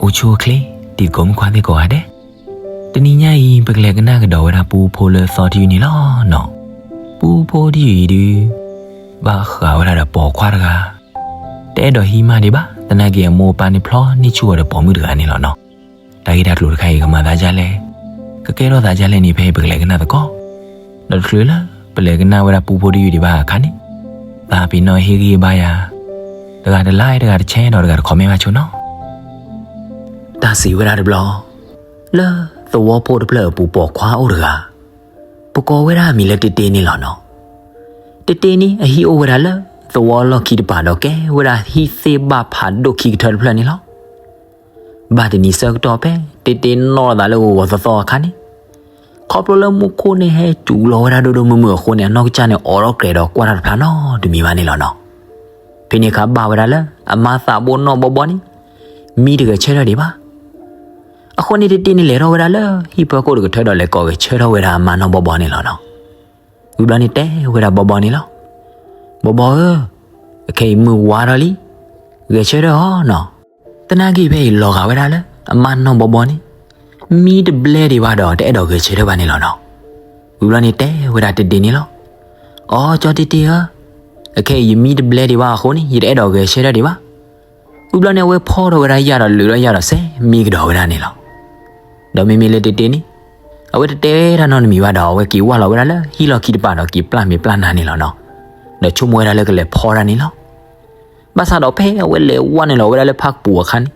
အိၣ်ဆူၣ်အိၣ်ချ့ တံၤသကိးမုၣ်ခွါသ့ၣ်ကိးဂၤဒဲး, တနံၤညါအံၤ ပကလဲၤကနၣ်ကဒီးဝဲဒၣ်ပူဖိလၢသီတယုၢ်န့ၣ်လီၤနီၤ. ပူဖိတယုၢ်အံၤဒုး ဘၣ်ဃးဝဲဒၣ်ဒီးပိာ်ခွါတဂၤ တအဲၣ်ဒိးဟံးမါဒံးဘၣ်, သနာ်က့အမိၢ်အပၢ်န့ၣ်ဖျီန့ၢ်ဆူၣ်အီၤဒီးပိာ်မုၣ်တဂၤန့ၣ်လီၤနီၤ. တၢ်ဂ့ၢ်တၢ်ကျိၤတခါအံၤကမၤသးဒ်လဲၣ်, ကကဲထီၣ်သးဒ်လဲၣ်န့ၣ် ဖဲအံၤပကလဲၤကနၣ်သကိး, ဒီးတချုးလၢပလဲၤကနၣ်ဝဲဒၣ်ပူဖိတယုၢ်ဒံးဘၣ်အခါန့ၣ်, သးပ့ၤနီၣ်ဟ့ၣ်ဂံၢ်ဘါယၤ တဂၤတlike တဂၤတshare ဒီးတဂၤတcommentဘၣ်ဆိနီၤ. တၢ်စံးဝဲဒၣ်တဘျီ, လၢသဝီဖိတဖျၢၣ်အပူၤပိာ်ခွါအိၣ်တဂၤ, ပကိးဝဲဒၣ်အမံၤလၢတ့တ့န့ၣ်လီၤနီၤ. တ့တ့န့ၣ် အဟံၣ်အိၣ်ဝဲဒၣ်လၢသဝီလီၢ်ခံတပၤဒီးကဲဝဲဒၣ်ဟံၣ်သ့ၣ်ဘၣ်ဖးဒိၣ်ခံကထၢတဖျၢၣ်န့ၣ်လီၤ. ဘၣ်တနံၤဆၢကတီၢ်ဖဲတ့တ့နီၣ်လီၤသးလၢဂီၤဂီၤသီသီအခါန့ၣ်, ခီဖျိလၢမူခိၣ်န့ၣ်ဟဲစူၤလီၤဝဲဒၣ်ဒိၣ်ဒိၣ်မုၢ်မုၢ်အဃိန့ၣ် အနီၢ်ကစၢ်န့ၣ်အိးထီၣ်ကြဲးဒီးကွၢ်တၢ်တဖျါနီတမံၤဘၣ်န့ၣ်လီၤနီၤ. ဖဲန့ၣ်အခါဘၣ်ဝဲဒၣ်လၢအမါသးဘိနီၢ်ဘီဘီန့ၣ် မံတဂဲၤဆၢထၢၣ်ဒံးဘၣ်. အဃိန့ၣ်တ့တ့န့ၣ်လဲၤထီၣ်ဝဲဒၣ်လၢဟံၣ်ဖၢခိၣ်တကထၢဒီးလဲၤကိးဂဲၤဆၢထၢၣ်ဝဲဒၣ်အမါနီၢ်ဘီဘီန့ၣ်လီၤနီၤ. ဝံၤဘျီန့ၣ်တဲဝဲဒၣ်ဘီဘီန့ၣ်လီၤ. ဘီဘီဧၢ, အခဲအံၤမုၢ်ဝါထီၣ်လံ, ဂဲၤဆၢထၢၣ်အီၤနီၤ. သနာ်က့ဖဲအံၤလီၤဂာ်ဝဲဒၣ်လၢအမါနီၢ်ဘီဘီန့ၣ် မံတဘျဲဒံးဘၣ်ဒီးတအဲၣ်ဒိးဂဲၤဆၢထၢၣ်ဘၣ်န့ၣ်လီၤနီၤ. ဝံၤဘျီန့ၣ်တဲဝဲဒၣ်တ့တ့န့ၣ်လီၤ. အိ ကၠီတ့တ့ဧၢ, အခဲအံၤယမံတဘျဲဒံးဘၣ်အဃိန့ၣ် ယတအဲၣ်ဒိးဂဲၤဆၢထၢၣ်ဒံးဘၣ်. ဝံၤဘျီန့ၣ် အဝဲဖီထီၣ်ဝဲဒၣ်ယၣ်ဒီးလုာ်ထီၣ်ယၣ်ဒီးစဲးမံကဒီးဝဲဒၣ်န့ၣ်လီၤ. ဒီးမ့မ့ၢ်လၢတ့တ့န့ၣ် အဝဲတတဲတၢ်နီတမံၤဘၣ်ဒီး အဝဲက့ၤဝၢ်လီၤဝဲဒၣ်လၢဟံၣ်လီၢ်ခံတပၤဒီးက့ၤပျၢ်မဲာ်ပျၢ်နါန့ၣ်လီၤနီၤ. ဒီးဆိကမိၣ်ဝဲဒၣ်လၢကလဲၤဖီတၢ်န့ၣ်လီၤ. ဘၣ်ဆၣ်ဒီးဖဲအဝဲလဲၤဝၢ်န့ၣ်လီၤဝဲဒၣ်လၢဖၣ်ကပူၤအခါန့ၣ်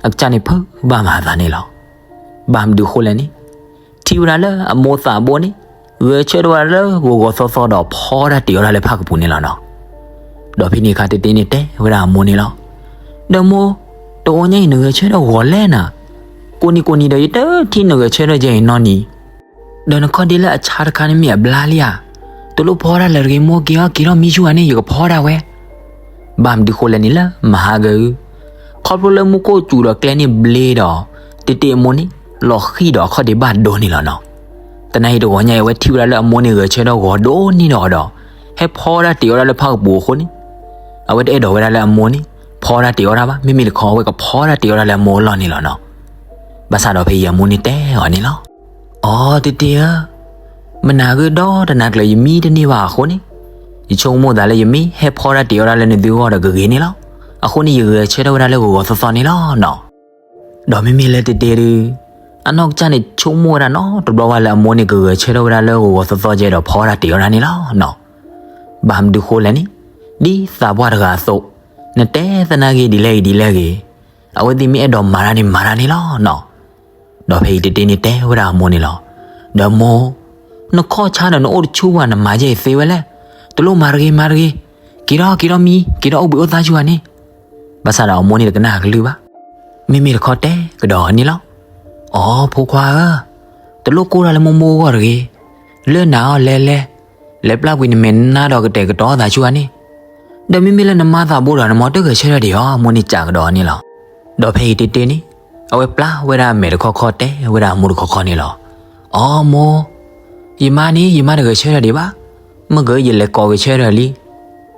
အကစၢ်န့ၣ်ဖုးဘၣ်မၤအသးန့ၣ်လီၤ. ဘၣ်မနုၤဃိလဲၣ်န့ၣ် ထံၣ်ဝဲဒၣ်လၢအမိၢ်သးဘိန့ၣ် ဂဲၤဆၢထၢၣ်ဝဲဒၣ်လၢဂီၤဂီၤသီသီဒီးဖီတၢ်တ့ၢ်အီၣ်တၢ်လၢဖၣ်ကပူၤန့ၣ်လီၤနီၤ. ဒီးဖဲန့ၣ်အခါတ့တ့န့ၣ်တဲဝဲဒၣ်အမိၢ်န့ၣ်လီၤ. ဒီးမိၢ်, တအိၣ်ညါအံၤနဂဲၤဆၢထၢၣ်ဂီၤလဲၣ်နၤ, ကိးနံၤကိးနံၤဒီးယတထံၣ်နဂဲၤဆၢထၢၣ်ကဲအံၤနီတနံၤ ဒီးနခီၣ်ဒ့လၢအဆါတခါန့ၣ်မ့ၢ်အဘျါလံဧါ. တလိၣ်ဖီတၢ်လၢၤတဂ့ၤမိၢ်, က့ၤအီၣ်က့ၤထီၣ်မံဆူၣ်ဧါန့ၣ် ယကဖီတၢ်ဝဲ. ဘၣ်မနုၤဃိလဲၣ်န့ၣ်လၢမဟါကၢအု, ခီဖျိလၢမူခိၣ်စူၤဒီးကျဲန့ၣ်ဘျ့ဒီး တ့တ့အမိၢ်န့ၣ် လီၤဃံၤဒီးအခီၣ်ဒ့ဘၣ်ဒိန့ၣ်လီၤနီၤ. သနာ်က့တဂီၤညါအံၤ အဝဲထံၣ်ဝဲဒၣ်လၢအမိၢ်န့ၣ်ဂဲၤဆၢထၢၣ်ဂီၤဒိၣ်န့ၢ်ဒီးအီၤဒီး ဟဲဖီတၢ်တ့ၢ်အီၣ်ဒၣ်လၢဖၣ်ကပူၤအဃိန့ၣ် အဝဲတအဲၣ်ဒိးဝဲဒၣ်လၢအမိၢ်န့ၣ် ဖီတၢ်တ့ၢ်အီၣ်ဒၣ်ဘၣ်. မ့မ့ၢ်တခီ အဝဲကဖီတၢ်တ့ၢ်အီၣ်ဒၣ်လၢအမိၢ်အလီၢ်န့ၣ်လီၤနီၤ. ဘၣ်ဆၣ်ဒီးဖဲအံၤအမိၢ်န့ၣ်တဲအီၤန့ၣ်လီၤ. အိ တ့တ့ဧၢ, မနၤဂ့ၤဒီတနၤကျၢၤယမံတန့ၢ်ဘၣ်အဃိန့ၣ်, ယဆိကမိၣ်သးလၢယမ့ၢ်ဟဲဖီတၢ်တ့ၢ်အီၣ်ဒၣ်လၢနသုဂီၢ်ဒီးကဂ့ၤန့ၣ်လီၤ. အဃိန့ၣ် ယဂဲၤဆၢထၢၣ်ဝဲဒၣ်လၢဂီၤဂီၤသီသီန့ၣ်လီၤနီၤ. ဒီးမ့မ့ၢ်လၢတ့တ့ဒုး အနီၢ်ကစၢ်န့ၣ်ဆိကမိၣ်ဝဲဒၣ်နီတဘျီဘၣ်လၢအမိၢ်န့ၣ် ကဂဲၤဆၢထၢၣ်ဝဲဒၣ်လၢဂီၤဂီၤသီသီကဲဒီးဖီတၢ်တ့ၢ်အီၣ်ဒၣ်န့ၣ်လီၤနီၤ. ဘၣ်မနုၤဃိလဲၣ်န့ၣ်, ဒ်သးပှၢ်တဂၤအသိး, နတဲသနာ်က့ဒ်လဲၣ်ဂ့ၤဒ်လဲၣ်ဂ့ၤ, အဝဲသ့ၣ်မ့ၢ်အဲၣ်ဒိးမၤတၢ်န့ၣ်မၤတၢ်န့ၣ်လီၤနီၤ. ဒီးဖဲအံၤတ့တ့န့ၣ်တဲဝဲဒၣ်အမိၢ်န့ၣ်လီၤ. ဒီးမိၢ်, နခီၣ်ဆါဒီးနအိၣ်တဆူၣ်ဘၣ် နမၤယဲအံၤသ့ဝဲလဲၣ်. တလိၣ်မၤတဂ့ၤ မၤတဂ့ၤ, က့ၤထီၣ်က့ၤထီၣ်မံ, က့ၤထီၣ်အိၣ်ဘှံးအိၣ်သါဆူၣ်ဧါန့ၣ်. ဘၣ်ဆၣ်ဒီးအမိၢ်န့ၣ်တကနၣ်အကလုၢ်ဘၣ်. မ့မ့ၢ်တခီတဲကဒီးအီၤန့ၣ်လီၤ. အိ ဖိခွါဧၢ, တလိၣ်ကိၢ်တၢ်လၢမိၢ်မိၢ်အဂီၢ်တဂ့ၤ. လၢနၤအီၤလဲၤလဲၤ, လဲၤပျၢ်ကွံာ်နမဲာ်နါဒီးကတဲာ်ကတီၤသးဆူၣ်ဧါန့ၣ်. ဒီးမ့မ့ၢ်လၢနမါသးဘိဒီးနမ့ၢ်တဂဲၤဆၢထၢၣ်ဒံးဧါ, အမိၢ်န့ၣ်စံးကဒီးအီၤန့ၣ်လီၤ. ဒီးဖဲအံၤတ့တ့န့ၣ်, အဝဲပျၢ်ဝဲဒၣ်အမဲာ်တခီခီတဲဝဲဒၣ်အမိၢ်တခီခီန့ၣ်လီၤ. အိ မိၢ်, ယမါန့ၣ် ယမါတဂဲၤဆၢထၢၣ်ဒံးဘၣ်. မ့ၢ်ဂ့ၤယလဲၤကိးဂဲၤဆၢထၢၣ်လံ.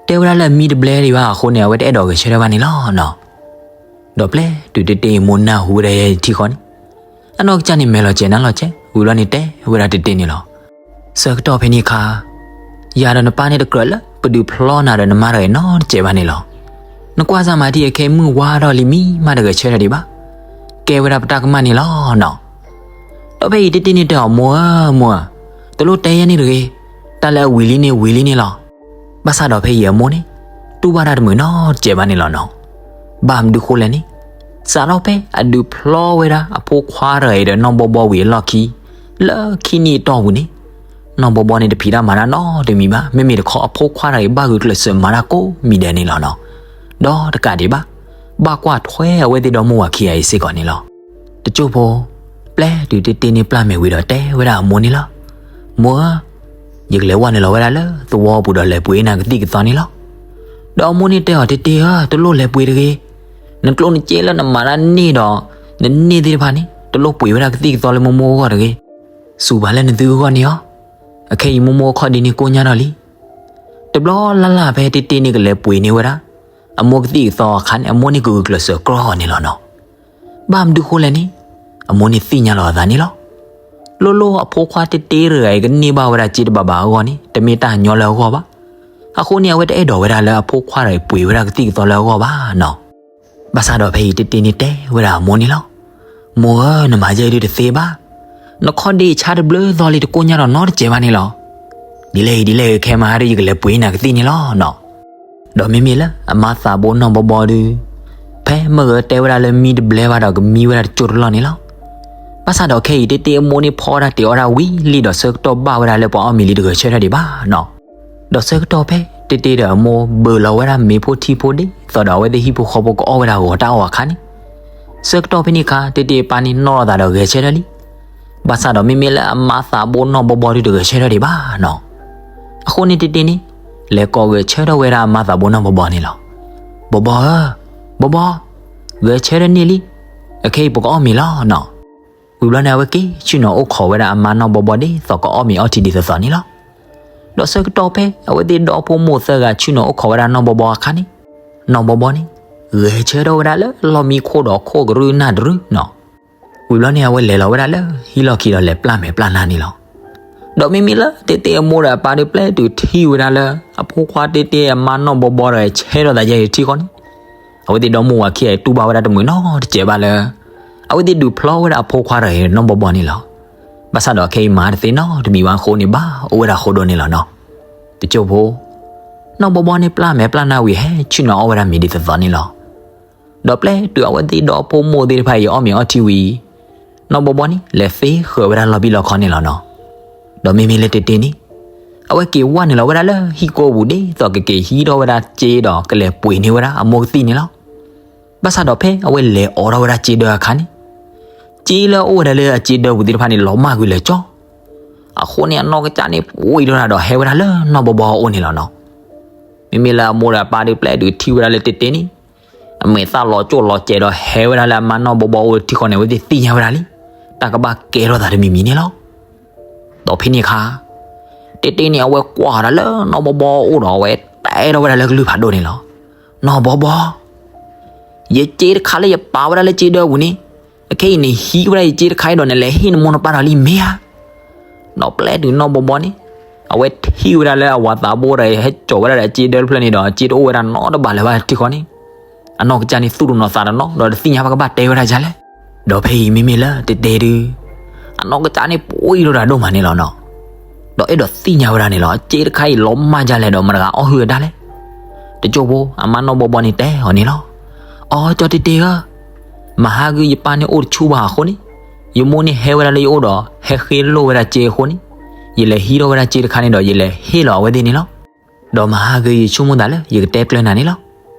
တဲဝဲဒၣ်လၢအမံတဘျဲဒံးဘၣ်အဃိန့ၣ် အဝဲတအဲၣ်ဒိးဂဲၤဆၢထၢၣ်ဘၣ်န့ၣ်လီၤနီၤ. ဒီးပျဲတုၤတ့တ့အမိၢ်နၢ်ဟူဝဲဒၣ်ယဲထံဃီန့ၣ်, အနီၢ်ကစၢ်န့ၣ်မဲာ်လီၤစဲၤနါလီၤစဲၤ ဝံၤဘျီန့ၣ်တဲဝဲဒၣ်တ့တ့န့ၣ်လီၤ. ဆၢကတီၢ်ဖဲန့ၣ်အခါ, ယၤဒီးနပၢ်န့ၣ်တကြၢးလၢပဒုးဖျီနၤဒီးနမါတဂၤနီတစဲးဘၣ်န့ၣ်လီၤ. နကွၢ်စၢ်မၤတံၢ်အခဲအံၤမုၢ်ဝါထီၣ်လံမံ မါတဂဲၤဆၢထၢၣ်ဒံးဘၣ်. ကဲဝဲဒၣ်ပတၢ်ကမၣ်န့ၣ်လီၤနီၤ. ဒီးဖဲအံၤတ့တ့န့ၣ်တဲအီၤ မိၢ်ဧၢ, မိၢ်ဧၢ, တလိၣ်တဲယဲန့ၣ်တဂ့ၤ, တၢ်လၢအဝံၤလံန့ၣ်ဝံၤလံန့ၣ်လီၤ. ဘၣ်ဆၣ်ဒီးဖဲအံၤအမိၢ်န့ၣ် တူၢ်ဘၣ်တၢ်တမုာ်နီတစဲးဘၣ်န့ၣ်လီၤနီၤ. ဘၣ်မနုၤဃိလဲၣ်န့ၣ်, စးထီၣ်ဖဲအဒုးဖျီဝဲဒၣ်အဖိခွါတဂၤအံၤဒီးနီၢ်ဘီဘီဝံၤအလီၢ်ခံ, လၢခံနံၣ်အတီၢ်ပူၤန့ၣ်, နီၢ်ဘီဘီန့ၣ်တဖံးတၢ်မၤတၢ်နီတမံၤဘၣ်, မ့မ့ၢ်တခီအဖိခွါတဂၤအံၤဘၣ်ဂုာ်ကျဲးစၢးမၤတၢ်ကိးမံၤဒဲးန့ၣ်လီၤနီၤ. ဒီးတကးဒံးဘၣ်, ဘၣ်ကွၢ်ထွဲအဝဲသ့ၣ်ဒီမါဝၤခံဂၤအံၤစ့ၢ်ကီးန့ၣ်လီၤ. တစိၢ်ဖိ, ပျဲတုၤတ့တ့န့ၣ်ပျၢ်မဲာ်ဝံၤဒီးတဲဝဲဒၣ်အမိၢ်န့ၣ်လီၤ. မိၢ်ဧၢ, ယကလဲၤဝဲနုာ်လီၤဝဲဒၣ်လၢသဝီပူၤဒီးလဲၤပှ့ၤနၤကသံၣ်ကသီန့ၣ်လီၤ. ဒီးအမိၢ်န့ၣ်တဲအီၤ တ့တ့ဧၢ, တလိၣ်လဲၤပှ့ၤတဂ့ၤ. နကျိၣ်နစ့လၢနမၤတၢ်န့ၢ်ဒီး နန့ၢ်သ့ၣ်တဖၣ်န့ၣ် တလိၣ်ပှ့ၤဝဲဒၣ်ကသံၣ်ကသီလၢမိၢ်မိၢ်အဂီၢ်တဂ့ၤ. စူၤပာ်လၢနသုအဂီၢ်န့ၣ်အီၤ, အခဲအံၤမိၢ်မိၢ်အခီၣ်ဒ့န့ၣ်ကိညါထီၣ်လံ. တဘျီလၢ်လၢ်ဖဲတ့တ့န့ၣ်ကလဲၤပှ့ၤန့ၢ်ဝဲဒၣ် အမိၢ်ကသံၣ်ကသီအခါန့ၣ် အမိၢ်န့ၣ်ကဂုာ်ကျဲးစၢးကြီအီၤန့ၣ်လီၤနီၤ. ဘၣ်မနုၤဃိလဲၣ်န့ၣ်, အမိၢ်န့ၣ်သ့ၣ်ညါလီၤအသးန့ၣ်လီၤ. လိၣ်လိၣ်အဖိခွါတ့တ့တဂၤအံၤ ကန့ၢ်ဘၣ်ဝဲဒၣ်စ့တဘးဘးအဂီၢ်န့ၣ် တမ့ၢ်တၢ်ညီလၢအဂီၢ်ဘၣ်. အဃိန့ၣ် အဝဲတအဲၣ်ဒိးဝဲဒၣ်လၢအဖိခွါတဂၤအံၤ ပှ့ၤဝဲဒၣ်ကသံၣ်ကသီလၢအဂီၢ်ဘၣ်နီၤ. ဘၣ်ဆၣ်ဒီးဖဲအံၤတ့တ့န့ၣ်တဲဝဲဒၣ်အမိၢ်န့ၣ်လီၤ. မိၢ်ဧၢ, နမၤယဲအံၤဒုးတသ့ဘၣ်. နခီၣ်ဒ့ဆါတဘျုးသီလံ တကိၢ်ညါဒီးနီတစဲးဘၣ်န့ၣ်လီၤ. ဒ်လဲၣ်အံၤဒ်လဲၣ်အံၤ ခဲမဟါဒီး ယကလဲၤပှ့ၤနၤကသံၣ်န့ၣ်လီၤနီၤ. ဒီးမ့မ့ၢ်လၢအမါသးဘိနီၢ်ဘီဘီဒုး, ဖဲမုၢ်ဂီၤတဲဝဲဒၣ်လၢမံတဘျဲဘၣ်ဒီး ကမံဝဲဒၣ်တကၠိတလီၢ်န့ၣ်လီၤ. ဘၣ်ဆၣ်ဒီးခဲအံၤတ့တ့အမိၢ်န့ၣ် ဖီတၢ်တ့အီၣ်တၢ်ဝံၤလံဒီး ဆၢကတီၢ်ဘၣ်ဝဲဒၣ်လၢပှၤအီၣ်မ့ၤလံ တဂဲၤဆၢထၢၣ်ဒံးဘၣ်နီၤ. ဒီးဆၢကတီၢ်ဖဲတ့တ့ဒီးအမိၢ်ဘုးလီၤဝဲဒၣ်မ့ၤဖိထံဖိဒ်သိးဒီး အဝဲသ့ၣ်ဟံၣ်ဖိဃီဖိကအီၣ်ဝဲဒၣ်ဂီၤတၢ်အီၣ်အခါန့ၣ်, ဆၢကတီၢ်ဖဲန့ၣ်အခါ တ့တ့အပၢ်န့ၣ်နီၣ်လီၤသးဒီးဂဲၤဆၢထၢၣ်လံ. ဘၣ်ဆၣ်ဒီးမ့မ့ၢ်လၢအမါသးဘိနီၢ်ဘီဘီဒုး တဂဲၤဆၢထၢၣ်ဒံးဘၣ်နီၤ. အဃိန့ၣ်တ့တ့န့ၣ် လဲၤကိးဂဲၤဆၢထၢၣ်ဝဲဒၣ်အမါသးဘိနီၢ်ဘီဘီန့ၣ်လီၤ. ဘီဘီဧၢ, ဘီဘီ, ဂဲၤဆၢထၢၣ်န့ၢ်လံ. အခဲအံၤပကအီၣ်မ့ၤလီၤနီၤ. ဝံၤဘျီန့ၣ် အဝဲက့ၤဆ့ၣ်နီၤအိၣ်ခိးဝဲဒၣ်အမါနီၢ်ဘီဘီဒ်သိး ကအီၣ်မ့ၤအီထံဒ်သိးသိးန့ၣ်လီၤ. ဒီးဆၢကတီၢ်ဖဲ အဝဲသ့ၣ်ဒီဖိမိၢ်သၢဂၤဆ့ၣ်နီၤအိၣ်ခိးဝဲဒၣ်နီၢ်ဘီဘီအခါန့ၣ်, နီၢ်ဘီဘီန့ၣ် ဂဲၤဆၢထၢၣ်ဝဲဒၣ်လၢလီၢ်မံခိၣ်ဒီးခိၣ်ကရူၢ်နၢ်တရူၢ်နီၤ. ဝံၤဘျီန့ၣ် အဝဲလဲၤလီၤဝဲဒၣ်လၢဟံၣ်လီၢ်ခံဒီး လဲၤပျၢ်မဲာ်ပျၢ်နါန့ၣ်လီၤ. ဒီးမ့မ့ၢ်လၢတ့တ့အမိၢ်ဒီးအပၢ်ဒုး ပျဲတုၤထံၣ်ဝဲဒၣ်လၢ အဖိခွါတ့တ့အမါနီၢ်ဘီဘီဒီး ဆဲထီၣ်သးယဲအံၤတထံၣ်ဃီန့ၣ်, အဝဲသ့ၣ်ဒီမိၢ်ဝၤခံဂၤအံၤ တူၢ်ဘၣ်ဝဲဒၣ်တမုာ်နီတစဲးဘၣ်လၢ အဝဲသ့ၣ်ဒုးဖျီဝဲဒၣ်အဖိခွါတဂၤအံၤနီၢ်ဘီဘီန့ၣ်လီၤ. ဘၣ်ဆၣ်ဒီးခဲအံၤမၤတသ့နီတမံၤဘၣ်အဃိန့ၣ် ဘၣ်အိၣ်ဝဲဒၣ်ဃိဒိၣ်န့ၣ်လီၤနီၤ. တကၠိၢ်ဖိ, နီၢ်ဘီဘီန့ၣ် ပျၢ်မဲာ်ပျၢ်နါဝံၤ ဟဲဆ့ၣ်နီၤအီၣ်ဝဲဒၣ်မ့ၤဒ်သိးသိးန့ၣ်လီၤ. ဒီးပျဲတုၤအဝဲသ့ၣ်ဒီဖိမိၢ်သ့ၣ်တဖၣ်အံၤ အီၣ်မ့ၤအီထံဝံၤ နီၢ်ဘီဘီန့ၣ် လဲၤသ့ဃၢၤဝဲဒၣ်လီၤဘံၣ်လီၤခီန့ၣ်လီၤနီၤ. ဒီးမ့မ့ၢ်လၢတ့တ့န့ၣ်, အဝဲက့ၤဝဲနုာ်လီၤဝဲဒၣ်လၢဟံၣ်ကိၢ်ပူၤဒ်သိး ကက့ၤဟံးထီၣ်ဝဲဒၣ်စ့ဒီး ကလဲၤပှ့ၤန့ၢ်ဝဲဒၣ်အမိၢ်ကသံၣ်န့ၣ်လီၤ. ဘၣ်ဆၣ်ဒီးဖဲအဝဲလဲၤအိးထီၣ်ဝဲဒၣ်စ့ဒၢအခါန့ၣ်, စ့လၢအအိၣ်ဝဲဒၣ်လၢအစ့ဒၢပူၤသ့ၣ်တဖၣ်န့ၣ် လီၤမၢ်ကွံာ်လဲၤကၠီ. အဃိန့ၣ် အနီၢ်ကစၢ်န့ၣ် ပှ့ၤထီၣ်တၢ်ဒီးဟဲဝဲဒၣ်လၢနီၢ်ဘီဘီအအိၣ်န့ၣ်လီၤနီၤ. မ့မ့ၢ်လၢအမိၢ်ဒီးအပၢ်ဒုး ပျဲတုၤထံၣ်ဝဲဒၣ်လၢတ့တ့န့ၣ်, အမဲာ်သၣ်လီၤကၠိၣ်လီၤစဲးဒီး ဟဲဝဲဒၣ်လၢအမါနီၢ်ဘီဘီအအိၣ်တထံၣ်ဃီန့ၣ် အဝဲသ့ၣ်သ့ၣ်ညါဝဲဒၣ်လံ, တၢ်ကဘၣ်ကဲထီၣ်သးတမံၤမံၤန့ၣ်လီၤ. ဒီးဖဲန့ၣ်အခါ, တ့တ့န့ၣ် အဝဲကွၢ်တၢ်လၢနီၢ်ဘီဘီအအိၣ်ဒီး အဝဲတဲထီၣ်ဝဲဒၣ်လၢကလုၢ်ဖးဒိၣ်န့ၣ်လီၤ. နီၢ်ဘီဘီ, ယစ့တခါလၢယပာ်ဝဲဒၣ်လၢစ့ဒၢပူၤန့ၣ်, အခဲအံၤနဟံးဝဲဒၣ်ယစ့တခါအံၤဒီး နလဲၤဟ့ၣ်နမိၢ်နပၢ်ဒီးလံမ့ၢ်ဧါ. ဒီးပျဲတုၤနီၢ်ဘီဘီန့ၣ်, အဝဲထံၣ်ဝဲဒၣ်လၢအဝၤသးဘိဒီး ဟဲစိာ်ဝဲဒၣ်ဒီးစ့ဒၢတဖျၢၣ်န့ၣ်ဒီး စ့တအိၣ်ဝဲဒၣ်နီတဘးလၢၤဘၣ်တထံၣ်ဃီန့ၣ်, အနီၢ်ကစၢ်န့ၣ် သူၣ်တနီၤသးတနီၤ ဒီးတသ့ၣ်ညါဘၣ်ကဘၣ်တဲဝဲဒၣ်ဒ်လဲၣ်. ဒီးဖဲအံၤမ့မ့ၢ်လၢတ့တ့ဒုး, အနီၢ်ကစၢ်န့ၣ် ပှ့ၤထီၣ်တၢ်ဒိၣ်မးန့ၣ်လီၤနီၤ. ဒီးအဲၣ်ဒိးသ့ၣ်ညါဝဲဒၣ်န့ၣ်လီၤ, စ့တခါအံၤလီၤမၢ်ဒ်လဲၣ်ဒီး မတၤတဂၤအီၣ်ဟုၣ်ဝဲဒၣ်လဲၣ်. တကၠိၢ်ဖိ, အမါနီၢ်ဘီဘီန့ၣ်တဲအီၤန့ၣ်လီၤ. အိ ကၠီတ့တ့ဧၢ, မဟါဂုၢ်ယပၢ်န့ၣ်အိၣ်တဆူၣ်ဘၣ်အဃိန့ၣ်, ယမိၢ်န့ၣ်ဟဲဝဲဒၣ်လၢယအိၣ်ဒီး ဟဲဃ့လိၢ်ဝဲဒၣ်စ့အဃိန့ၣ်, ယလဲၤဟံးထီၣ်ဝဲဒၣ်စ့တခါန့ၣ်ဒီး ယလဲၤဟ့ၣ်လီၤအဝဲသ့ၣ်န့ၣ်လီၤ. ဒီးမဟါဂုၢ်ယဆိကမိၣ်သးလၢ ယကတဲကျၢၤနၤန့ၣ်လီၤ.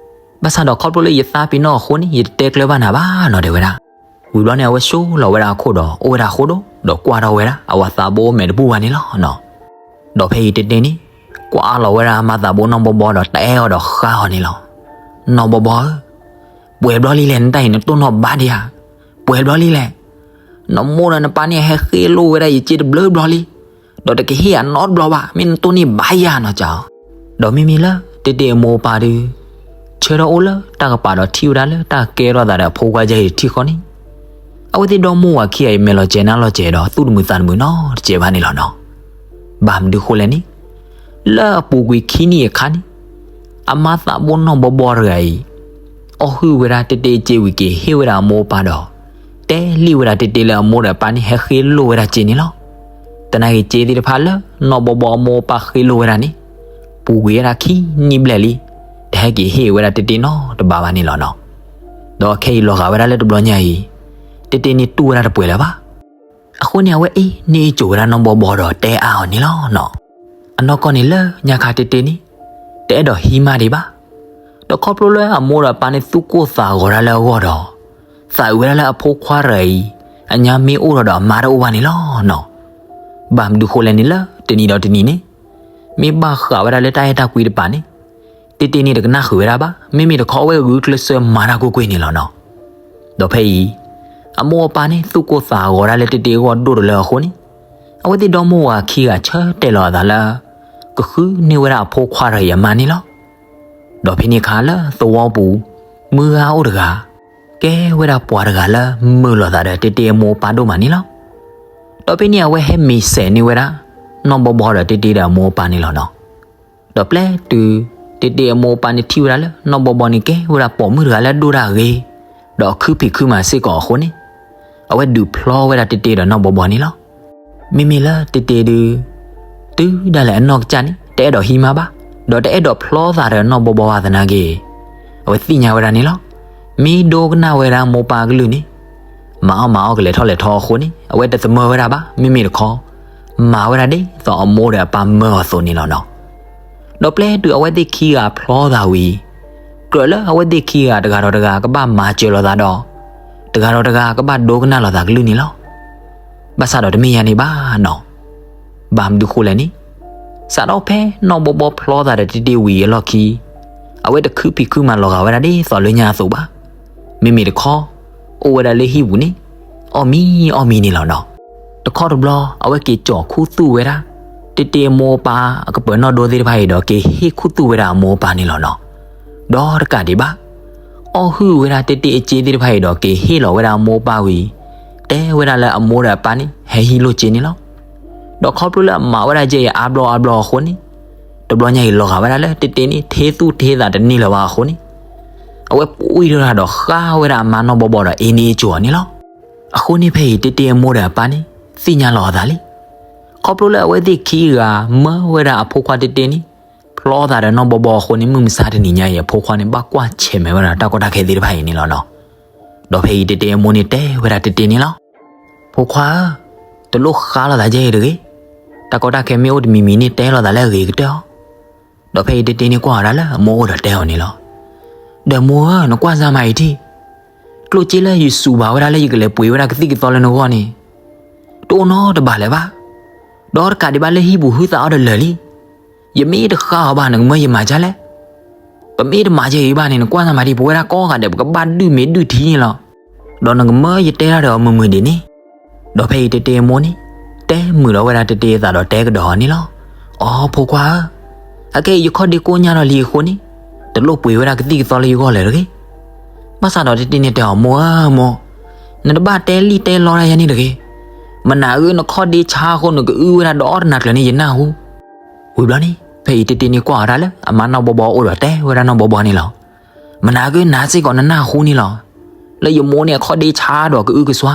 ဘၣ်ဆၣ်ဒီးခီဖျိလၢယသးပ့ၤနီၣ်အဃိန့ၣ် ယတတဲကျၢၤဘၣ်နၤဘၣ်နီၤ တဲဝဲဒၣ်. ဝံၤဘျီန့ၣ် အဝဲဆိလီၤဝဲဒၣ်အခိၣ်ဒီး အိၣ်ဝဲဒၣ်ဃိဒိၣ် ဒီးကွၢ်ထီၣ်ဝဲဒၣ် အဝၤသးဘိမဲာ်တဘူၣ်ဘၣ်န့ၣ်လီၤနီၤ. ဒီးဖဲအံၤတ့တ့န့ၣ် ကွၢ်လီၤဝဲဒၣ်အမါသးဘိနီၢ်ဘီဘီဒီး တဲအီၤဒီးဃါအီၤန့ၣ်လီၤ. နီၢ်ဘီဘီဧၢ, ပှဲၤဘျီလံလဲၣ်, နတၢ်အံၤနတိၢ်နီၣ်ဘၣ်ဒံးဧါ. ပှဲၤဘျီလံလဲၣ်. နမိၢ်ဒီးနပၢ်န့ၣ် ဟဲဃ့လိၢ်ဝဲဒၣ်ယစ့တဘျုးဘျီလံ. ဒီးတကဟ့ၣ်ယၤနီတဘျီဘၣ်, မ့ၢ်နတိၢ်န့ၢ်ဘၣ်ယၤနီၤကၠီ. ဒီးမ့မ့ၢ်လၢတ့တ့အမိၢ်အပၢ်ဒုး ဆၢထီၣ်အိၣ်လၢတၢ်ကပၤဒီးထံၣ်ဝဲဒၣ်လၢတၢ်ကဲထီၣ်သးဒီးအဖိခွါယဲအံၤတထံၣ်ဃီန့ၣ်, အဝဲသ့ၣ်ဒီမိၢ်ဝၤခံဂၤအံၤ မဲာ်လီၤစဲၤနါလီၤစဲၤဒီး သူၣ်တမုာ်သးတမုာ်နီတစဲးဘၣ်န့ၣ်လီၤနီၤ. ဘၣ်မနုၤဃိလဲၣ်န့ၣ်, လၢအပူၤကွံာ်ခံနံၣ်အခါန့ၣ်, အမါသးဘိနီၢ်ဘီဘီတဂၤအံၤ အီၣ်ဟုၣ်ဝဲဒၣ်တ့တ့စ့ဝံၤက့ၤ ဟ့ၣ်ဝဲဒၣ်အမိၢ်အပၢ်ဒီး တဲလံဝဲဒၣ်တ့တ့လၢအမိၢ်ဒီးအပၢ်န့ၣ် ဟဲဃ့လိၢ်ဝဲဒၣ်စ့န့ၣ်လီၤ. သနာ်က့စ့သ့ၣ်တဖၣ်လၢနီၢ်ဘီဘီအမိၢ်အပၢ်ဃ့လိၢ်ဝဲဒၣ်န့ၣ်, ပူၤကွံာ်ဝဲဒၣ်ခံနံၣ်ဘျဲၣ်လံ, တဟဲက့ၤဟ့ၣ်ဝဲဒၣ်တ့တ့နီတဘးဘၣ်န့ၣ်လီၤနီၤ. ဒီးခဲအံၤလီၤဂာ်ဝဲဒၣ်လၢတဘျီညါအံၤ, တ့တ့န့ၣ်တူၢ်ဝဲဒၣ်တပှဲၤလၢၤဘၣ်. အဃိန့ၣ် အဝဲအ့ၣ်န့ၢ်အစိၤဝဲဒၣ်နီၢ်ဘီဘီဒီးတဲအါအီၤန့ၣ်လီၤနီၤ. အနီၢ်ကီၢ်န့ၣ်လၢညါခါတ့တ့န့ၣ်, တအဲၣ်ဒိးဟံးမးဒံးဘၣ်. ဒီးခီဖျိလၢအမိၢ်ဒီးအပၢ်န့ၣ်သူၣ်ကိၢ်သးဂီၤဒၣ်လၢအဂီၢ်ဒီး, သးအုးဝဲဒၣ်လၢအဖိခွါတဂၤအံၤ အညါမ့ၢ်အိၣ်ထီၣ်ဒီးအမါတအိၣ်ဘၣ်န့ၣ်လီၤနီၤ. ဘၣ်မနုၤဃိလဲၣ်န့ၣ် လၢတနံၤဒီးတနံၤန့ၣ်, မ့ၢ်ဘၣ်ဃးဝဲဒၣ်လၢတၢ်အဲၣ်တၢ်ကွံတပၤန့ၣ်, တ့တ့န့ၣ်တကနၣ်ဃုာ်ဝဲဒၣ်ဘၣ်, မ့မ့ၢ်တခီအဝဲဂုာ်ကျဲးစၢးမၤတၢ်ကွ့ၢ်ကွ့ၢ်န့ၣ်လီၤနီၤ. ဒီးဖဲအံၤ, အမိၢ်အပၢ်န့ၣ်သူၣ်ကိၢ်သးဂီၤဒၣ်လၢတ့တ့အဂီၢ်ဒိၣ်တလၢအဃိန့ၣ်, အဝဲသ့ၣ်ဒီမိၢ်ဝၤခံဂၤဆၢတဲာ်လီၤအသးလၢ ကဃုန့ၢ်ဝဲဒၣ်အဖိခွါတဂၤအံၤအမါန့ၣ်လီၤ. ဒီးဖဲန့ၣ်အခါလၢသဝီပူၤ, မုၢ်ဂၤအိၣ်တဂၤ, ကဲဝဲဒၣ်ပှၤတဂၤလၢမုာ်လိာ်သးဒီးတ့တ့အမိၢ်အပၢ်ဒိၣ်မးန့ၣ်လီၤ. ဒီးဖဲန့ၣ်အဝဲဟဲမ့ၢ်စဲးန့ၢ်ဝဲဒၣ် နီၢ်ဘီဘီဒီးတ့တ့ဒီးအမိၢ်အပၢ်န့ၣ်လီၤနီၤ. ဒီးပျဲတုၤ တ့တ့အမိၢ်အပၢ်န့ၣ်ထံၣ်ဝဲဒၣ်လၢနီၢ်ဘီဘီန့ၣ်ကဲဝဲဒၣ်ပိာ်မုၣ်တဂၤလၢဒိၣ်တၢ်ဂ့ၤ ဒီးအခုဖံးခုမၤစ့ၢ်ကီးအဃိန့ၣ် အဝဲဒုးဖျီဝဲဒၣ်တ့တ့ဒီးနီၢ်ဘီဘီန့ၣ်လီၤ. မ့မ့ၢ်လၢတ့တ့ဒုး တုၤဒၣ်လဲာ်အနီၢ်ကစၢ်န့ၣ် တအဲၣ်ဒိးဟံးမါဘၣ်, ဒီးတအဲၣ်ဒိးဖျီသးဒီးနီၢ်ဘီဘီဘၣ်သနာ်က့ အဝဲသ့ၣ်ညါဝဲဒၣ်န့ၣ်လီၤ. မ့ၢ်ဒိကနၣ်ဝဲဒၣ်မိၢ်ပၢ်အကလုၢ်န့ၣ် မၤအီၣ်မၤအီၣ်ကလဲၤထီၣ်လဲၤထီအဃိန့ၣ် အဝဲတသမၢဝဲဒၣ်ဘၣ်, မ့မ့ၢ်တခီ မၤဝဲဒၣ်ဒ်သိးအမိၢ်ဒီးအပၢ်မၢအီၤအသိးန့ၣ်လီၤနီၤ. ဒီးပျဲတုၤအဝဲသ့ၣ်ခံဂၤဖျီသးဝံၤ ကြၢးလၢအဝဲသ့ၣ်ခံဂၤတဂၤဒီးတဂၤကဘၣ်မၤစၢၤလိာ်သးဒီး တဂၤဒီးတဂၤကဘၣ်ဒိကနၣ်လိာ်သးကလုၢ်န့ၣ်လီၤ. ဘၣ်ဆၣ်ဒီးတမ့ၢ်ယါန့ၣ်ဘၣ်နီၤ. ဘၣ်မနုၤဃိလဲၣ်န့ၣ် စးထီၣ်ဖဲနီၢ်ဘီဘီဖျီသးဒီးတ့တ့ဝံၤအလီၢ်ခံ အဝဲတခုဖံးခုမၤလီၤဂာ်ဝဲဒၣ်ဒ်သိးလၢညါအသိးဘၣ်. မ့မ့ၢ်တခီ အိၣ်ဝဲဒၣ်လၢဟံၣ်ပူၤန့ၣ် အီၣ်မံအီၣ်မံန့ၣ်လီၤနီၤ. တခီတဘျီ အဝဲက့ၤကၠီၤခူသူၣ်ဝဲဒၣ် တ့တ့အမိၢ်အပၢ်အကပၢၤနီၢ်ဒိသ့ၣ်တဖၣ်အံၤဒီး က့ၤဟ့ၣ်ခူသူၣ်ဝဲဒၣ်အမိၢ်အပၢ်န့ၣ်လီၤနီၤ. ဒီးတကးဒံးဘၣ် အီၣ်ဟုၣ်ဝဲဒၣ်တ့တ့အစ့သ့ၣ်တဖၣ်အံၤဒီး က့ၤဟ့ၣ်လီၤဝဲဒၣ်အမိၢ်အပၢ်ဝံၤ တဲဝဲဒၣ်လၢအမိၢ်ဒီးအပၢ်န့ၣ် ဟဲဟံးလိၢ်စ့န့ၣ်လီၤ. ဒီးခီဖျိလၢအမၤဝဲဒၣ်ကဲအံၤအါဘျီအါဘျီအဃိန့ၣ် တဘျီညါအံၤလီၤဂာ်ဝဲဒၣ်လၢတ့တ့န့ၣ် ထ့သူၣ်ထ့သးတန့ၢ်လၢၤဘၣ်အဃိန့ၣ် အဝဲပှံၢ်ထီၣ်တၢ်ဒီးဃါဝဲဒၣ်အမါနီၢ်ဘီဘီဒီးအ့န့အ့ကၠိၤအီၤန့ၣ်လီၤ. အဃိန့ၣ်ဖဲအံၤတ့တ့အမိၢ်ဒီးအပၢ်န့ၣ် သ့ၣ်ညါလီၤအသးလံ. ခီဖျိလၢအဝဲသ့ၣ်ခံဂၤမၢဝဲဒၣ်အဖိခွါတ့တ့န့ၣ် ဖျီသးဒီးနီၢ်ဘီဘီအဃိန့ၣ် မုၢ်မဆါတနံၤညါအံၤ အဖိခွါန့ၣ် ဘၣ်ကွၢ်ဆဲးမဲာ်ဝဲဒၣ်တၢ်ကီတၢ်ခဲသ့ၣ်တဖၣ်အံၤန့ၣ်လီၤနီၤ. ဒီးဖဲအံၤတ့တ့အမိၢ်န့ၣ်တဲဝဲဒၣ်တ့တ့န့ၣ်လီၤ. ဖိခွါဧၢ, တလိၣ်ဃါလိာ်သးကဲအံၤတဂ့ၤ. တၢ်ကီတၢ်ခဲမ့ၢ်အိၣ်တမံၤမံၤန့ၣ် တဲလိာ်သးလၢအဂ့ၤကတၢၢ်အီၤ. ဒီးဖဲအံၤတ့တ့န့ၣ်ကွၢ်အီၤဒၣ်လၢအမိၢ်အိၣ်ဒီးတဲအီၤန့ၣ်လီၤ. ဒီးမိၢ်ဧၢ, နကွၢ်စၢ်မးအံၤထံၣ်, ကျိၣ်စ့လၢယစူးဘၣ်ဝဲဒၣ်လၢယကလဲၤပှ့ၤဝဲဒၣ်ကသံၣ်ကသီလၢနဂီၢ်န့ၣ် တအိၣ်နီတဘ့ၣ်လၢၤဘၣ်. ဒီးတကးဒံးဘၣ်လၢဟံၣ်ပူၤဟုသးအီၤဒီးလၢာ်လံ. ယမ့ၢ်တဃါအီၤဘၣ် နကမၢယမၤဒ်လဲၣ်. ပမ့ၢ်တမၤဒ်အံၤဘၣ်န့ၣ် နကွၢ်စၢ်မးဒံး ပဝဲဒၣ်ကိးဂၤဒဲး ပကဘၣ်ဒုၣ်မ့ၢ်ဒုၣ်ထံန့ၣ်လီၤ. ဒီးနကမၢယတဲတၢ်ဒီးအီၤမုာ်မုာ်ဒံးန့ၣ်. ဒီးဖဲအံၤတ့တ့အမိၢ်န့ၣ် တဲမုာ်ဒီးဝဲဒၣ်တ့တ့အသးဒီးတဲကဒီးအီၤန့ၣ်လီၤ. အိ ဖိခွါဧၢ, အခဲအံၤယခီၣ်ဒ့ကိညၢ်ထီၣ်လံအဃိန့ၣ် တလိၣ်ပှ့ၤဝဲဒၣ်ကသံၣ်ကသီလၢယဂီၢ်လၢၤတဂ့ၤ. ဘၣ်ဆၣ်ဒီးတ့တ့န့ၣ်တဲအီၤ မိၢ်ဧၢမိၢ်, နတဘၣ်တဲလံၣ်တဲလီတၢ်ယၤန့ၣ်တဂ့ၤ. မနၤဂ့ၤ နခီၣ်ဒ့ဆါအဃိ နကအုဝဲဒၣ်ဒီတနၤကျၢၤန့ၣ် ယနၢ်ဟူ. ဝံၤဘျီန့ၣ် ဖဲအံၤတ့တ့န့ၣ်ကွၢ်အီၤဒၣ်လၢအမါနီၢ်ဘီဘီအအိၣ်ဒီးတဲဝဲဒၣ်နီၢ်ဘီဘီန့ၣ်လီၤ. မနၤဂ့ၤ နၤစ့ၢ်ကီးနနၢ်ဟူန့ၣ်လီၤ. လၢယမိၢ်န့ၣ်အခီၣ်ဒ့ဆါဒီးကအုကစွါ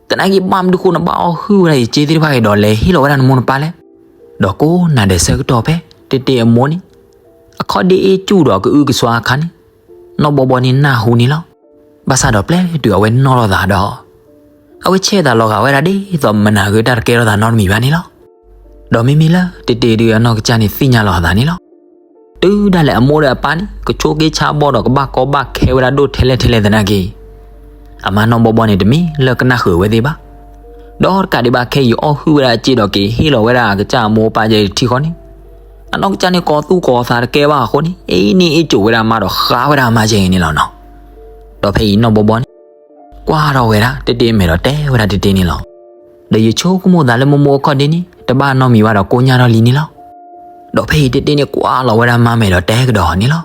သနာ်က့ဘၣ်မနုၤဃိ နဘၣ်အီၣ်ဟုၣ်ဝဲဒၣ်ယစ့သ့ၣ်တဖၣ်အံၤဒီးလဲၤဟ့ၣ်လီၤဝဲဒၣ်နမိၢ်နပၢ်လဲၣ်. ဒီးကိးနၤဒဲးဆၢကတီၢ်ဖဲ တ့တ့အမိၢ်န့ၣ် အခီၣ်ဒ့အ့ၣ်စူၣ်ဒီးကအုကစွါအခါန့ၣ် နီၢ်ဘီဘီန့ၣ်နၢ်ဟူန့ၣ်လီၤ. ဘၣ်ဆၣ်ဒီးပျဲတုၤအဝဲနီၣ်ထီၣ်သးဒီး အဝဲဆဲးသးလီၤဂာ်ဝဲဒၣ်ဒ်သိးမနၤဂ့ၤတၢ်တကဲထီၣ်သးနီတမံၤဘၣ်န့ၣ်လီၤ. ဒီးမ့မ့ၢ်လၢတ့တ့ဒုးအနီၢ်ကစၢ်န့ၣ်သ့ၣ်ညါလီၤအသးန့ၣ်လီၤ. တုၤဒၣ်လဲာ်အမိၢ်ဒီးအပၢ်န့ၣ် ကဆိးက့ဆါဘီၣ်ဒီးကဘၣ်ကီဘၣ်ခဲဝဲဒၣ်ဒိၣ်ထဲလဲၣ်ထဲလဲၣ်သနာ်က့ အမါနီၢ်ဘီဘီန့ၣ်တမ့ၢ်လၢကနၣ်ဃုာ်ဝဲသ့ၣ်ဘၣ်. ဒီးတကးဒံးဘၣ်ခဲအံၤအီၣ်ဟုၣ်ဝဲဒၣ်အစ့ဒီးက့ၤဟ့ၣ်လီၤဝဲဒၣ်အကစၢ်အမိၢ်အပၢ်ယဲအံၤတထံၣ်ဃီန့ၣ် အနီၢ်ကစၢ်န့ၣ်ကိးသူၣ်ကိးသးတကဲဘၣ်အဃိန့ၣ် အ့န့ၢ်အ့ၣ်ကိၤဝဲဒၣ်အမါဒီးဃါဝဲဒၣ်အမါယဲအံၤန့ၣ်လီၤနီၤ. ဒီးဖဲအံၤနီၢ်ဘီဘီန့ၣ် ကွၢ်ထီၣ်ဝဲဒၣ်တ့တ့အမဲာ်ဒီးတဲဝဲဒၣ်တ့တ့န့ၣ်လီၤ. ဒီးယဆိကမိၣ်သးလၢမိၢ်မိၢ်အခီၣ်ဒ့န့ၣ် တဘၣ်နီတမံၤဘၣ်ဒီးကိညၢ်ထီၣ်လံန့ၣ်လီၤ. ဒီးဖဲအံၤတ့တ့န့ၣ်ကွၢ်လီၤဝဲဒၣ်မါမဲာ်ဒီးတဲကဒီးအီၤန့ၣ်လီၤ.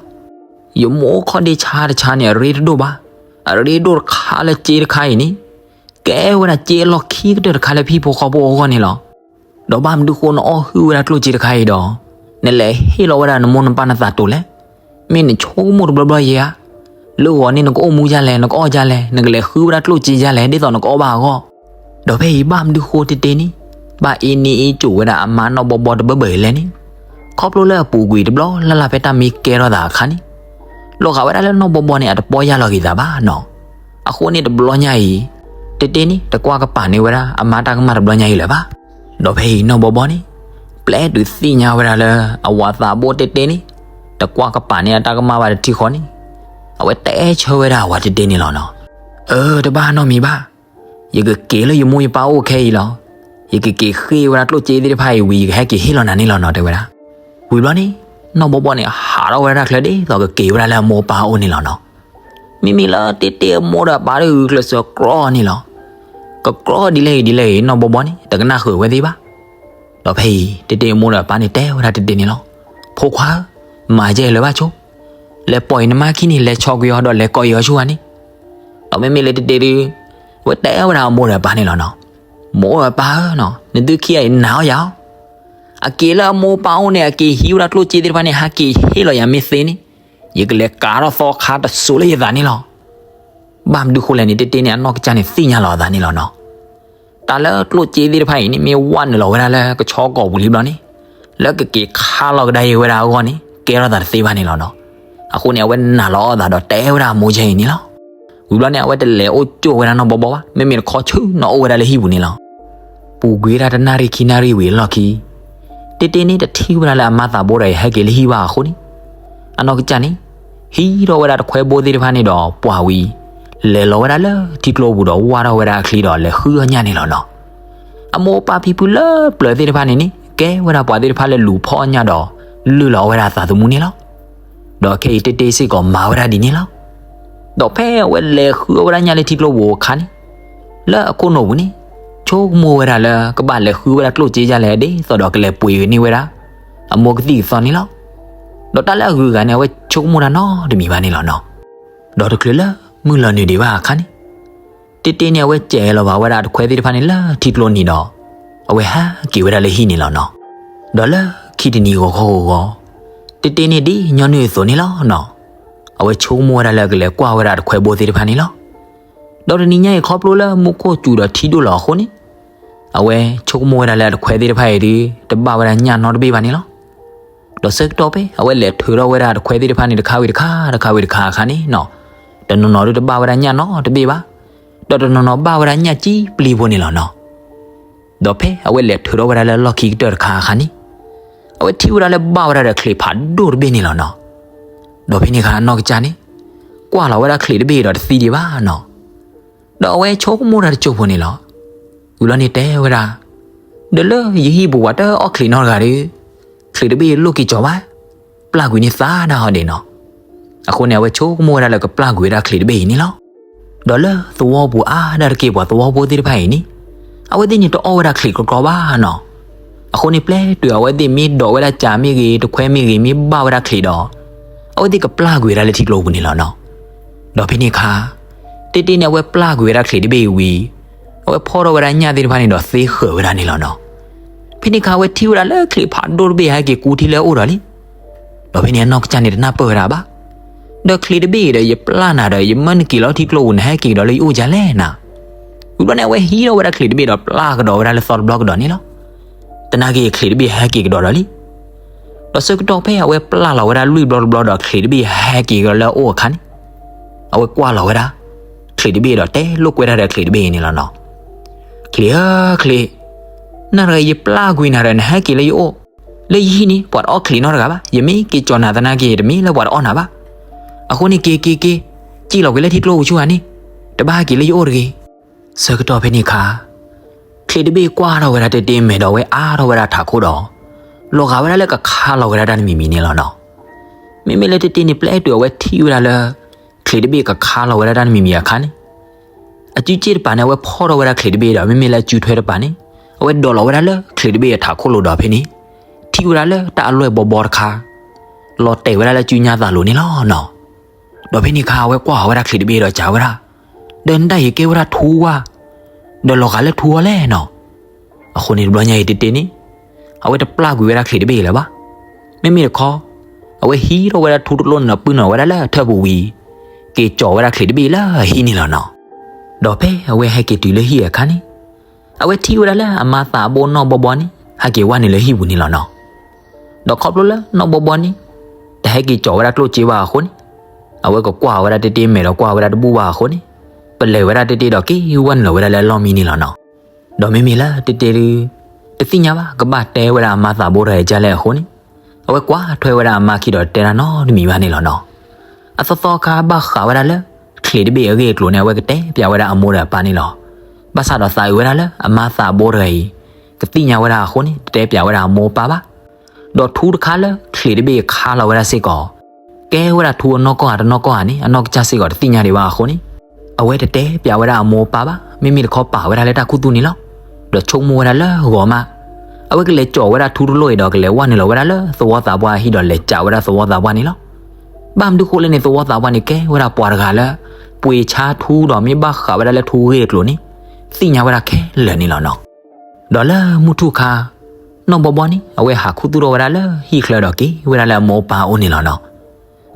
ယမိၢ်အခီၣ်ဒ့ဆါတဆါန့ၣ် အရ့တဒိၣ်ဘၣ်. အရ့ဒိၣ်တခါလၢစ့တခါအံၤန့ၣ် ကဲဝဲဒၣ်စ့အလီၢ်ခံကတၢၢ်တခါလၢဟံၣ်ဖိဃီဖိအဂီၢ်န့ၣ်လီၤ. ဒီးဘၣ်မနုၤဃိနအီၣ်ဟုၣ်ဝဲဒၣ်ကျိၣ်စ့တခါအံၤဒီး နလဲၤဟ့ၣ်လီၤဝဲဒၣ်နမိၢ်နပၢ်နသးတိၤလဲၣ်. မ့ၢ်နဆိကမိၣ်တဘျီဘျီယဲဧါ. လၢဂီၤန့ၣ်နကအိၣ်မူဒ်လဲၣ်, နကအီၣ်ဒ်လဲၣ်, နကလဲၤဃုဝဲဒၣ်ကျိၣ်စ့ဒ်လဲၣ် ဒ်သိးနကအီၣ်ဘၣ်အဂီၢ်. ဒီးဖဲအံၤဘၣ်မနုၤဃိတ့တ့န့ၣ် ဘၣ်အ့န့ၢ်အ့ၣ်ကိၤဝဲဒၣ်အမါနီၢ်ဘီဘီတဘၢဘၢအံၤလဲၣ်န့ၣ် ခီဖျိလၢအပူၤကွံာ်တဘျီလၢ်လၢ်ဖဲတၢ်မ့ၢ်ကဲထီၣ်သးအခါန့ၣ် လီၤဂာ်ဝဲဒၣ်လၢနီၢ်ဘီဘီန့ၣ် အတပီၢ်ယၢ်လီၤက့ၤသးဘၣ်နီၤ. အဃိန့ၣ်တဘျီညါအံၤ တ့တ့န့ၣ် တကွၢ်ကပၤန့ၢ်ဝဲဒၣ်အမါတၢ်ကမၣ်တဘျီညါအံၤလၢၤဘၣ်. ဒီးဖဲအံၤနီၢ်ဘီဘီန့ၣ် ပျဲတုၤသ့ၣ်ညါဝဲဒၣ်လၢ အဝၤသးဘိတ့တ့န့ၣ် တကွၢ်ကပၤန့ၢ်အတၢ်ကမၣ်ဘၣ်တထံၣ်ဃီန့ၣ် အဝဲတဲဆၢဝဲဒၣ်အဝၤတ့တ့န့ၣ်လီၤနီၤ. အၢ တဘၣ်နီတမံၤဘၣ်. ယကက့ၤလၢယမိၢ်ယပၢ်အိၣ်ခဲအံၤလီၤ. ယကက့ၤဃ့ဝဲဒၣ်ကျိၣ်စ့သ့ၣ်တဖၣ်အံၤဝံၤ ယကဟဲက့ၤဟ့ၣ်လီၤနၤန့ၣ်လီၤနီၤ တဲဝဲဒၣ်. ဝံၤဘျီန့ၣ် နီၢ်ဘီဘီန့ၣ် ဟးထီၣ်ဝဲဒၣ်ချၢဒ်သိးကက့ၤဝဲဒၣ်လၢအမိၢ်အပၢ်အိၣ်န့ၣ်လီၤနီၤ. မ့မ့ၢ်လၢတ့တ့အမိၢ်ဒီးအပၢ်တဂုာ်ကျဲးစၢးကြီန့ၣ်လီၤ. ကကြီဒ်လဲၣ်ဂ့ၤဒ်လဲၣ်ဂ့ၤ နီၢ်ဘီဘီန့ၣ် တကနၣ်ဃုာ်ဝဲသ့ၣ်ဘၣ်. ဒီးဖဲအံၤ တ့တ့အမိၢ်ဒီးအပၢ်န့ၣ်တဲဝဲဒၣ်တ့တ့န့ၣ်လီၤ. ဖိခွါဧၢ, မၤယဲလၢၤဘၣ်ဆိ. လဲၤပိာ်အံၤနမါခံန့ၣ် လဲၤဆီကွံာ်အီၤဒီးလဲၤကိးအံၤအီၤဆူၣ်ဧါန့ၣ်. ဒီးမ့မ့ၢ်လၢတတ့ဒုး အဝဲတဲဝဲဒၣ်အမိၢ်ဒီးအပၢ်န့ၣ်လီၤနီၤ. မိၢ်အပၢ်ဧၢနီၤ, နသုခံဂၤအံၤနာ်အီၤယၤ, အက့ၤလၢအမိၢ်ပၢ်အိၣ်န့ၣ် အက့ၤဟံးဝဲဒၣ်ကျိၣ်စ့သ့ၣ်တဖၣ်န့ၣ် ဟဲက့ၤဟ့ၣ်လီၤယၤမ့ၢ်သ့န့ၣ်, ယကလဲၤကးထီၣ်သီခါတစိၤလၢယသးန့ၣ်လီၤ. ဘၣ်မနုၤဃိလဲၣ်န့ၣ် တတ့န့ၣ် အနီၢ်ကစၢ်န့ၣ်သ့ၣ်ညါလီၤအသးန့ၣ်လီၤနီၤ. တၢ်လၢကျိၣ်စ့သ့ၣ်တဖၣ်အံၤန့ၣ် မ့ၢ်ဝဲနုာ်လီၤဝဲဒၣ်လၢကဆီကီၢ်ပူၤလံဘျီန့ၣ်, လၢကက့ၤခါလီၤကဒါအံၤဝဲဒၣ်အဂီၢ်န့ၣ် ကဲထီၣ်သးတသ့ဘၣ်န့ၣ်လီၤနီၤ. အဃိန့ၣ် အဝဲနာ်လီၤအီၣ်သးဒီးတဲဝဲဒၣ်အမိၢ်ယဲအံၤန့ၣ်လီၤ. ဝံၤဘျီန့ၣ် အဝဲတလဲၤအိၣ်ကၠိၣ်ဝဲဒၣ်နီၢ်ဘီဘီဘၣ်, မ့မ့ၢ်တခီဆူနီၤအိၣ်ဝဲဒၣ်လၢဟံၣ်ပူၤန့ၣ်လီၤ. ပူၤကွံာ်ဝဲဒၣ်တနၣ်ရံၣ်ခံနၣ်ရံၣ်ဝံၤအလီၢ်ခံ တ့တ့န့ၣ်တထံၣ်ဝဲဒၣ်လၢအမါသးဘိတဂၤအံၤဟဲက့ၤလၢဟံၣ်ဘၣ်အဃိန့ၣ်, အနီၢ်ကစၢ်န့ၣ် ဟံးထီၣ်ဝဲဒၣ်တခွဲဘိသ့ၣ်တဖၣ်န့ၣ်ဒီးပှၢ်ဝံၤ လဲၤလီၤဝဲဒၣ်လၢထံကျိပူၤဒီးဝၢ်ထီၣ်ဝဲဒၣ်အချံဒီးလဲၤဃုအီၣ်ညၣ်န့ၣ်လီၤနီၤ. အမိၢ်အပၢ်ဖံဖုလၢပျၢၤသ့ၣ်တဖၣ်န့ၣ်န့ၣ် ကဲဝဲဒၣ်ပှၤသ့ၣ်တဖၣ်လၢလူၤဖီၣ်အီၣ်ညၣ်ဒီး လုၢ်လီၤအီၣ်ဝဲဒၣ်အသးသမူန့ၣ်လီၤ. ဒီးခဲအံၤတ့တ့စ့ၢ်ကီးမၤဝဲဒၣ်ဒ်န့ၣ်လီၤ. ဒီးဖဲအဝဲလဲၤဃုအီၣ်ဝဲဒၣ်ညၣ်လၢထံကျိပူၤအခါန့ၣ်, လၢအခိၣ်နူာ်ပူၤန့ၣ် ဆိကမိၣ်ဝဲဒၣ်လၢကဘၣ်လဲၤဃုဝဲဒၣ်ကျိၣ်စ့ယါလဲၣ်ဒ်သိးဒီးကလဲၤပှ့ၤက့ၤန့ၢ်ဝဲဒၣ် အမိၢ်ကသံၣ်ကသီန့ၣ်လီၤ. ဒီးတၢ်လၢအဂုၤအဂၤန့ၣ် အဝဲဆိကမိၣ်တၢ်နီတမံၤဘၣ်န့ၣ်လီၤနီၤ. ဒီးတချုးလၢမုၢ်လီၤနုာ်ဒံးဘၣ်အခါန့ၣ်, တ့တ့န့ၣ် အဝဲစဲးလီၤဘၣ်ဝဲဒၣ်တခွဲသ့ၣ်တဖၣ်န့ၣ်လၢထံကျိနံၤဒီး အဝဲဟဲက့ၤဝဲဒၣ်လၢဟံၣ်န့ၣ်လီၤနီၤ. ဒီးလၢခံတနံၤဂီၤခီဂီၤဂီၤ, တ့တ့န့ၣ်ဒ်ညီနုၢ်အသိးန့ၣ်လီၤနီၤ, အဝဲဆိကမိၣ်ဝဲဒၣ်လၢကလဲၤကွၢ်ဝဲဒၣ်တခွဲဘိသ့ၣ်တဖၣ်န့ၣ်လီၤ. ဒီးတနံၤညါအံၤခီဖျိလၢမူခိၣ်စူၤဒီးထံဒိၣ်လီၤအဃိန့ၣ်, အဝဲဆိကမိၣ်ဝဲဒၣ်လၢအတခွဲသ့ၣ်တဖၣ်အံၤဒုး တဘၣ်ဝဲဒၣ်ညၣ်နီတဘ့ၣ်ဘၣ်န့ၣ်လီၤ. ဒီးဆၢကတီၢ်ဖဲ အဝဲလဲၤထုးထီၣ်ဝဲဒၣ်တခွဲသ့ၣ်တဖၣ်န့ၣ် တခါဝံၤတခါ တခါဝံၤတခါအခါန့ၣ်နီၤ, တနီၤနီၤဒုးတဘၣ်ဝဲဒၣ်ညၣ်နီတဘ့ၣ်ဘၣ်, ဒီးတနီၤနီၤဘၣ်ဝဲဒၣ်ညၣ်ကံပျံၤဖိန့ၣ်လီၤနီၤ. ဒီးဖဲအဝဲလဲၤထုးထီၣ်ဝဲဒၣ်လၢလီၢ်ခံကတၢၢ်တခါအခါန့ၣ်, အဝဲထံၣ်ဝဲဒၣ်လၢဘၣ်ဝဲဒၣ်ဒီးချံးဖးဒိၣ်တဘ့ၣ်န့ၣ်လီၤနီၤ. ဒီးဖဲန့ၣ်အခါအနီၢ်ကစၢ်န့ၣ် ကွၢ်လီၤဝဲဒၣ်ချံးတဘ့ၣ်ဒီးတသံဒံးဘၣ်နီၤ. ဒီးအဝဲဆိကမိၣ်တၢ်တစိၢ်ဖိန့ၣ်လီၤ. ဝံၤလီၤန့ၣ်တဲဝဲဒၣ်, ဒီးလၢယဟံၣ်ပူၤပှၤတအီၣ်ချံးနီတဂၤဒီး, ချံးတဘ့ၣ်လိၣ်က့ၤကၠီၤဘၣ်, ပျၢ်ကွံာ်န့ၢ်သးဒၣ်ဟီဒ့းနီၤ. အဃိန့ၣ် အဝဲဆိကမိၣ်ဝဲဒၣ်လၢကပျၢ်ကွံာ်ဝဲဒၣ်ချံးတဘ့ၣ်အံၤန့ၣ်လီၤ. ဒီးလၢသဝီပူၤအါဒၣ်တက့ၢ်ပှၤသဝီဖိသ့ၣ်တဖၣ်အံၤန့ၣ်, အဝဲသ့ၣ်န့ၣ်တအီၣ်ဝဲဒၣ်ချံးကြီကြီဘၣ်နီၤ. အဃိန့ၣ်ပျဲတုၤအဝဲသ့ၣ်မ့ၢ်ဒိးဝဲဒၣ်ကးမ့ၢ်ဂ့ၤ တခွဲမ့ၢ်ဂ့ၤ မ့ၢ်ဘၣ်ဝဲဒၣ်ချံးဒီး, အဝဲသ့ၣ်ကပျၢ်ကွံာ်ဝဲဒၣ်လၢထံကျိပူၤန့ၣ်လီၤနီၤ. ဒီးဖဲန့ၣ်အခါ, တ့တ့န့ၣ် အဝဲပျၢ်ကွံာ်ဝဲဒၣ်ချံးတဘ့ၣ်အံၤဝံၤ, အဝဲဖီၣ်ထီၣ်ဝဲဒၣ်ညၣ်သ့ၣ်တဖၣ်န့ၣ်ဒီးသ့ဃၢၤဝဲဒၣ်န့ၣ်လီၤနီၤ. ဖဲန့ၣ်အခါ အဝဲထံၣ်ဝဲဒၣ်လၢချံးဖးဒိၣ်တဘ့ၣ်ဟဲက့ၤကူထံလၢအအိၣ်ဒီးလံ. ဒီးဖဲန့ၣ်အနီၢ်ကစၢ်န့ၣ်တနၢ်ပၢၢ်ဝဲဒၣ်ဘၣ်. ဒီးချံးတဘ့ၣ်အံၤဒီးယပျၢ်နၤဒီး ယမၢနက့ၤလီၤထံကျိပူၤ နဟဲက့ၤကဒီးလၢယအိၣ်ဒ်လဲၣ်နၤ. ဝံၤဘျီန့ၣ် အဝဲဟံးထီၣ်ဝဲဒၣ်ချံးတဘ့ၣ်ဒီးပျၢ်ကဒီးဝဲဒၣ်လၢသီတဘျီကဒီးန့ၣ်လီၤ. သနာ်က့ချံးတဘ့ၣ်ဟဲက့ၤကဒီးဒီးလံ. ဒီးဆၢကတီၢ်ဖဲအဝဲပျၢ်လီၤဝဲဒၣ်လွံၢ်ဘျီတဘျီဒီးချံးတဘ့ၣ်ဟဲက့ၤကဒီးလၢအအိၣ်အခါန့ၣ်, အဝဲကွၢ်လီၤဝဲဒၣ် ချံးတဘ့ၣ်ဒီးတဲလိာ်ကွဲတၢ်ဒီးချံးတဘ့ၣ်အံၤန့ၣ်လီၤနီၤ. ချံးဧၢချံး, နၤတဂၤယပျၢ်ကွံာ်နၤဒီးနဟဲက့ၤလၢယအိၣ်, လၢယဟံၣ်န့ၣ် ပှၤတအီၣ်ချံးနီတဂၤဘၣ်. ယမ့ၢ်က့ၤကၠီၤနၤသနာ်က့ တမ့ၢ်လၢပှၤတအီၣ်နၤဘၣ်. အဃိန့ၣ်က့ၤက့ၤက့ၤ, စံၣ်လီၤကွံာ်လၢထံကျိပူၤဆူၣ်ဧါန့ၣ်, တဘၣ်ဟဲက့ၤလၢယအိၣ်တဂ့ၤ. ဆၢကတီၢ်ဖဲန့ၣ်အခါ, ချံးတဘ့ၣ်ကွၢ်ထီၣ်ဝဲဒၣ်တ့တ့မဲာ်ဒီးအဝဲအါထီၣ်ဝဲဒၣ်ထးခိၣ်ဒီး, လီၤဂာ်ဝဲဒၣ်လၢကခါလီၤဝဲဒၣ်တၢ်တမံၤမံၤန့ၣ်လီၤနီၤ. မ့မ့ၢ်လၢတ့တ့န့ၣ် ပျဲတုၤအဝဲထံၣ်ဝဲဒၣ်လၢ ချံးတဘ့ၣ်ကခါလီၤဝဲဒၣ်တၢ်တမံၤမံၤအခါန့ၣ်, အစုစ့ၣ်တပၤန့ၣ် အဝဲဖီၣ်ထီၣ်ဝဲဒၣ်ချံးတဘ့ၣ်ဒီး မ့မ့ၢ်လၢအစုထွဲတပၤန့ၣ်, အဝဲဒိးလီၤဝဲဒၣ်လၢချံးတဘ့ၣ်အထးခိၣ်လိၤဒီးဖဲန့ၣ်, ထံၣ်ဝဲဒၣ်လၢတၢ်အလွဲၢ်ဘီဘီတခါ လီၤတဲာ်ဝဲဒၣ်လၢစုညါသးလိၤန့ၣ်လီၤနီၤ. ဒီးဖဲန့ၣ်အခါ အဝဲကွၢ်ဝဲဒၣ်ချံးတဘ့ၣ်ဒီးစံးဝဲဒၣ်, ဒီးနတၢ်အံၤကဲဝဲဒၣ်ထူဧါ, ဒီးလီၤဂာ်လၢထူအီၤလဲၣ်နီၤ. အဃိန့ၣ်တဘျီညါအံၤတ့တ့န့ၣ်, အဝဲတပျၢ်ကွံာ်ဝဲဒၣ်ချံးတဘ့ၣ်အံၤလၢၤဘၣ်. မ့မ့ၢ်တခီ, အဝဲဟံးထီၣ်ဝဲဒၣ်ထူတလိၣ်န့ၣ်ဒီးပုၢ်နီၣ်ဝဲဒၣ်လၢအထၢၣ်ပူၤဝံၤ, က့ၤကၠီၤဝဲဒၣ်ချံးတဘ့ၣ်အံၤလၢအဟံၣ်န့ၣ်လီၤနီၤ. ဒီးဖဲအဝဲဟဲက့ၤတုၤလၢဟံၣ်အခါန့ၣ်, အဝဲထံၣ်ဝဲဒၣ်လၢအမါသးဘိနီၢ်ဘီဘီန့ၣ် ဟဲက့ၤဝဲနုာ်လၢဟံၣ်ပူၤန့ၣ်လီၤနီၤ. ဒီးခီဖျိလၢနီၢ်ဘီဘီန့ၣ် တဟဲက့ၤကၠီၤဝဲဒၣ်ကျိၣ်စ့ဘၣ်အဃိန့ၣ်, အဝဲကကွၢ်ဝဲဒၣ်တ့တ့မဲာ်ဒီးကွၢ်ဝဲဒၣ်တဘူၣ်ဘၣ်အဃိန့ၣ်, ပလဲၤဝဲဒၣ်တ့တ့ဒီးက့ၤဝဲနုာ်လီၤဝဲဒၣ်လၢအလီၢ်မံန့ၣ်လီၤနီၤ. ဒီးမ့မ့ၢ်လၢတ့တ့ဒုး တသ့ၣ်ညါဘၣ် ကဘၣ်တဲဝဲဒၣ်အမါသးဘိတဂၤအံၤဒ်လဲၣ်အဃိန့ၣ်, အဝဲကွၢ်ထွဲဝဲဒၣ်အမါခံဒီးတဲတၢ်နီတမံၤဘၣ်န့ၣ်လီၤနီၤ. အသီသီအခါဘၣ်ဃးဝဲဒၣ်လၢ ချံးတဘ့ၣ်အဂ့ၢ်အကျိၤန့ၣ် အဝဲကတဲပျးဝဲဒၣ်အမိၢ်ဒီးအပၢ်န့ၣ်လီၤ. ဘၣ်ဆၣ်ဒီးသးအုးဝဲဒၣ်လၢအမါသးဘိတဂၤအံၤ ကသ့ၣ်ညါဝဲဒၣ်အဃိန့ၣ် တတဲပျးဝဲဒၣ်အမိၢ်အပၢ်ဘၣ်. ဒီးထူတခါလၢချံးတဘ့ၣ်ခါလီၤဝဲဒၣ်စ့ၢ်ကီး ကဲဝဲဒၣ်ထူအနီၢ်ကီၢ်ဧါတနီၢ်ကီၢ်ဧါန့ၣ် အနီၢ်ကစၢ်စ့ၢ်ကီးတသ့ၣ်ညါဒံးဘၣ်အဃိန့ၣ်, အဝဲတတဲပျးဝဲဒၣ်အမိၢ်အပၢ်ဘၣ်. မ့မ့ၢ်တခီပာ်ဝဲဒၣ်လၢတၢ်ခူသူၣ်န့ၣ်လီၤ. ဒီးဆိကမိၣ်ဝဲဒၣ်လၢဂီၤမး အဝဲကလဲၤကၠီၤဝဲဒၣ်ထူတလိၣ်အံၤဒီးကလဲၤဝဲနုာ်လီၤဝဲဒၣ်လၢသဝီသးပှၢ်အဟံၣ်ဒီးလဲၤကးဝဲဒၣ်သဝီသးပှၢ်န့ၣ်လီၤ. ဘၣ်မနုၤဃိလဲၣ်န့ၣ် သဝီသးပှၢ်န့ၣ် ကဲဝဲဒၣ်ပှၤတဂၤလၢ ပှ့ၤဆါထူဒီးမ့ၢ်ဘၣ်ဃးဝဲဒၣ်လၢထူဂ့ၢ်အကျိၤန့ၣ် သ့ၣ်ညါဝဲဒၣ်ခဲလၢာ်န့ၣ်လီၤနီၤ. ဒီးလၢမုၢ်ထူၣ်ခါ နီၢ်ဘီဘီန့ၣ် အဝဲဟးခူသူၣ်ထီၣ်ဝဲဒၣ်လၢဟံၣ်ချၢဒီးက့ၤဝဲဒၣ်လၢအမိၢ်အပၢ်အိၣ်န့ၣ်လီၤနီၤ.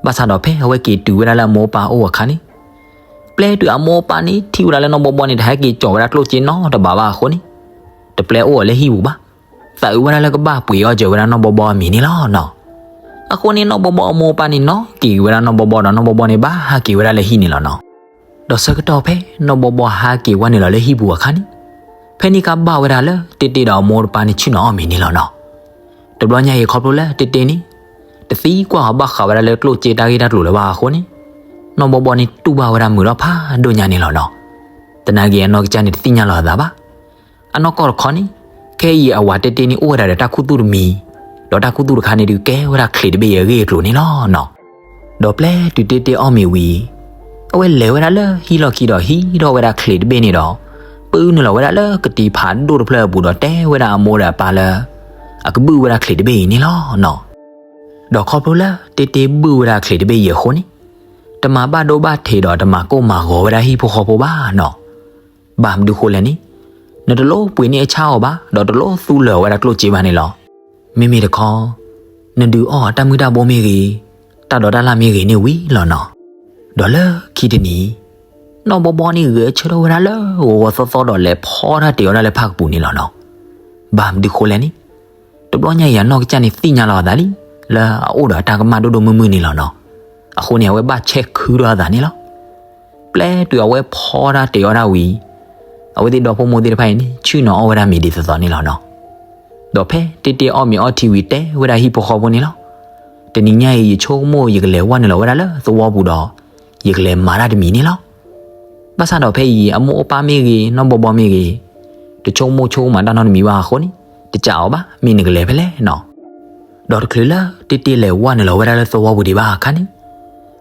ဘၣ်ဆၣ်ဒီးဖဲအဝဲက့ၤတုၤဝဲဒၣ်လၢအမိၢ်အပၢ်အိၣ်အခါန့ၣ် ပျဲတုၤအမိၢ်အပၢ်န့ၣ် ထံၣ်ဝဲဒၣ်လၢနီၢ်ဘီဘီန့ၣ် တဟဲက့ၤကၠီၤဝဲဒၣ်ကျိၣ်စ့နီတဘးဘၣ်အဃိန့ၣ် တပျဲအိၣ်အီၤလၢဟံၣ်ပူၤဘၣ်. သးအုးဝဲဒၣ်လၢကဘၣ်ပှ့ၤအီၣ်စၢၤဝဲဒၣ်နီၢ်ဘီဘီအမံၤန့ၣ်လီၤနီၤ. အဃိန့ၣ် နီၢ်ဘီဘီအမိၢ်အပၢ်န့ၣ် နီၣ်က့ၤဝဲဒၣ်နီၢ်ဘီဘီဒီး နီၢ်ဘီဘီန့ၣ်ဘၣ်ဟးက့ၤဝဲဒၣ်လၢဟံၣ်န့ၣ်လီၤနီၤ. ဒီးဆၢကတီၢ်ဖဲနီၢ်ဘီဘီဟးက့ၤဝဲနုာ်လီၤလၢဟံၣ်ပူၤအခါန့ၣ် ဖဲန့ၣ်ကဘၣ်ဝဲဒၣ်လၢတ့တ့ဒီးအမိၢ်တပၢ်န့ၣ်ဆ့ၣ်နီၤအီၣ်မ့ၤန့ၣ်လီၤနီၤ. တဘျီညါအံၤခီဖျိလၢတ့တ့န့ၣ် တသံကွၢ်အီၤဘၣ်ဃးဝဲဒၣ်လၢကျိၣ်စ့တၢ်ဂ့ၢ်တၢ်ကျိၤလၢၤဘၣ်အဃိန့ၣ် နီၢ်ဘီဘီန့ၣ်တူၢ်ဘၣ်ဝဲဒၣ်မုာ်ထီၣ်ဖးဒိၣ်ညါန့ၣ်လီၤနီၤ. သနာ်က့အနီၢ်ကစၢ်န့ၣ်တသ့ၣ်ညါလီၤအသးဘၣ်. အနီၢ်ကီၢ်တခီန့ၣ် ခဲအံၤအဝၤတ့တ့န့ၣ်အိၣ်ဝဲဒၣ်ဒီးတၢ်ခူသူၣ်တမံၤ, ဒီးတၢ်ခူသူၣ်တခါန့ၣ်ဒုးကဲဝဲဒၣ်ချံးတဘ့ၣ်အံၤအဂ့ၢ်အကျိၤန့ၣ်လီၤနီၤ. ဒီးပျဲတုၤတ့တ့အီၣ်မ့ၤဝံၤ အဝဲလဲၤဝဲဒၣ်လၢဟံၣ်လီၢ်ခံဒီးဟံးထီၣ်ဝဲဒၣ်ချံးတဘ့ၣ်န့ၣ်ဒီး ပုၢ်နုာ်လီၤဝဲဒၣ်လၢကတံၤဖးဒိၣ်တဖျၢၣ်အပူၤဒီးတဲဝဲဒၣ်အမိၢ်ဒီးအပၢ်လၢ အကဘုၣ်ဝဲဒၣ်ချံးတဘ့ၣ်အံၤန့ၣ်လီၤနီၤ. ဒီးခီဖျိလၢတ့တ့ဘုၣ်ဝဲဒၣ်ချံးတဘ့ၣ်အံၤအဃိန့ၣ် တမၤဘၣ်ဒိဘၣ်ထံးဒီးတမၤကိၢ်မၤဂီၤဝဲဒၣ်ဟံၣ်ဖိဃီဖိဘၣ်နီၤ. ဘၣ်မနုၤဃိလဲၣ်န့ၣ် နတလိၣ်ပှ့ၤန့ၢ်အဆၣ်အီၤဘၣ် ဒီးတလိၣ်သူလၢာ်ဝဲဒၣ်ကျိၣ်စ့ဘၣ်န့ၣ်လီၤ. မ့မ့ၢ်တခီ နဒုးအီၣ်တၢ်မုၢ်တၢ်ဘိမ့ၢ်ဂ့ၤ, တၢ်ဒိးတၢ်လၣ်မ့ၢ်ဂ့ၤန့ၣ်ဝံၤလီၤနီၤ. ဒီးလၢခံတနံၤ နီၢ်ဘီဘီန့ၣ်ဂဲၤဆၢထၢၣ်ဝဲဒၣ်လၢဂီၤဂီၤသီသီဒီးလဲၤဖီတၢ်တ့ၤအီၣ်တၢ်လၢဖၣ်ကပူၤန့ၣ်လီၤနီၤ. ဘၣ်မနုၤဃိလဲၣ်န့ၣ် တဘျီညါအံၤအနီၢ်ကစၢ်န့ၣ်သ့ၣ်ညါလီၤအသးလံ လၢအအိၣ်ဒီးအတၢ်ကမၣ်ဒိၣ်ဒိၣ်မုၢ်မုၢ်န့ၣ်လီၤနီၤ. အဃိန့ၣ် အဝဲဘၣ်ဆဲးခုထီၣ်အသးန့ၣ်လီၤ. ပျဲတုၤအဝဲဖီတၢ်တ့ၤအီၣ်တၢ်ဝံၤ အဝဲသ့ၣ်ဒီဖိမိၢ်သ့ၣ်တဖၣ်အံၤန့ၣ် ဆ့ၣ်နီၤအီၣ်ဝဲဒၣ်မ့ၤဒ်သိးသိးန့ၣ်လီၤနီၤ. ဒီးဖဲတ့တ့အီၣ်မ့ၤအီထံဝံၤတဲဝဲဒၣ်ဟံၣ်ဖိဃီဖိန့ၣ်လီၤ. တနံၤညါအံၤ ယဆိကမိၣ်ယကလဲၤဝဲနုာ်လီၤဝဲဒၣ်လၢသဝီပူၤဒီး ယကလဲၤမၤတၢ်တမံၤန့ၣ်လီၤ. ဘၣ်ဆၣ်ဒီးဖဲအံၤ အမိၢ်အပၢ်မ့ၢ်ဂ့ၤ နီၢ်ဘီဘီမ့ၢ်ဂ့ၤ တဆိကမိၣ်ဆိကမးတၢ်နီတမံၤဘၣ်အဃိန့ၣ် တစံးအီၤဘၣ် မ့ၢ်နကလဲၤဖဲလဲၣ်နီၤ. ဒီးတချုးလၢတ့တ့လဲၤဝဲနုာ်လီၤဝဲဒၣ်လၢသဝီပူၤဒံးဘၣ်အခါန့ၣ်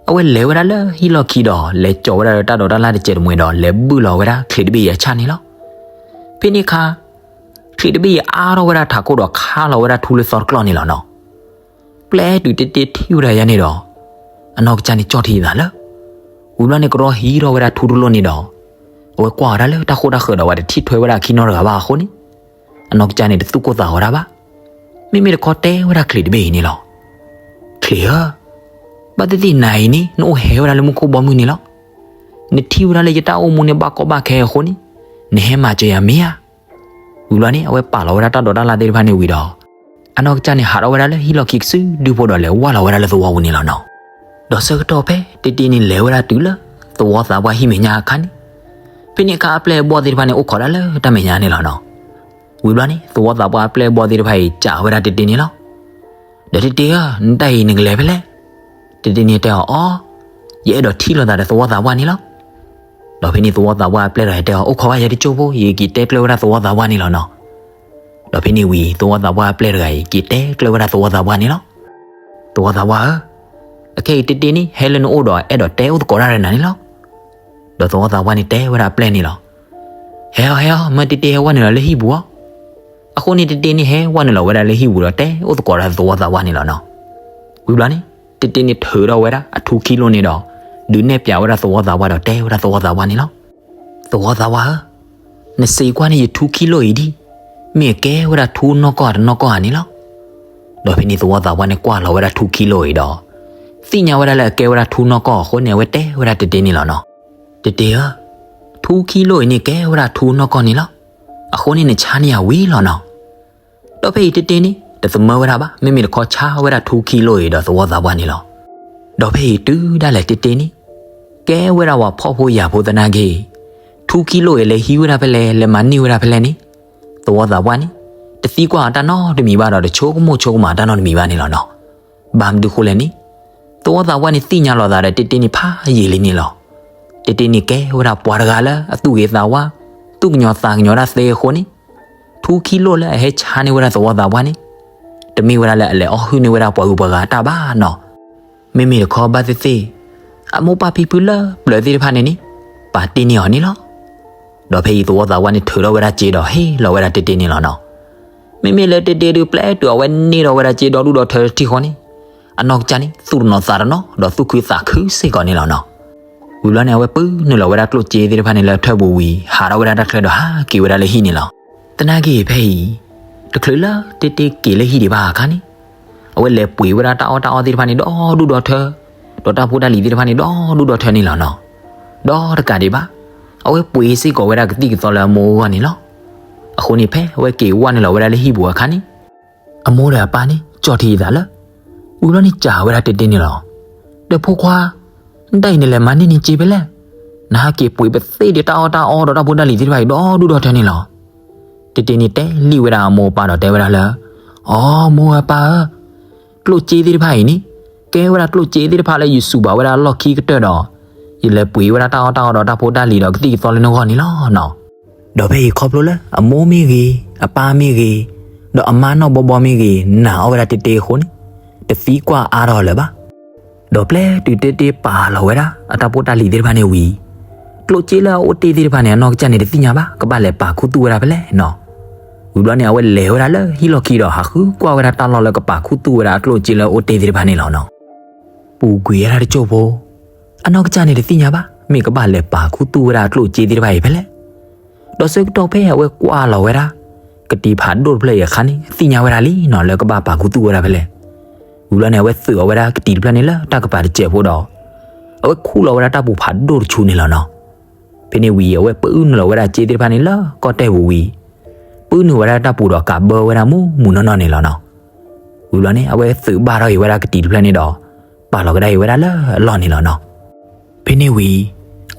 အဝဲလဲၤဝဲဒၣ်လၢဟံၣ်လီၢ်ခံဒီး လဲၤကၠီၤဝဲဒၣ်လၢတၢ်ဒိးတၢ်လၣ်တစဲးတမှဲၤဒီး လဲၤဘုၣ်လီၤဝဲဒၣ်ချံးတဘ့ၣ်အံၤအဆၣ်န့ၣ်လီၤ. ဖဲန့ၣ်အခါ ချံးတဘ့ၣ်အံၤအါထီၣ်ဝဲဒၣ်ထးခိၣ်ဒီးခါလီၤဝဲဒၣ်ထူလၢသီတကျီၢ်န့ၣ်လီၤနီၤ. ပျဲတုၤတ့တ့ထံၣ်ဝဲဒၣ်ယၤန့ၣ်ဒီး အနီၢ်ကစၢ်န့ၣ်ကၠီၣ်ထံအသးလၢ ဝံၤဘျီန့ၣ် ကရီဟံးထီၣ်ဝဲဒၣ်ထူတလိၣ်န့ၣ်ဒီး အဝဲကွၢ်ဝဲဒၣ်လၢတၢ်ဃိတၢ်ဃၢၤဒီး ဝဲတထံၣ်ထွဲဝဲဒၣ်အခံနီတဂၤဘၣ်အဃိန့ၣ် အနီၢ်ကစၢ်န့ၣ်တသူၣ်ကိၢ်သးဂီၤတၢ်ဘၣ်. မ့မ့ၢ်တခီတဲဝဲဒၣ်ချံးတဘ့ၣ်အံၤန့ၣ်လီၤ. ချံးဧၢ, ဘၣ်သ့ၣ်သ့ၣ်နၤအံၤန့ၣ် နအိၣ်ဟဲဝဲဒၣ်လၢမူခိၣ်ဘီမုၢ်န့ၣ်လီၤ. နထံၣ်ဝဲဒၣ်လၢယတၢ်အိၣ်မူန့ၣ်ဘၣ်ကီဘၣ်ခဲအဃိန့ၣ် နဟဲမၤစၢၤယၤမ့ၢ်ဧါ. ဝံၤဘျီန့ၣ် အဝဲပာ်လီၤဝဲဒၣ်တၢ်ဒိးတၢ်လၣ်သ့ၣ်တဖၣ်န့ၣ်ဝံၤဒီး အနီၢ်ကစၢ်န့ၣ်ဟးထီၣ်ဝဲဒၣ်လၢဟံၣ်လီၢ်ခံကစုဒုဖိဒီးလဲၤဝဲလီၤဝဲဒၣ်လၢသဝီပူၤန့ၣ်လီၤနီၤ. ဒီးဆၢကတီၢ်ဖဲတ့တ့န့ၣ်လဲၤဝဲဒၣ်တုၤလၢသဝီသးပှၢ်ဟံၣ်မဲာ်ညါအခါန့ၣ် ဖဲန့ၣ်အခါအပျဲၢ်အဘီၣ်သ့ၣ်တဖၣ်န့ၣ်အိၣ်ခိးဒၣ်လၢတၢ်မဲာ်ညါန့ၣ်လီၤနီၤ. ဝံၤဘျီန့ၣ် သဝီသးပှၢ်အပျဲၢ်အဘီၣ်သ့ၣ်တဖၣ်အံၤစံးဝဲဒၣ်တ့တ့န့ၣ်လီၤ. ဒီးတ့တ့ဧၢ, နတၢ်အံၤနကလဲၤဖဲလဲၣ်. တ့တ့န့ၣ်တဲအီၤ, အိ, ယအဲၣ်ဒိးထံၣ်လိာ်သးဒီးသဝီသးပှၢ်န့ၣ်လီၤ. ဒီးဖဲန့ၣ်သဝီသးပှၢ်အပျဲၢ်တဂၤတဲအီၤ, အိၣ်ခိးဘၣ်ယၤတကၠိဖိ, ယက့ၤတဲကျၢၢ်ဝဲဒၣ်သဝီသးပှၢ်န့ၣ်လီၤနီၤ. ဒီးဖဲန့ၣ်ဝံၤ သဝီသးပှၢ်အပျဲၢ်တဂၤအံၤ က့ၤတဲကျၢၢ်ဝဲဒၣ်သဝီသးပှၢ်န့ၣ်လီၤ. သဝီသးပှၢ်ဧၢ, အခဲအံၤတ့တ့န့ၣ် ဟဲလၢနအိၣ်ဒီးအဲၣ်ဒိးတဲအိၣ်သကိးတၢ်ဒီးနၤန့ၣ်လီၤ. ဒီးသဝီသးပှၢ်န့ၣ်တဲဝဲဒၣ်အပျဲၢ်န့ၣ်လီၤ. ဟဲအီၤ ဟဲအီၤ, မၢတ့တ့ဟဲဝဲနုာ်လီၤလၢဟံၣ်ပူၤအီၤ. အဃိန့ၣ်တ့တ့န့ၣ်ဟဲဝဲနုာ်လီၤဝဲဒၣ်လၢဟံၣ်ပူၤဒီးတဲအိၣ်သကိးတၢ်သဝီသးပှၢ်န့ၣ်လီၤနီၤ. ဝံၤဘျီန့ၣ် တ့တ့န့ၣ်ထုးထီၣ်ဝဲဒၣ်အထူခံလိၣ်န့ၣ်ဒီး ဒုးနဲၣ်ပၠးဝဲဒၣ်သဝီသးပှၢ်ဒီးတဲဝဲဒၣ်သဝီသးပှၢ်န့ၣ်လီၤ. သဝီသးပှၢ်ဧၢ, နစံးကွၢ်န့ၢ်ယထူခံလိၣ်အံၤဒံး, မ့ၢ်အကဲဝဲဒၣ်ထူနီၢ်ကီၢ်ဧါတနီၢ်ကီၢ်ဧါန့ၣ်လီၤ. ဒီးဖဲန့ၣ်သဝီသးပှၢ်န့ၣ်ကွၢ်လီၤဝဲဒၣ်ထူခံလိၣ်အံၤဒီး သ့ၣ်ညါဝဲဒၣ်လၢအကဲဝဲဒၣ်ထူနီၢ်ကီၢ်အဃိန့ၣ် အဝဲတဲဝဲဒၣ်တ့တ့န့ၣ်လီၤနီၤ. တ့တ့ဧၢ, ထူခံလိၣ်အံၤန့ၣ်ကဲဝဲဒၣ်ထူနီၢ်ကီၢ်န့ၣ်လီၤ. အဃိန့ၣ်နဆါန့ၢ်ယၤဝံၤလီၤနီၤ. ဒီးဖဲအံၤတ့တ့န့ၣ် တသမၢဝဲဒၣ်ဘၣ်, မ့မ့ၢ်တခီဆါဝဲဒၣ်ထူခံလိၣ်အံၤဒီးသဝီသးပှၢ်န့ၣ်လီၤ. ဒီးဖဲအံၤတုၤဒၣ်လဲာ်တ့တ့န့ၣ် ကဲဝဲဒၣ်ပှၤဖှီၣ်ဖိယာ်ဖိသနာ်က့ ထူခံလိၣ်အံၤလဲၤဟံးဝဲဒၣ်ဖဲလဲၣ်, လဲၤမၤန့ၢ်ဝဲဒၣ်ဖဲလဲၣ်န့ၣ် သဝီသးပှၢ်န့ၣ် တသံကွၢ်အီၤတၢ်နီတမံၤဘၣ်ဒီး တဆိကမိၣ်ဆိကမးတၢ်နီတမံၤဘၣ်န့ၣ်လီၤနီၤ. ဘၣ်မနုၤဃိလဲၣ်န့ၣ် သဝီသးပှၢ်န့ၣ်သ့ၣ်ညါလီၤသးဒီးတ့တ့န့ၣ်ဖးယံာ်လံန့ၣ်လီၤ. တ့တ့န့ၣ်ကဲဝဲဒၣ်ပှၤတဂၤလၢအသူၣ်ဂ့ၤသးဝါ, သူၣ်ကညီၤသးကညီၤတၢ်သ့အဃိန့ၣ် ထူခံလိၣ်လၢအဟဲဆါန့ၢ်ဝဲဒၣ်သဝီသးပှၢ်န့ၣ် တမ့ၢ်ဝဲဒၣ်လၢအလဲၤအီၣ်ဟုၣ်န့ၢ်ဝဲဒၣ်ပှၤဂုၤပှၤဂၤအတၢ်ဘၣ်နီၤ. မ့မ့ၢ်တခီဘၣ်သ့ၣ်သ့ၣ် အမိၢ်ပၢ်ဖံဖုလၢပျၢၤသ့ၣ်တဖၣ်န့ၣ်န့ၣ် ပာ်တ့ၢ်န့ၢ်အီၤန့ၣ်လီၤ. ဒီးဖဲအံၤသဝီသးပှၢ်န့ၣ်ထုးထီၣ်ဝဲဒၣ်စ့ဒီးဟ့ၣ်လီၤဝဲဒၣ်တ့တ့န့ၣ်လီၤနီၤ. မ့မ့ၢ်လၢတ့တ့ဒုးပျဲတုၤအဝဲန့ၢ်ထီၣ်ဝဲဒၣ်စ့ဒီဒူၣ်ဒီထၢတထံၣ်ဃီန့ၣ် အနီၢ်ကစၢ်န့ၣ် သူၣ်တနီၤသးတနီၤ ဒီးသူၣ်ခုသးခုစ့ၢ်ကီးန့ၣ်လီၤနီၤ. ဝံၤဘျီန့ၣ် အဝဲပၢနုာ်လီၤဝဲဒၣ်ကျိၣ်စ့သ့ၣ်တဖၣ်န့ၣ်လၢထၢၣ်ပူၤဝံၤ ဟးထီၣ်ဝဲဒၣ်တၢ်ချၢဒီးဟးက့ၤဝဲဒၣ်လၢဟံၣ်န့ၣ်လီၤ. သနာ်က့ဖဲအံၤ တချုးလၢတ့တ့က့ၤလၢဟံၣ်ဒံးဘၣ်အခါန့ၣ် အဝဲလဲၤပှ့ၤဝဲဒၣ်တၢ်အီၣ်တၢ်အီသ့ၣ်တဖၣ်န့ၣ်ဒီဒူၣ်ဒီထၢ, ဒီးတၢ်ဖိတၢ်လံၤသ့ၣ်တဖၣ်န့ၣ်ဒီဒူၣ်ဒီထၢန့ၣ်လီၤနီၤ. ဒီးတကးဒံးဘၣ်, အဝဲပှ့ၤစ့ၢ်ကီးဝဲဒၣ်ကသံၣ်ကသီလၢအမိၢ်အဂီၢ်န့ၣ်လီၤ. အဃိန့ၣ်ဖဲအဝဲက့ၤဝဲနုာ်လီၤဝဲဒၣ်လၢဟံၣ်ပူၤအခါန့ၣ် အမိၢ်ဒီးအပၢ်န့ၣ် ကၠီၣ်ထံအသးလၢ ဝံၤဘျီန့ၣ်စံးဝဲဒၣ်တ့တ့န့ၣ်လီၤ. ဒီးဖိခွါ, နတၢ်အံၤနလဲၤမၤန့ၢ်န့ၢ်စ့ဖဲလဲၣ်. နဟးက့ၤပှ့ၤပသ့ၣ်ဒီးတၢ်အီၣ်တၢ်အီဒီးတၢ်ဖိတၢ်လံၤသ့ၣ်တဖၣ်အံၤဒီဒူၣ်ဒီထၢန့ၣ်လီၤ. တ့တ့န့ၣ်တဲလံဝဲဒၣ်အမိၢ်အပၢ်ဒီးတဲဝဲဒၣ်လၢ အိ မိၢ်ဧၢပၢ်ဧၢ, ကျိၣ်စ့သ့ၣ်တဖၣ်အံၤန့ၣ် ကဲဝဲဒၣ်ကျိၣ်စ့သ့ၣ်တဖၣ်လၢယစူးဘၣ်ဝဲဒၣ်အလီၢ်ခံကတၢၢ်ဒီး ယလဲၤပှ့ၤဝဲဒၣ်တၢ်အီၣ်တၢ်အီဒီးတၢ်ဖိတၢ်လံၤဒီးကသံၣ်ကသီလၢနဂီၢ်န့ၣ်လီၤနီၤ. ဒီးဖဲအံၤခီဖျိလၢအမိၢ်မ့ၢ်ဂ့ၤ, အပၢ်မ့ၢ်ဂ့ၤ, ဒီးအမါနီၢ်ဘီဘီမ့ၢ်ဂ့ၤ နာ်အီၣ်ဝဲဒၣ်တ့တ့အဃိန့ၣ် တသံကွၢ်အါထီၣ်လၢၤဘၣ်. ဒီးပျဲတုၤတ့တ့ပာ်လီၤဝဲဒၣ် အတၢ်ဖိတၢ်လံၤသ့ၣ်တဖၣ်န့ၣ်ဝံၤ, ကျိၣ်စ့လၢအအိၣ်တ့ၢ်သ့ၣ်တဖၣ်န့ၣ် အနီၢ်ကစၢ်န့ၣ်တသ့ၣ်ညါဘၣ် ကဘၣ်လဲၤပာ်ခူသူၣ်ဝဲဒၣ်ဖဲလဲၣ်နီၤ. ဝံၤဘျီန့ၣ် အဝဲလဲၤဝဲဒၣ်လၢဟံၣ်လီၢ်ခံဒီး ဟးဃုကွၢ်ဝဲဒၣ်တၢ်လီၢ်လၢကပာ်ခူသူၣ်ဝဲဒၣ်အကျိၣ်စ့လၢအအိၣ်တ့ၢ်သ့ၣ်တဖၣ်န့ၣ်လီၤနီၤ. ပူၤကွံာ်ဝဲဒၣ်တစိၢ်ဖိ, အနီၢ်ကစၢ်န့ၣ်တသ့ၣ်ညါဘၣ် မ့ၢ်ကဘၣ်လဲၤပာ်ခူသူၣ်ဝဲဒၣ်အကျိၣ်စ့သ့ၣ်တဖၣ်အံၤဖဲလဲၣ်. ဒီးဆၢကတီၢ်ဖဲအဝဲကွၢ်လီၤဝဲဒၣ် ကတံၤဖးဒိၣ်တဖျၢၣ်အံၤအခါန့ၣ် သ့ၣ်ညါဝဲဒၣ်လံနီၤ လၢကဘၣ်ပာ်ခူသူၣ်ဝဲဒၣ်ဖဲလဲၣ်. ဝံၤဘျီန့ၣ် အဝဲသုးအီၤဝဲဒၣ်ကတံၤတဖျၢၣ်န့ၣ်လၢတၢ်ကပၤတစဲးဖိဒီး အဝဲခူၣ်လီၤဝဲဒၣ်တၢ်ပူၤဖးဒိၣ်တဆူန့ၣ်လီၤနီၤ. ဖဲန့ၣ်ဝံၤ အဝဲပၢနုာ်လီၤဝဲဒၣ်စ့သ့ၣ်တဖၣ်န့ၣ်လၢကီၢ်တဲၢ်ပူၤဝံၤ, ပၢနုာ်ဝဲဒၣ်တၢ်ပူၤဒီးကးဘၢဝဲဒၣ်မူးမူးနီၢ်နီၢ်န့ၣ်လီၤနီၤ. ဝံၤဘျီန့ၣ် အဝဲသုးဘၣ်ထီၣ်အံၤဝဲဒၣ်ကတံၤတဖျၢၣ်န့ၣ်ဒီး ပာ်လီၤကဒါအံၤဝဲဒၣ်လၢအလီၢ်န့ၣ်လီၤနီၤ. ဖဲန့ၣ်ဝံၤ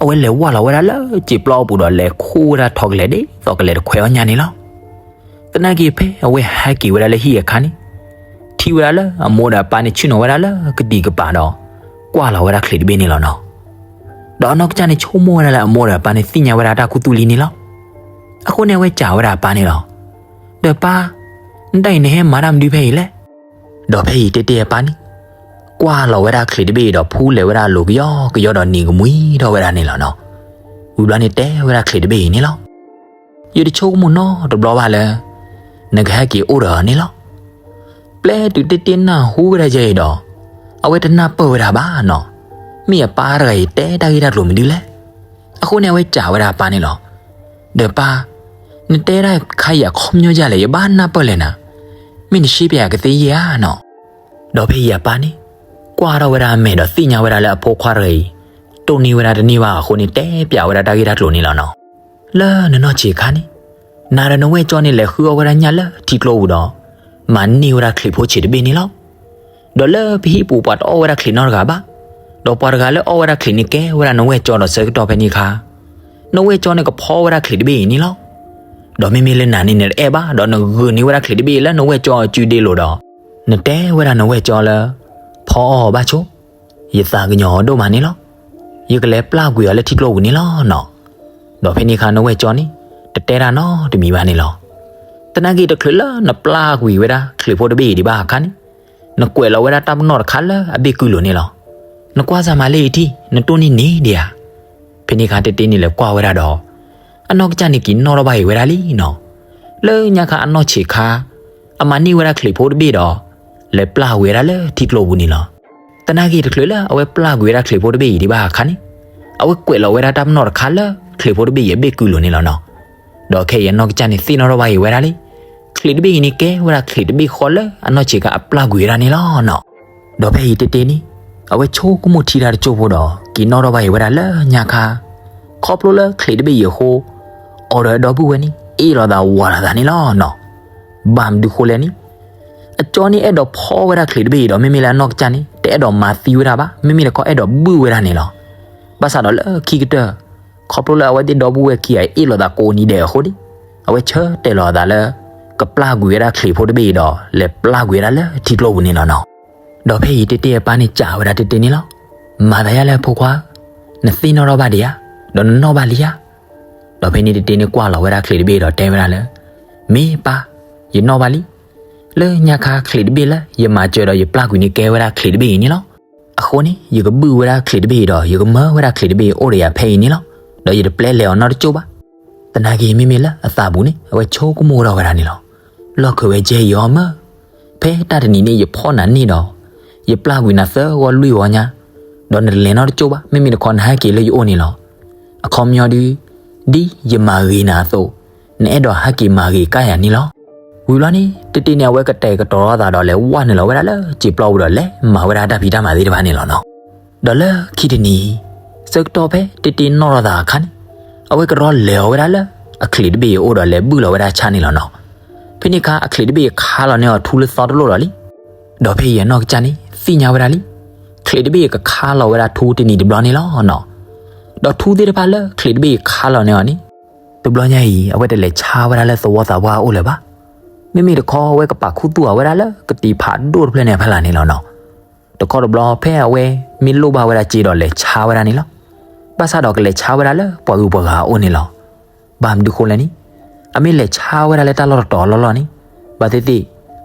အဝဲလဲၤဝၢ်လီၤဝဲဒၣ်လၢစံာ်ပျီအပူၤဒီး လဲၤခိၣ်ဝဲဒၣ်ထီကလဲာ်ဒ်သိးကလဲၤတခွဲးအီၣ်ညၣ်န့ၣ်လီၤ. သနာ်က့ဖဲအဝဲဟဲက့ၤဝဲဒၣ်လၢဟံၣ်အခါန့ၣ်, ထံၣ်ဝဲဒၣ်လၢအမိၢ်ဒီးအပၢ်န့ၣ် ဆ့ၣ်နီၤဝဲဒၣ်လၢကတံၤကပၤဒီး ကွၢ်လီၤဝဲဒၣ်ချံးတဘ့ၣ်န့ၣ်လီၤနီၤ. ဒီးအနီၢ်ကစၢ်န့ၣ်ဆိကမိၣ်ဝဲဒၣ်လၢအမိၢ်ဒီးအပၢ်န့ၣ်သ့ၣ်ညါဝဲဒၣ်တၢ်ခူသူၣ်လံန့ၣ်လီၤ. အဃိန့ၣ် အဝဲစံးဝဲဒၣ်အပၢ်န့ၣ်လီၤ. ဒီးပၢ်, နတၢ်အံၤနဟဲမၤတၢ်မနုၤဖဲအံၤလဲၣ်. ဒီးဖဲအံၤတ့တ့အပၢ်န့ၣ် ကွၢ်လီၤဝဲဒၣ်ချံးတဘ့ၣ်အံၤဒီး ဖူလဲၤဝဲဒၣ်အလိၤကယီကယီဒီးနံၤကမှံထီၣ်ဝဲဒၣ်န့ၣ်လီၤနီၤ. ဝံၤဘျီန့ၣ်တဲဝဲဒၣ်ချံးတဘ့ၣ်အံၤန့ၣ်လီၤ. ယတဆိကမိၣ်နီတဘျီဘၣ်လၢ နကဟဲက့ၤအိၣ်ဒီးအီၤန့ၣ်လီၤ. ပျဲတုၤတ့တ့နၢ်ဟူဝဲဒၣ်ယဲအံၤဒီး အဝဲတနၢ်ပၢၢ်ဝဲဒၣ်ဘၣ်နီၤ. မ့ၢ်အပၢ်တဂၤအံၤတဲတၢ်ဂ့ၢ်တၢ်ကျိၤမနုၤလဲၣ်. အဃိန့ၣ် အဝဲစံးဝဲဒၣ်အပၢ်န့ၣ်လီၤ. ဒီးပၢ်, နတဲဒၣ်ခါအံၤအခီပညီဒ်လဲၣ် ယဘၣ်နၢ်ပၢၢ်လဲၣ်နၤ. မ့ၢ်နရှဲပယၤကသ့ယဲဧါနီၤ. ဒီးဖဲအံၤအပၢ်န့ၣ် ကွၢ်ထီၣ်ဝဲဒၣ်အမဲာ်ဒီးသ့ၣ်ညါဝဲဒၣ်လၢအဖိခွါတဂၤအံၤ တိၢ်န့ၢ်ဝဲဒၣ်တန့ၢ်ဘၣ်အဃိန့ၣ် တဲပျးဝဲဒၣ်တၢ်ဂ့ၢ်တၢ်ကျိၤန့ၣ်လီၤနီၤ. လၢနနီၢ်ဆံးခါန့ၣ် နၤဒီးနဝဲၢ်ကၠီန့ၣ် လဲၤဃုအီၣ်ဝဲဒၣ်ညၣ်လၢထံကျိပူၤဒီး မၤန့ၢ်ဝဲဒၣ်ချံးဖိဆံးတဘ့ၣ်န့ၣ်လီၤ. ဒီးလၢပဟံၣ်ပူၤပှၤတအီၣ်ဝဲဒၣ်ချံးနီတဂၤဘၣ်. ဒီးပှၤတဂၤလၢအီၣ်ဝဲဒၣ်ချံးန့ၣ်ကဲဝဲဒၣ်နဝဲၢ်ကၠီဒီးဆၢကတီၢ်ဖဲန့ၣ်အခါ နဝဲၢ်ကၠီန့ၣ်ကဖီဝဲဒၣ်ချံးတဘ့ၣ်အံၤန့ၣ်လီၤ. ဒီးမ့မ့ၢ်လၢနၤန့ၣ် နတအဲၣ်ဘၣ် ဒီးနဂုာ်န့ၢ်ဝဲဒၣ်ချံးတဘ့ၣ်အံၤလၢနဝဲၢ်ကၠီအစုဒ့လိၤဒီး နတဲဝဲဒၣ်နဝဲၢ်ကၠီလၢ ဖီအီၣ်ဘၣ်ဆိ ယသးကညီၤအီၤဒိၣ်မးန့ၣ်လီၤ. ယကလဲၤပျၢ်ကွံာ်အီၤလၢထံကျိပူၤန့ၣ်လီၤနီၤ. ဒီးဖဲန့ၣ်အခါနဝဲၢ်ကၠီန့ၣ် တတဲတၢ်နီတမံၤဘၣ်န့ၣ်လီၤ. သနာ်က့တချုးလၢနပျၢ်ကွံာ်ဝဲဒၣ်ချံးဖိတဘ့ၣ်အံၤဒံးဘၣ်အခါန့ၣ် နကွဲးလီၤဝဲဒၣ်တၢ်ပနီၣ်တခါလၢအဘ့ၣ်ကုၢ်လိၤန့ၣ်လီၤ. နကွၢ်စၢ်မၤလၢအံၤထံၣ် နတိၢ်န့ၢ်န့ၣ်ဒံးဧါ. ဖဲန့ၣ်အခါတ့တ့န့ၣ်လဲၤကွၢ်ဝဲဒၣ်ဒီး အနီၢ်ကစၢ်န့ၣ်က့ၤနီၣ်ထီၣ်ဘၣ်အံၤဝဲဒၣ်လံနီၤ. လၢညါခါအနီၢ်ဆံးခါ အမၤန့ၢ်ဝဲဒၣ်ချံးဖိတဘ့ၣ်ဒီး လဲၤပျၢ်ကွံာ်ဝဲဒၣ်လၢထံကျိပူၤန့ၣ်လီၤ. သနာ်က့တချုးလၢအဝဲပျၢ်ကွံာ်ဝဲဒၣ်ချံးဖိတဘ့ၣ်အံၤဒံးဘၣ်အခါန့ၣ် အဝဲကွဲးလီၤဝဲဒၣ်တၢ်ပနီၣ်တခါလၢချံးဖိတဘ့ၣ်အံၤအဘ့ၣ်ကုၢ်လိၤန့ၣ်လီၤနီၤ. ဒီးခဲအံၤအနီၢ်ကစၢ်န့ၣ်သ့ၣ်နီၣ်ထီၣ်ဘၣ်အံၤဝဲဒၣ်လံ ချံးတဘ့ၣ်အံၤန့ၣ်ကဲဝဲဒၣ်ချံးတဘ့ၣ်ဃီလၢအနီၢ်ဆံးခါအပျၢ်ကွံာ်ဝဲဒၣ်န့ၣ်လီၤနီၤ. ဒီးဖဲအံၤတ့တ့န့ၣ် အဝဲဆိကမိၣ်ထံတၢ်တစိၢ်ဖိဒီး က့ၤနီၣ်ထီၣ်ဘၣ်အံၤဝဲဒၣ်လၢညါခါ ခီဖျိလၢချံးတဘ့ၣ်အံၤအဃိ အီၤဒီးအဒီပုၢ်ဝဲၢ်န့ၣ် အ့ၣ်လိာ်သးဝးလိာ်သးန့ၣ်လီၤနီၤ. ဘၣ်မနုၤဃိလဲၣ်န့ၣ် အကၠီန့ၣ်အဲၣ်ဒိးဖီဝဲဒၣ်ချံးတဘ့ၣ်အံၤဒီး မ့မ့ၢ်လၢအနီၢ်ကစၢ်န့ၣ် တအဲၣ်ဒိးမၤသံဝဲဒၣ်ဘၣ် မ့မ့ၢ်တခီအဲၣ်ဒိးဘုၣ်ဝဲဒၣ်န့ၣ်လီၤ. ဘၣ်ဆၣ်ဒီးလၢခံကတၢၢ် ခီဖျိလၢအဝဲသ့ၣ်ဒီပုၢ်ဝဲၢ်ခံဂၤအံၤအ့ၣ်လိာ်သးကိးနံၤဒဲးအဃိန့ၣ် အဝဲဆၢတဲာ်လီၤအသးလၢ ကပျၢ်ကွံာ်ဝဲဒၣ်ချံးဖိတဘ့ၣ်အံၤဒီး လဲၤပျၢ်ကွံာ်ဝဲဒၣ်လၢထံကျိပူၤန့ၣ်လီၤနီၤ. ဒီးဖဲအံၤတ့တ့အပၢ်န့ၣ်စံးဝဲဒၣ်တ့တ့န့ၣ်လီၤ. မၤသးယါလၢဖိခွါ, နသ့ၣ်နီၣ်ထီၣ်ဘၣ်ဒံးဧါ, ဒီးနနီၣ်ဘၣ်လံဧါ. ဒီးဖဲန့ၣ်တ့တ့န့ၣ်ကွၢ်လီၤဝဲဒၣ်ချံးတဘ့ၣ်ဒီးတဲဝဲဒၣ်လၢ မ့ၢ်ပၢ်, ယနီၣ်ဘၣ်လံ. လၢညါခါချံးတဘ့ၣ်လၢယမၤစၢၤဒီးယပျၢ်ကွံာ်န့ၣ်ကဲဝဲဒၣ်ချံးတဘ့ၣ်အံၤန့ၣ်လီၤ. အဃိန့ၣ် ယကဘုၣ်ဝဲဒၣ်ချံးတဘ့ၣ်အံၤဒီး ယကမၢဝဲဒၣ်ချံးတဘ့ၣ်အံၤအိၣ်ဒီးယၤဖဲအံၤန့ၣ်လီၤ. ဒီးယတပျဲလဲၤအီၤနီတကၠိၢ်ဘၣ်. သနာ်က့မ့မ့ၢ်လၢအသးပူၤန့ၣ် အဝဲဆိကမိၣ်ထီၣ်ဝဲဒၣ်န့ၣ်လီၤ. လီၢ်ခၢးဝဲကဲယီၤမၢ, ဖဲတၢ်တနံၤန့ၣ် ယဖီၣ်နၤန့ၢ်ဒီး ယပျၢ်ကွံာ်နၤသၢဂီၢ်လွံၢ်ဂီၢ်ညါ, ဒီးနတလဲၤနီတကၠိၢ်ဘၣ်, မ့မ့ၢ်တခီနဟဲက့ၤလၢယအိၣ်န့ၣ်လီၤ. အခီပညီဒုး ဒ်ယမၤဂ့ၤနၤအသိး, နအဲၣ်ဒိးဟဲက့ၤမၤဂ့ၤကါယၤန့ၣ်လီၤ. ဝံၤဘျီန့ၣ် တ့တ့န့ၣ် အဝဲကတဲာ်ကတီၤထီၣ်သးဒီးလဲၤဝဲနုာ်လီၤဝဲဒၣ်လၢစံာ်ပျီပူၤဒီးလဲၤမၤဝဲဒၣ်တၢ်ဖံးတၢ်မၤသ့ၣ်တဖၣ်န့ၣ်လီၤနီၤ. ဒီးလၢခံတနံၤ ဆၢကတီၢ်ဖဲတ့တ့နီၣ်ထီၣ်သးအခါန့ၣ် အဝဲကရီလဲၤအီၤဝဲဒၣ်လၢ အချံးတဘ့ၣ်အအိၣ်ဒီးလဲၤဘုၣ်လီၤဝဲဒၣ်ဆၣ်န့ၣ်လီၤနီၤ. ဖဲန့ၣ်အခါ အချံးတဘ့ၣ်ခါလီၤန့ၢ်အီၤထူလၢသီတလိၣ်ဒီးလံ. ဒီးဖဲအံၤအနီၢ်ကစၢ်န့ၣ် သ့ၣ်ညါဝဲဒၣ်လံ. ချံးတဘ့ၣ်ကခါလီၤဝဲဒၣ်ထူတနံၤတဘျီန့ၣ်လီၤနီၤ. ဒီးထူသ့ၣ်တဖၣ်လၢချံးတဘ့ၣ်ခါလီၤန့ၢ်အီၤန့ၣ် တဘျီညါအံၤ အဝဲတလဲၤဆါဝဲဒၣ်လၢသဝီသးပှၢ်အအိၣ်လၢၤဘၣ်. မ့မ့ၢ်တခီအဝဲကပာ်ခူသူၣ်အီၤဝဲဒၣ်လၢကတံၤဖးဒိၣ်တဖျၢၣ်န့ၣ်အဖီလာ်န့ၣ်လီၤနီၤ. တခီတဘျီဖဲအဝဲမ့ၢ်လိၣ်ဘၣ်ဝဲဒၣ်စ့ဒီးလဲၤဆါဝဲဒၣ်န့ၣ်လီၤ. ဘၣ်ဆၣ်ဒီးကလဲၤဆါဝဲဒၣ်လၢပှၤဂုၤပှၤဂၤအအိၣ်န့ၣ်လီၤ. ဘၣ်မနုၤဃိလဲၣ်န့ၣ် အမ့ၢ်လဲၤဆါဝဲဒၣ်လၢတၢ်လီၢ်တတီၤအလီၢ်လီၢ်န့ၣ် ဘၣ်သ့ၣ်သ့ၣ်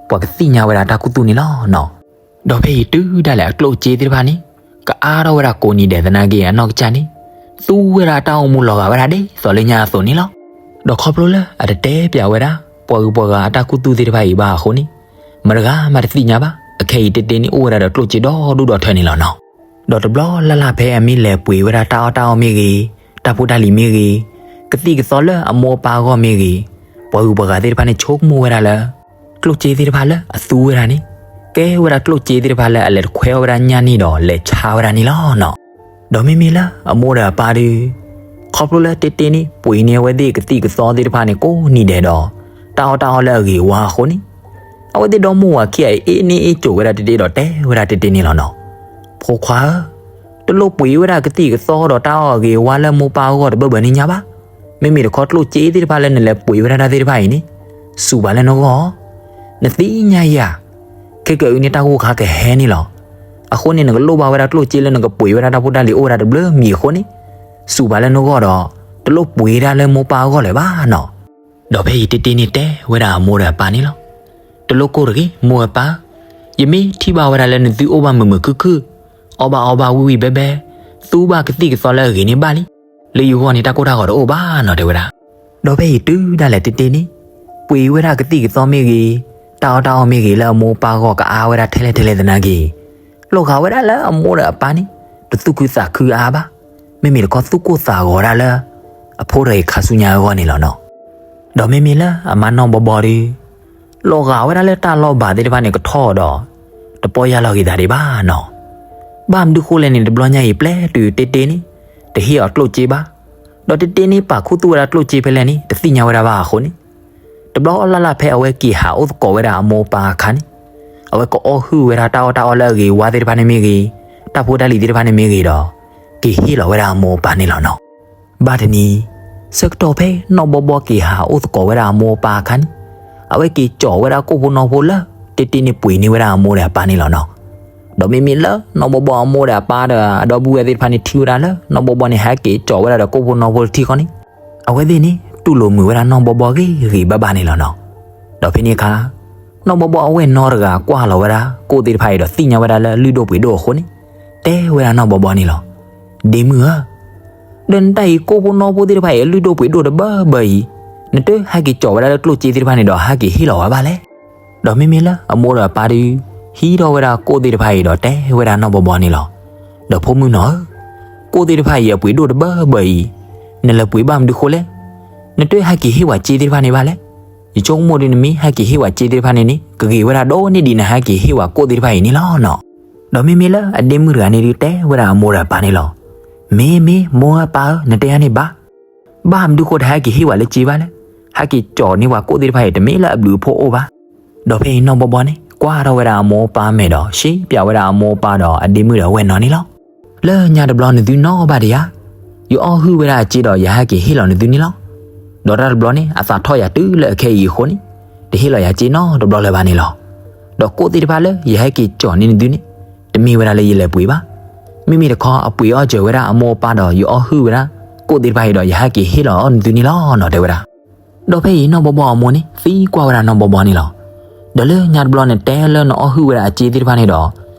ပှၤကသ့ၣ်ညါဝဲဒၣ်တၢ်ခူသူၣ်န့ၣ်လီၤနီၤ. ဒီးဖဲအံၤတုၤဒၣ်လဲာ်အကျိၣ်စ့သ့ၣ်တဖၣ်န့ၣ် ကအါထီၣ်ဝဲဒၣ်ကိးနံၤဒဲးသနာ်က့ အနီၢ်ကစၢ်န့ၣ် သူဝဲဒၣ်တၢ်အိၣ်မူလီၤဂာ်ဝဲဒၣ်ဒ်သိးလၢညါအသိးန့ၣ်လီၤ. ဒီးခီဖျိလၢအတတဲပၠးဝဲဒၣ် ပှၤဂုၤပှၤဂၤအတၢ်ခူသူၣ်သ့ၣ်တဖၣ်အံၤဘၣ်အဃိန့ၣ် မတဂၤမးတသ့ၣ်ညါဘၣ် အခဲအံၤတ့တ့န့ၣ်အိၣ်ဝဲဒၣ်ဒီးကျိၣ်စ့ဒီဒူၣ်ဒီထၢန့ၣ်လီၤနီၤ. ဒီးတဘျီလၢ်လၢ်ဖဲအမ့ၢ်လဲၤပှ့ၤဝဲဒၣ်တၢ်အီၣ်တၢ်အီမ့ၢ်ဂ့ၤ, တၢ်ဖိတၢ်လံၤမ့ၢ်ဂ့ၤ, ကသံၣ်ကသီလၢအမိၢ်အပၢ်အဂီၢ်မ့ၢ်ဂ့ၤ, ပှၤဂုၤပှၤဂၤသ့ၣ်တဖၣ်န့ၣ်ဆိကမိၣ်ဝဲဒၣ်လၢ ကျိၣ်စ့သ့ၣ်တဖၣ်လၢအသူဝဲဒၣ်န့ၣ် ကဲဝဲဒၣ်ကျိၣ်စ့သ့ၣ်တဖၣ်လၢအလဲၤတခွဲအီၣ်ဝဲဒၣ်ညၣ်န့ၣ်ဒီးလဲၤဆါဝဲဒၣ်န့ၣ်လီၤနီၤ. ဒီးမ့မ့ၢ်လၢအမိၢ်ဒီးအပၢ်ဒီး ခီဖျိလၢတ့တ့န့ၣ် ပှ့ၤန့ၢ်အဝဲသ့ၣ်ကသံၣ်ကသီသ့ၣ်တဖၣ်န့ၣ် ကိးနံၤဒဲးဒီး တၢ်အီၣ်တၢ်အီလၢအဂ့ၤဝါအဃိန့ၣ် အဝဲသ့ၣ်ဒီမိၢ်ဝၤခံဂၤအံၤ အ့န့ၢ်အ့ၣ်ကိၤဝဲဒၣ်တ့တ့ဒီးတဲဝဲဒၣ်တ့တ့န့ၣ်လီၤနီၤ. ဖိခွါဧၢ, တလိၣ်ပှ့ၤဝဲဒၣ်ကသံၣ်ကသီဒီးတၢ်အီၣ်အဂ့ၤအဝါလၢမိၢ်ပၢ်အဂီၢ်တဘၢဘၢန့ၣ်ညါဘၣ်. မ့မ့ၢ်တခီကျိၣ်စ့သ့ၣ်တဖၣ်လၢနလဲၤပှ့ၤဝဲဒၣ်တၢ်သ့ၣ်တဖၣ်အံၤန့ၣ် စူးပာ်လၢနဂီၢ်, နသ့ၣ်ညါယၤ ခဲကနံၣ်အံၤန့ၣ်တၢ်ဂိၢ်ခါကဟဲန့ၣ်လီၤ. အဃိန့ၣ် နကလိၣ်ဘၣ်ဝဲဒၣ်ကျိၣ်စ့လၢနကပှ့ၤဝဲဒၣ်တၢ်ဖိတၢ်လံၤအိၣ်ဝဲဒၣ်တဘျုးမံၤအဃိန့ၣ် စူးပာ်လၢနဂီၢ်ဒီး တလိၣ်ပှ့ၤဒၣ်လၢမိၢ်ပၢ်အဂီၢ်လၢၤဘၣ်နီၤ. ဒီးဖဲအံၤတ့တ့န့ၣ်တဲဝဲဒၣ်အမိၢ်ဒီးအပၢ်န့ၣ်လီၤ. တလိၣ်ကိၢ်တဂ့ၤ မိၢ်ဧၢပၢ်ဧၢ, ယမ့ၢ်ထံၣ်ဘၣ်ဝဲဒၣ်လၢနသုအိၣ်ဘၣ်မုာ်မုာ်ခုၣ်ခုၣ်, အီၣ်ဘၣ်အီဘၣ်ဝံၣ်ဝံၣ်ဘဲဘဲ, သူဘၣ်ကသံၣ်ကသီလၢအဂ့ၤန့ၣ်ဘၣ်လံ. လၢယဂီၢ်န့ၣ်တၢ်ကိၢ်တၢ်ဂီၤတအိၣ်ဘၣ်နီၤတဲဝဲဒၣ်. ဒီးဖဲအံၤတုၤဒၣ်လဲာ်တ့တ့န့ၣ် ပှ့ၤဝဲဒၣ်ကသံၣ်ကသီမ့ၢ်ဂ့ၤ, တၢ်အီၣ်တၢ်အီမ့ၢ်ဂ့ၤလၢအမိၢ်ပၢ်အဂီၢ်ကအါဝဲဒၣ်ထဲလဲၣ်ထဲလဲၣ်သနာ်က့ လီၤဂာ်ဝဲဒၣ်လၢအမိၢ်ဒီးအပၢ်န့ၣ် တသူၣ်ခုသးခုအါဘၣ်. မ့မ့ၢ်တခီသူၣ်ကိၢ်သးဂီၤဒၣ်လၢ အဖိတဂၤအံၤခါဆူညါအဂီၢ်န့ၣ်လီၤနီၤ. ဒီးမ့မ့ၢ်လၢအမါနီၢ်ဘီဘီဒီး လီၤဂာ်ဝဲဒၣ်လၢတၢ်လီၢ်ဘၣ်သ့ၣ်တဖၣ်န့ၣ်ကထီၣ်ဒီး တပီၢ်ယၢ်လီၤက့ၤသးဒံးဘၣ်နီၤ. ဘၣ်မနုၤဃိလဲၣ်န့ၣ် တဘျီညါအံၤပျဲတုၤတ့တ့န့ၣ် တဟ့ၣ်အီၤကျိၣ်စ့ဘၣ်. ဒီးတ့တ့န့ၣ်ပာ်ခူသူၣ်ဝဲဒၣ်ကျိၣ်စ့ဖဲလဲၣ်န့ၣ် တသ့ၣ်ညါဝဲဒၣ်ဘၣ်အဃိန့ၣ် တဘျီလၢ်လၢ်ဖဲအဝဲက့ၤဟးအိၣ်သကိးဝဲဒၣ်အမိၢ်အပၢ်အခါန့ၣ် အဝဲကအီၣ်ဟုၣ်ဝဲဒၣ်တၢ်အီၣ်တၢ်အီလၢအဂ့ၤဝါသ့ၣ်တဖၣ်န့ၣ်မ့ၢ်ဂ့ၤ, တၢ်ဖိတၢ်လံၤသ့ၣ်တဖၣ်န့ၣ်မ့ၢ်ဂ့ၤဒီး က့ၤဟ့ၣ်လီၤဝဲဒၣ်အမိၢ်အပၢ်န့ၣ်လီၤနီၤ. ဘၣ်တနံၤ ဆၢကတီၢ်ဖဲနီၢ်ဘီဘီက့ၤဟးအိၣ်သကိးဝဲဒၣ်အမိၢ်အပၢ်အခါန့ၣ် အဝဲက့ၤကၠီာ်ဝဲဒၣ်ကိၣ်ဖိနီၢ်ဖိလၢ တ့တ့န့ၣ်ပှ့ၤန့ၢ်ဝဲဒၣ်အမိၢ်ဒီးအပၢ်န့ၣ်လီၤနီၤ. ဒီးမ့မ့ၢ်လၢနီၢ်ဘီဘီအမိၢ်ဒီးအပၢ်ဒီးအဒီပုၢ်ဝဲၢ်သ့ၣ်တဖၣ်န့ၣ်ထံၣ်ဝဲဒၣ်လၢ နီၢ်ဘီဘီန့ၣ်ဟဲက့ၤကၠီာ်ဝဲဒၣ်ဒီးကိၣ်ဖိနီၢ်ဖိတထံၣ်ဃီန့ၣ် အဝဲသ့ၣ်န့ၣ်တူၢ်လိာ်မုာ်ဝဲဒၣ်နီၢ်ဘီဘီဂ့ၤဂ့ၤဘၣ်ဘၣ်န့ၣ်လီၤနီၤ. ဒီးဖဲန့ၣ်အခါ နီၢ်ဘီဘီအဝဲၢ်နီတဂၤကွၢ်လီၤဝဲဒၣ်ကိၣ်သ့ၣ်တဖၣ်အံၤဒီးသ့ၣ်ညါဝဲဒၣ်လၢလုၢ်ဒိၣ်ပှ့ၤဒိၣ်အဃိန့ၣ် တဲဝဲဒၣ်နီၢ်ဘီဘီန့ၣ်လီၤ. ဒ့မုၣ်ဧၢ, ဒီးနတၢ်အံၤကိၣ်ဖိနီၢ်ဖိသ့ၣ်တဖၣ်အံၤအလုၢ်ဒိၣ်ပှ့ၤဒိၣ်တဘၢဘၢအံၤ, နတဟဲက့ၤကၠီာ်ဝဲဒၣ်လၢကျိၣ်စ့သ့ၣ်တဖၣ်န့ၣ်ဒီးဟဲက့ၤဟ့ၣ်လီၤဝဲဘၣ်လဲၣ်. ဒီးမ့မ့ၢ်လၢအမိၢ်ဒီးအပၢ်ဒီး ဟံးထီၣ်ဝဲဒၣ်ကိၣ်သ့ၣ်တဖၣ်အံၤဒီးတဲဝဲဒၣ်နီၢ်ဘီဘီန့ၣ်လီၤ. ဒီးဖိမုၣ်နီၢ်ဧၢ, ကိၣ်သ့ၣ်တဖၣ်အံၤအပှ့ၤဒိၣ်တဘၢဘၢအံၤ, နလဲၤပှ့ၤဘၣ်မနုၤဃိလဲၣ်. နတဟဲက့ၤဟ့ၣ်ဝဲစ့သ့ၣ်တဖၣ်န့ၣ်ဘၣ်လဲၣ်. ယဆိကမိၣ်ဒီးနမ့ၢ်ဟဲက့ၤဟ့ၣ်ဝဲစ့သ့ၣ်တဖၣ်န့ၣ်န့ၣ် ကဂ့ၤဝဲဒၣ်ဒိၣ်န့ၢ်ဒံးနဟဲက့ၤဟ့ၣ်ဝဲကိၣ်သ့ၣ်တဖၣ်အံၤန့ၣ်လီၤနီၤ. ဒီးမ့မ့ၢ်လၢအဒ့မုၣ်တဂၤန့ၣ်ဒုးတဲဝဲဒၣ်အမိၢ်ဒီးအပၢ်န့ၣ်လီၤ. မ့ၢ်မ့ၢ်မိၢ်ဧၢပၢ်ဧၢ နတဲယၤန့ၣ်ဘၣ်. ဘၣ်မနုၤဃိတဟဲက့ၤဟ့ၣ်ဝဲလၢစ့ဘၣ်လဲၣ်. ဟဲက့ၤကၠီာ်န့ၢ်ဝဲကိၣ်သ့ၣ်တဖၣ်အံၤတမ့ၢ်လၢအဘျုးအဖှိၣ်အိၣ်ဘၣ်. ဒီးဖဲအံၤနီၢ်ဘီဘီန့ၣ် ကွၢ်ထီၣ်ဝဲဒၣ်အမိၢ်အပၢ်မဲာ်ဒီး ရှင်းပြဝဲဒၣ်အမိၢ်အပၢ်ဒီးအဒ့မုၣ်ဒီးအဝဲၢ်နီၢ်န့ၣ်လီၤ. လၢညါတဘျီနသုနီၣ်ဘၣ်ဒံးဧါ. ယအီၣ်ဟုၣ်ဝဲဒၣ်အစ့ဒီးယဟဲက့ၤဟ့ၣ်လီၤနသုန့ၣ်လီၤ. ဒီးတၢ်တဘျီန့ၣ် အသးထီၣ်ယၤတုၤလၢအခဲအံၤအဃိန့ၣ် တဟ့ၣ်လီၤယၤစ့နီတဘျီလၢၤဘၣ်န့ၣ်လီၤ. ဒီးကိၣ်သ့ၣ်တဖၣ်လၢယဟဲက့ၤကၠီာ်န့ၢ်နသုန့ၣ် တမ့ၢ်ဝဲဒၣ်လၢယလဲၤပှ့ၤဘၣ်. မ့မ့ၢ်တခီအပှ့ၤအီၣ်စၢၤဝဲဒၣ်အမိၢ်အပၢ်ဒီးယအီၣ်ဟုၣ်ဝဲဒၣ် ကိၣ်သ့ၣ်တဖၣ်အံၤဒီးယဟဲက့ၤဟ့ၣ်လီၤအီၤနသုန့ၣ်လီၤနီၤတဲဝဲဒၣ်. ဒီးဖဲအံၤနီၢ်ဘီဘီအမိၢ်န့ၣ် သံကွၢ်ဝဲဒၣ်နီၢ်ဘီဘီန့ၣ်လီၤ. ဒီးလၢညါတဘျီနတဲလၢနအီၣ်ဟုၣ်ဝဲဒၣ်အစ့သ့ၣ်တဖၣ်န့ၣ်ဒီး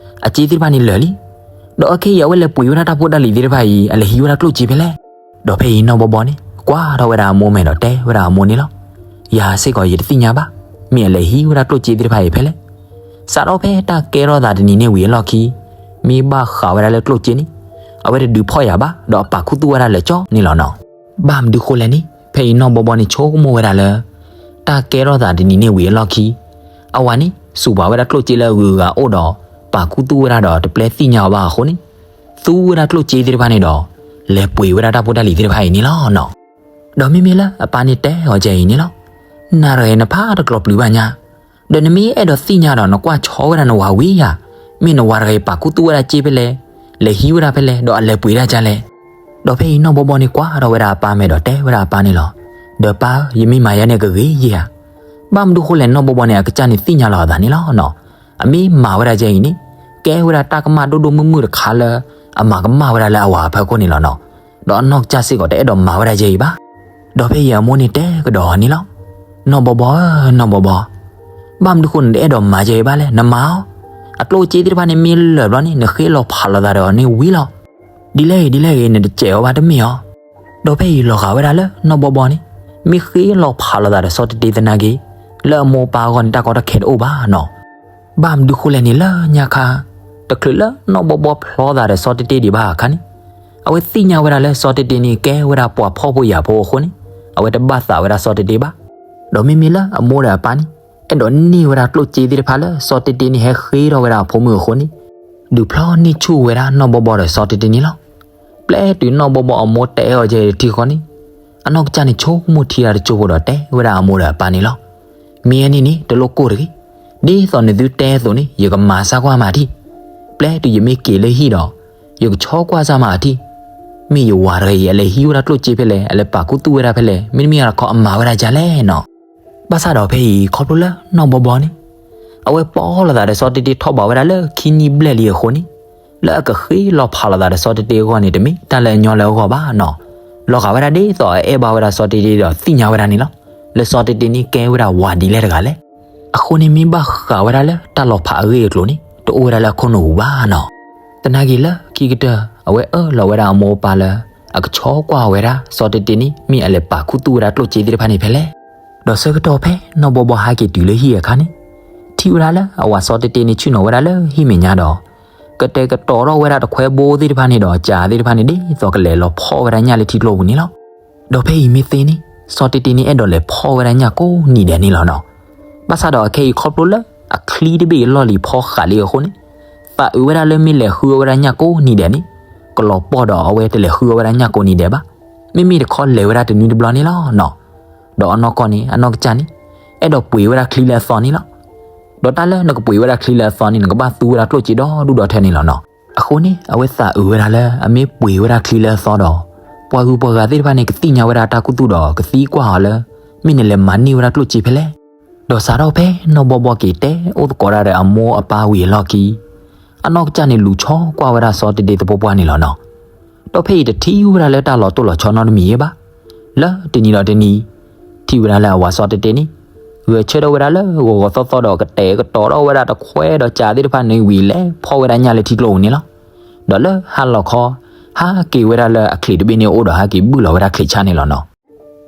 အစ့သ့ၣ်တဖၣ်န့ၣ်လၢာ်လံ. ဒီးအခဲအံၤအဝဲလဲၤပှ့ၤဝဲဒၣ်တၢ်ဖိတၢ်လံၤသ့ၣ်တဖၣ်အံၤ အလဲၤဟံးဝဲဒၣ်ကျိၣ်စ့ဖဲလဲၣ်. ဒီးဖဲအံၤနီၢ်ဘီဘီန့ၣ်ကွၢ်ထီၣ်ဝဲဒၣ်အမိၢ်မဲာ်ဒီးတဲဝဲဒၣ်အမိၢ်န့ၣ်လီၤ. ယၤစ့ၢ်ကီးယတသ့ၣ်ညါဘၣ် မ့ၢ်အလဲၤဟံးဝဲဒၣ်ကျိၣ်စ့သ့ၣ်တဖၣ်အံၤဖဲလဲၣ်. စးထီၣ်ဖဲတၢ်ကဲထီၣ်သးတနံၤန့ၣ်ဝံၤအလီၢ်ခံ မ့ၢ်ဘၣ်ဃးဝဲဒၣ်လၢကျိၣ်စ့န့ၣ် အဝဲတဒုးဖီၣ်ယၤဘၣ် ဒီးအပာ်ခူသူၣ်ဝဲဒၣ်လၢာ်ကၠီန့ၣ်လီၤနီၤ. ဘၣ်မနုၤဃိလဲၣ်န့ၣ် ဖဲအံၤနီၢ်ဘီဘီန့ၣ်ဆိကမိၣ်ဝဲဒၣ်လၢ တၢ်ကဲထီၣ်သးတနံၤန့ၣ်ဝံၤအလီၢ်ခံ အဝၤန့ၣ် စူးပာ်ဝဲဒၣ်ကျိၣ်စ့လၢအဂုၤအဂၤအိၣ်ဒီး ပာ်ခူသူၣ်ဝဲဒၣ်ဒီးတပျဲသ့ၣ်ညါအီၤဘၣ်အဃိန့ၣ် သူဝဲဒၣ်ကျိၣ်စ့သ့ၣ်တဖၣ်န့ၣ်ဒီး လဲၤပှ့ၤဝဲဒၣ်တၢ်ဖိတၢ်လံၤသ့ၣ်တဖၣ်အံၤန့ၣ်လီၤနီၤ. ဒီးမ့မ့ၢ်လၢအပၢ်န့ၣ်တဲအီၤဒ်အံၤန့ၣ်လီၤ. နၤတဂၤအံၤနဖးတကျိၤပျုၤဘၣ်ညါ, ဒီးနမ့ၢ်အဲၣ်ဒိးသ့ၣ်ညါဒီးနကွၢ်ဆီဝဲဒၣ်နဝၤဝံၤယၤ, မ့ၢ်နဝၤတဂၤအံၤပာ်ခူသူၣ်ဝဲဒၣ်စ့ဖဲလဲၣ်, လဲၤဟံးဝဲဒၣ်ဖဲလဲၣ်, ဒီးအလဲၤပှ့ၤဒၣ်ဒ်လဲၣ်. ဒီးဖဲအံၤနီၢ်ဘီဘီန့ၣ်ကွၢ်ထီၣ်ဝဲဒၣ်အပၢ်မဲာ်ဒီးတဲဝဲဒၣ်အပၢ်န့ၣ်လီၤ. ဒီးပၢ်ဧၢ, ယမ့ၢ်မၤယဲန့ၣ်ကဂ့ၤယဲဧါ. ဘၣ်မနုၤဃိလဲၣ်နီၢ်ဘီဘီန့ၣ် အကစၢ်န့ၣ်သ့ၣ်ညါလီၤအသးန့ၣ်လီၤနီၤ. အမ့ၢ်မၤဝဲဒၣ်ဒ်အံၤန့ၣ် ကဲဝဲဒၣ်တၢ်ကမၣ်ဒိၣ်ဒိၣ်မုၢ်မုၢ်တခါလၢ အမၤကမၣ်ဝဲဒၣ်လၢအဝၤအဖီခိၣ်န့ၣ်လီၤနီၤ. ဒီးအနီၢ်ကစၢ်စ့ၢ်ကီးတအဲၣ်ဒိးမၤဝဲဒၣ်ဒ်အံၤဘၣ်. ဒီးဖဲအံၤအမိၢ်န့ၣ်တဲကဒီးအီၤန့ၣ်လီၤ. နီၢ်ဘီဘီဧၢ, နီၢ်ဘီဘီ, ဘၣ်မနုၤဃိနတအဲၣ်ဒိးမၤဒ်အံၤဘၣ်လဲၣ်, နမၤအီၤ. အကျိၣ်စ့သ့ၣ်တဖၣ်န့ၣ်မ့ၢ်လၢာ်ဘျီန့ၣ် နဃ့လီၤဖးလိာ်သးဒီးအီၤန့ၣ်ဝံၤလီၤ. ဒ်လဲၣ်ဂ့ၤဒ်လဲၣ်ဂ့ၤ နတစဲးအီၤဘၣ်တမ့ၢ်အီၤ. ဒီးဖဲအံၤလီၤဂာ်ဝဲဒၣ်လၢနီၢ်ဘီဘီန့ၣ် မ့ၢ်ဃ့လီၤဖးလိာ်သးဒီးစီၤတတ့သနာ်က့ လၢအမိၢ်အပၢ်အဂီၢ်န့ၣ် တၢ်ကီတၢ်ခဲတအိၣ်ဘၣ်နီၤ. ဘၣ်မနုၤဃိလဲၣ်န့ၣ်လၢညါခါ တချုးလၢနီၢ်ဘီဘီဖျီသးဒီးစီၤတတ့ဒံးဘၣ်အခါန့ၣ် အဝဲသ့ၣ်ညါဝဲဒၣ်လၢစီၤတတ့န့ၣ်ကဲဝဲဒၣ်ပှၤဖှီၣ်ဖိယာ်ဖိအဃိန့ၣ် အဝဲတဘၣ်သးဝဲဒၣ်စီၤတတ့ဘၣ်. ဒီးမ့မ့ၢ်လၢအမိၢ်ဒီးအပၢ်န့ၣ် အဲၣ်ဒိးန့ၢ်ဝဲဒၣ်ကျိၣ်စ့သ့ၣ်တဖၣ်လၢစီၤတတ့န့ၣ်ဟဲဃ့ထီၣ်ဝဲဒၣ်အဖိမုၣ်အဃိန့ၣ် ဒုးဖျီန့ၢ်ဆူၣ်ဝဲဒၣ်နီၢ်ဘီဘီဒီးစီၤတတ့န့ၣ်လီၤ. ပျဲတုၤနီၢ်ဘီဘီအမိၢ်တဲအီၤဒ်အံၤတထံၣ်ဃီန့ၣ် အနီၢ်ကစၢ်န့ၣ်ဆိကမိၣ်ထံတၢ်တစိၢ်ဖိဒီးတဲဝဲဒၣ်အမိၢ်ဒီးအပၢ်န့ၣ်လီၤ. မ့ၢ်အန့ၣ်န့ၣ် တလိၣ်ကိၢ်တဂ့ၤ. ဒ်သိးနသုတဲအသိးန့ၣ် ယကမၤစၢ်ကွၢ်မးထံၣ်. ပျဲတုၤယမ့ၢ်က့ၤလၢဟံၣ်ဒီး ယကဆီကွၢ်စၢ်မးအထံၣ်. မ့ၢ်ယဝၤတဂၤအံၤ အလဲၤဟံးဝဲဒၣ်ကျိၣ်စ့ဖဲလဲၣ်, အလဲၤပာ်ခူသူၣ်ဝဲဒၣ်ဖဲလဲၣ်, မ့တမ့ၢ်တခီအမၤဝဲဒၣ်ဒ်လဲၣ်နီၤ. ဘၣ်ဆၣ်ဒီးဖဲအံၤခီဖျိလၢနီၢ်ဘီဘီန့ၣ် အဝဲပိာ်လိာ်သးဒီးစီၤတတ့ထီၣ်ဘးဝဲဒၣ်လၢခံနံၣ်ဘျဲၣ်လံအဃိန့ၣ် လၢအကဃ့လီၤဖးလိာ်သးဒီးစီၤတတ့အဂီၢ်န့ၣ် တမ့ၢ်တၢ်လၢအညီလၢအဂီၢ်ဘၣ်နီၤ. လီၤဂာ်ဝဲဒၣ်ဒ်သိးအအဲၣ်ဘၣ်ဝဲဒၣ်စီၤတတ့ဒီးသ့ၣ်ညါဝဲဒၣ်န့ၣ်လီၤ. လၢစီၤတတ့န့ၣ်ကဲဝဲဒၣ်ဝၤဒ်လဲၣ်တဂၤလဲၣ်. အဃိန့ၣ်မ့ၢ်ဘၣ်ဃးဝဲဒၣ်လၢတၢ်လီၤဖးအဂ့ၢ်အကျိၤန့ၣ် တအိၣ်ဝဲဒၣ်လၢအခိၣ်နူာ်ပူၤဘၣ်နီၤ. သနာ်က့လၢခံကတၢၢ် အဝဲအၢၣ်လီၤဝဲဒၣ်အမိၢ်အပၢ်လၢ အကဆီကွၢ်ဝဲဒၣ်စီၤတတ့န့ၣ် မ့ၢ်အလဲၤပာ်ခူသူၣ်ဝဲဒၣ်ကျိၣ်စ့သ့ၣ်တဖၣ်န့ၣ်ဖဲလဲၣ်. ဒီးဆၢကတီၢ်ဖဲနီၢ်ဘီဘီဟဲက့ၤတုၤလၢဟံၣ်အခါန့ၣ် ထံၣ်ဝဲဒၣ်လၢအဝၤစီၤတတ့န့ၣ်ဆ့ၣ်နီၤဝဲဒၣ်လၢဟံၣ်မဲာ်ညါဒီး ကတဲာ်ကတီၤထီၣ်ဝဲဒၣ်တခွဲဘိသ့ၣ်တဖၣ်န့ၣ်ဒီးစးသ့ၣ်တဖၣ်န့ၣ် ဒ်သိးကလဲၤလီၤဖီၣ်ဝဲဒၣ်ညၣ်လၢထံကျိပူၤန့ၣ်လီၤ. ဒီးဖဲအံၤမ့ၢ်သ့န့ၣ် စီၤတတ့န့ၣ်အဲၣ်ဒိးလဲၤဖီၣ်ဝဲဒၣ်ညၣ်ကိးနံၤဒဲးန့ၣ်လီၤနီၤ. ဘၣ်ဆၣ်ဒီးအခဲအံၤခီဖျိလၢ အချံတဘ့ၣ်အလီၢ်လံၤဖီဃာ်လံအဃိန့ၣ် သးအုးဝဲဒၣ်လၢမ့ၢ်လဲၤဃုအီၣ်ဝဲဒၣ်ညၣ်ကိးနံၤဒဲးန့ၣ် ကလီၤပှီၢ်ဒီးအဝဲတလဲၤဃုအီၣ်ဝဲဒၣ်ညၣ်ကိးနံၤဒဲးဘၣ်. မ့မ့ၢ်တခီလဲၤဝဲဒၣ်တနွံတဘျီန့ၣ်လီၤနီၤ. ဒီးအနီၢ်ကီၢ်န့ၣ် အနီၢ်ကစၢ်န့ၣ် အဲၣ်ဒိးပှ့ၤဝဲဒၣ်ချံလၢအသီန့ၣ်လီၤ. ဒီးတၢ်လၢနကပှ့ၤဝဲဒၣ်ချံလၢအသီန့ၣ် နကဘၣ်သူဝဲဒၣ်ကျိၣ်စ့ဒီဒူၣ်ဒီထၢန့ၣ်လီၤနီၤ. အဃိန့ၣ် အဝဲသးအုးဝဲဒၣ်လၢအမ့ၢ်ပှ့ၤဝဲဒၣ်ချံလၢအသီဒီး ပှၤဂုၤပှၤဂၤသ့ၣ်တဖၣ်န့ၣ် ကသ့ၣ်ညါဝဲဒၣ်တၢ်ခူသူၣ်ဒီး ကသံကွၢ်အီၤလၢ မ့ၢ်နလဲၤမၤန့ၢ်ဝဲဒၣ်ကျိၣ်စ့ဖဲလဲၣ်. ဒီးစးထီၣ်ဖဲနီၢ်ဘီဘီက့ၤတဲအိၣ်သကိးတၢ်ဒီးအမိၢ်အပၢ်ဝံၤအလီၢ်ခံ အနီၢ်ကစၢ်န့ၣ်လူၤဆီကွၢ်ဝဲဒၣ်စီၤတတ့သပှၢ်ပှၢ်န့ၣ်လီၤနီၤ. ဒီးဖဲအံၤတထံၣ်ဝဲဒၣ်လၢတၢ်လီၤတိၢ်လီၤဆီနီတမံၤဘၣ်. လၢတနံၤဒီးတနံၤ ထံၣ်ဝဲဒၣ်လၢအဝၤစီၤတတ့န့ၣ် ဂဲၤဆၢထၢၣ်ဝဲဒၣ်လၢဂီၤဂီၤသီသီဒီးကတဲာ်ကတီၤထီၣ်ဝဲဒၣ်တခွဲဒီးစးသ့ၣ်တဖၣ်န့ၣ်ဝံၤလဲၤဖီၣ်ဝဲဒၣ်ညၣ်လၢထံကျိပူၤန့ၣ်လီၤ. ဒီးလၢဟါလီၤခီ ဟးက့ၤဝဲဒၣ်လၢအချံးတဘ့ၣ်န့ၣ်အအိၣ်ဒီးဟးက့ၤဘုၣ်လီၤဝဲဒၣ်ချံးဆၣ်န့ၣ်လီၤနီၤ.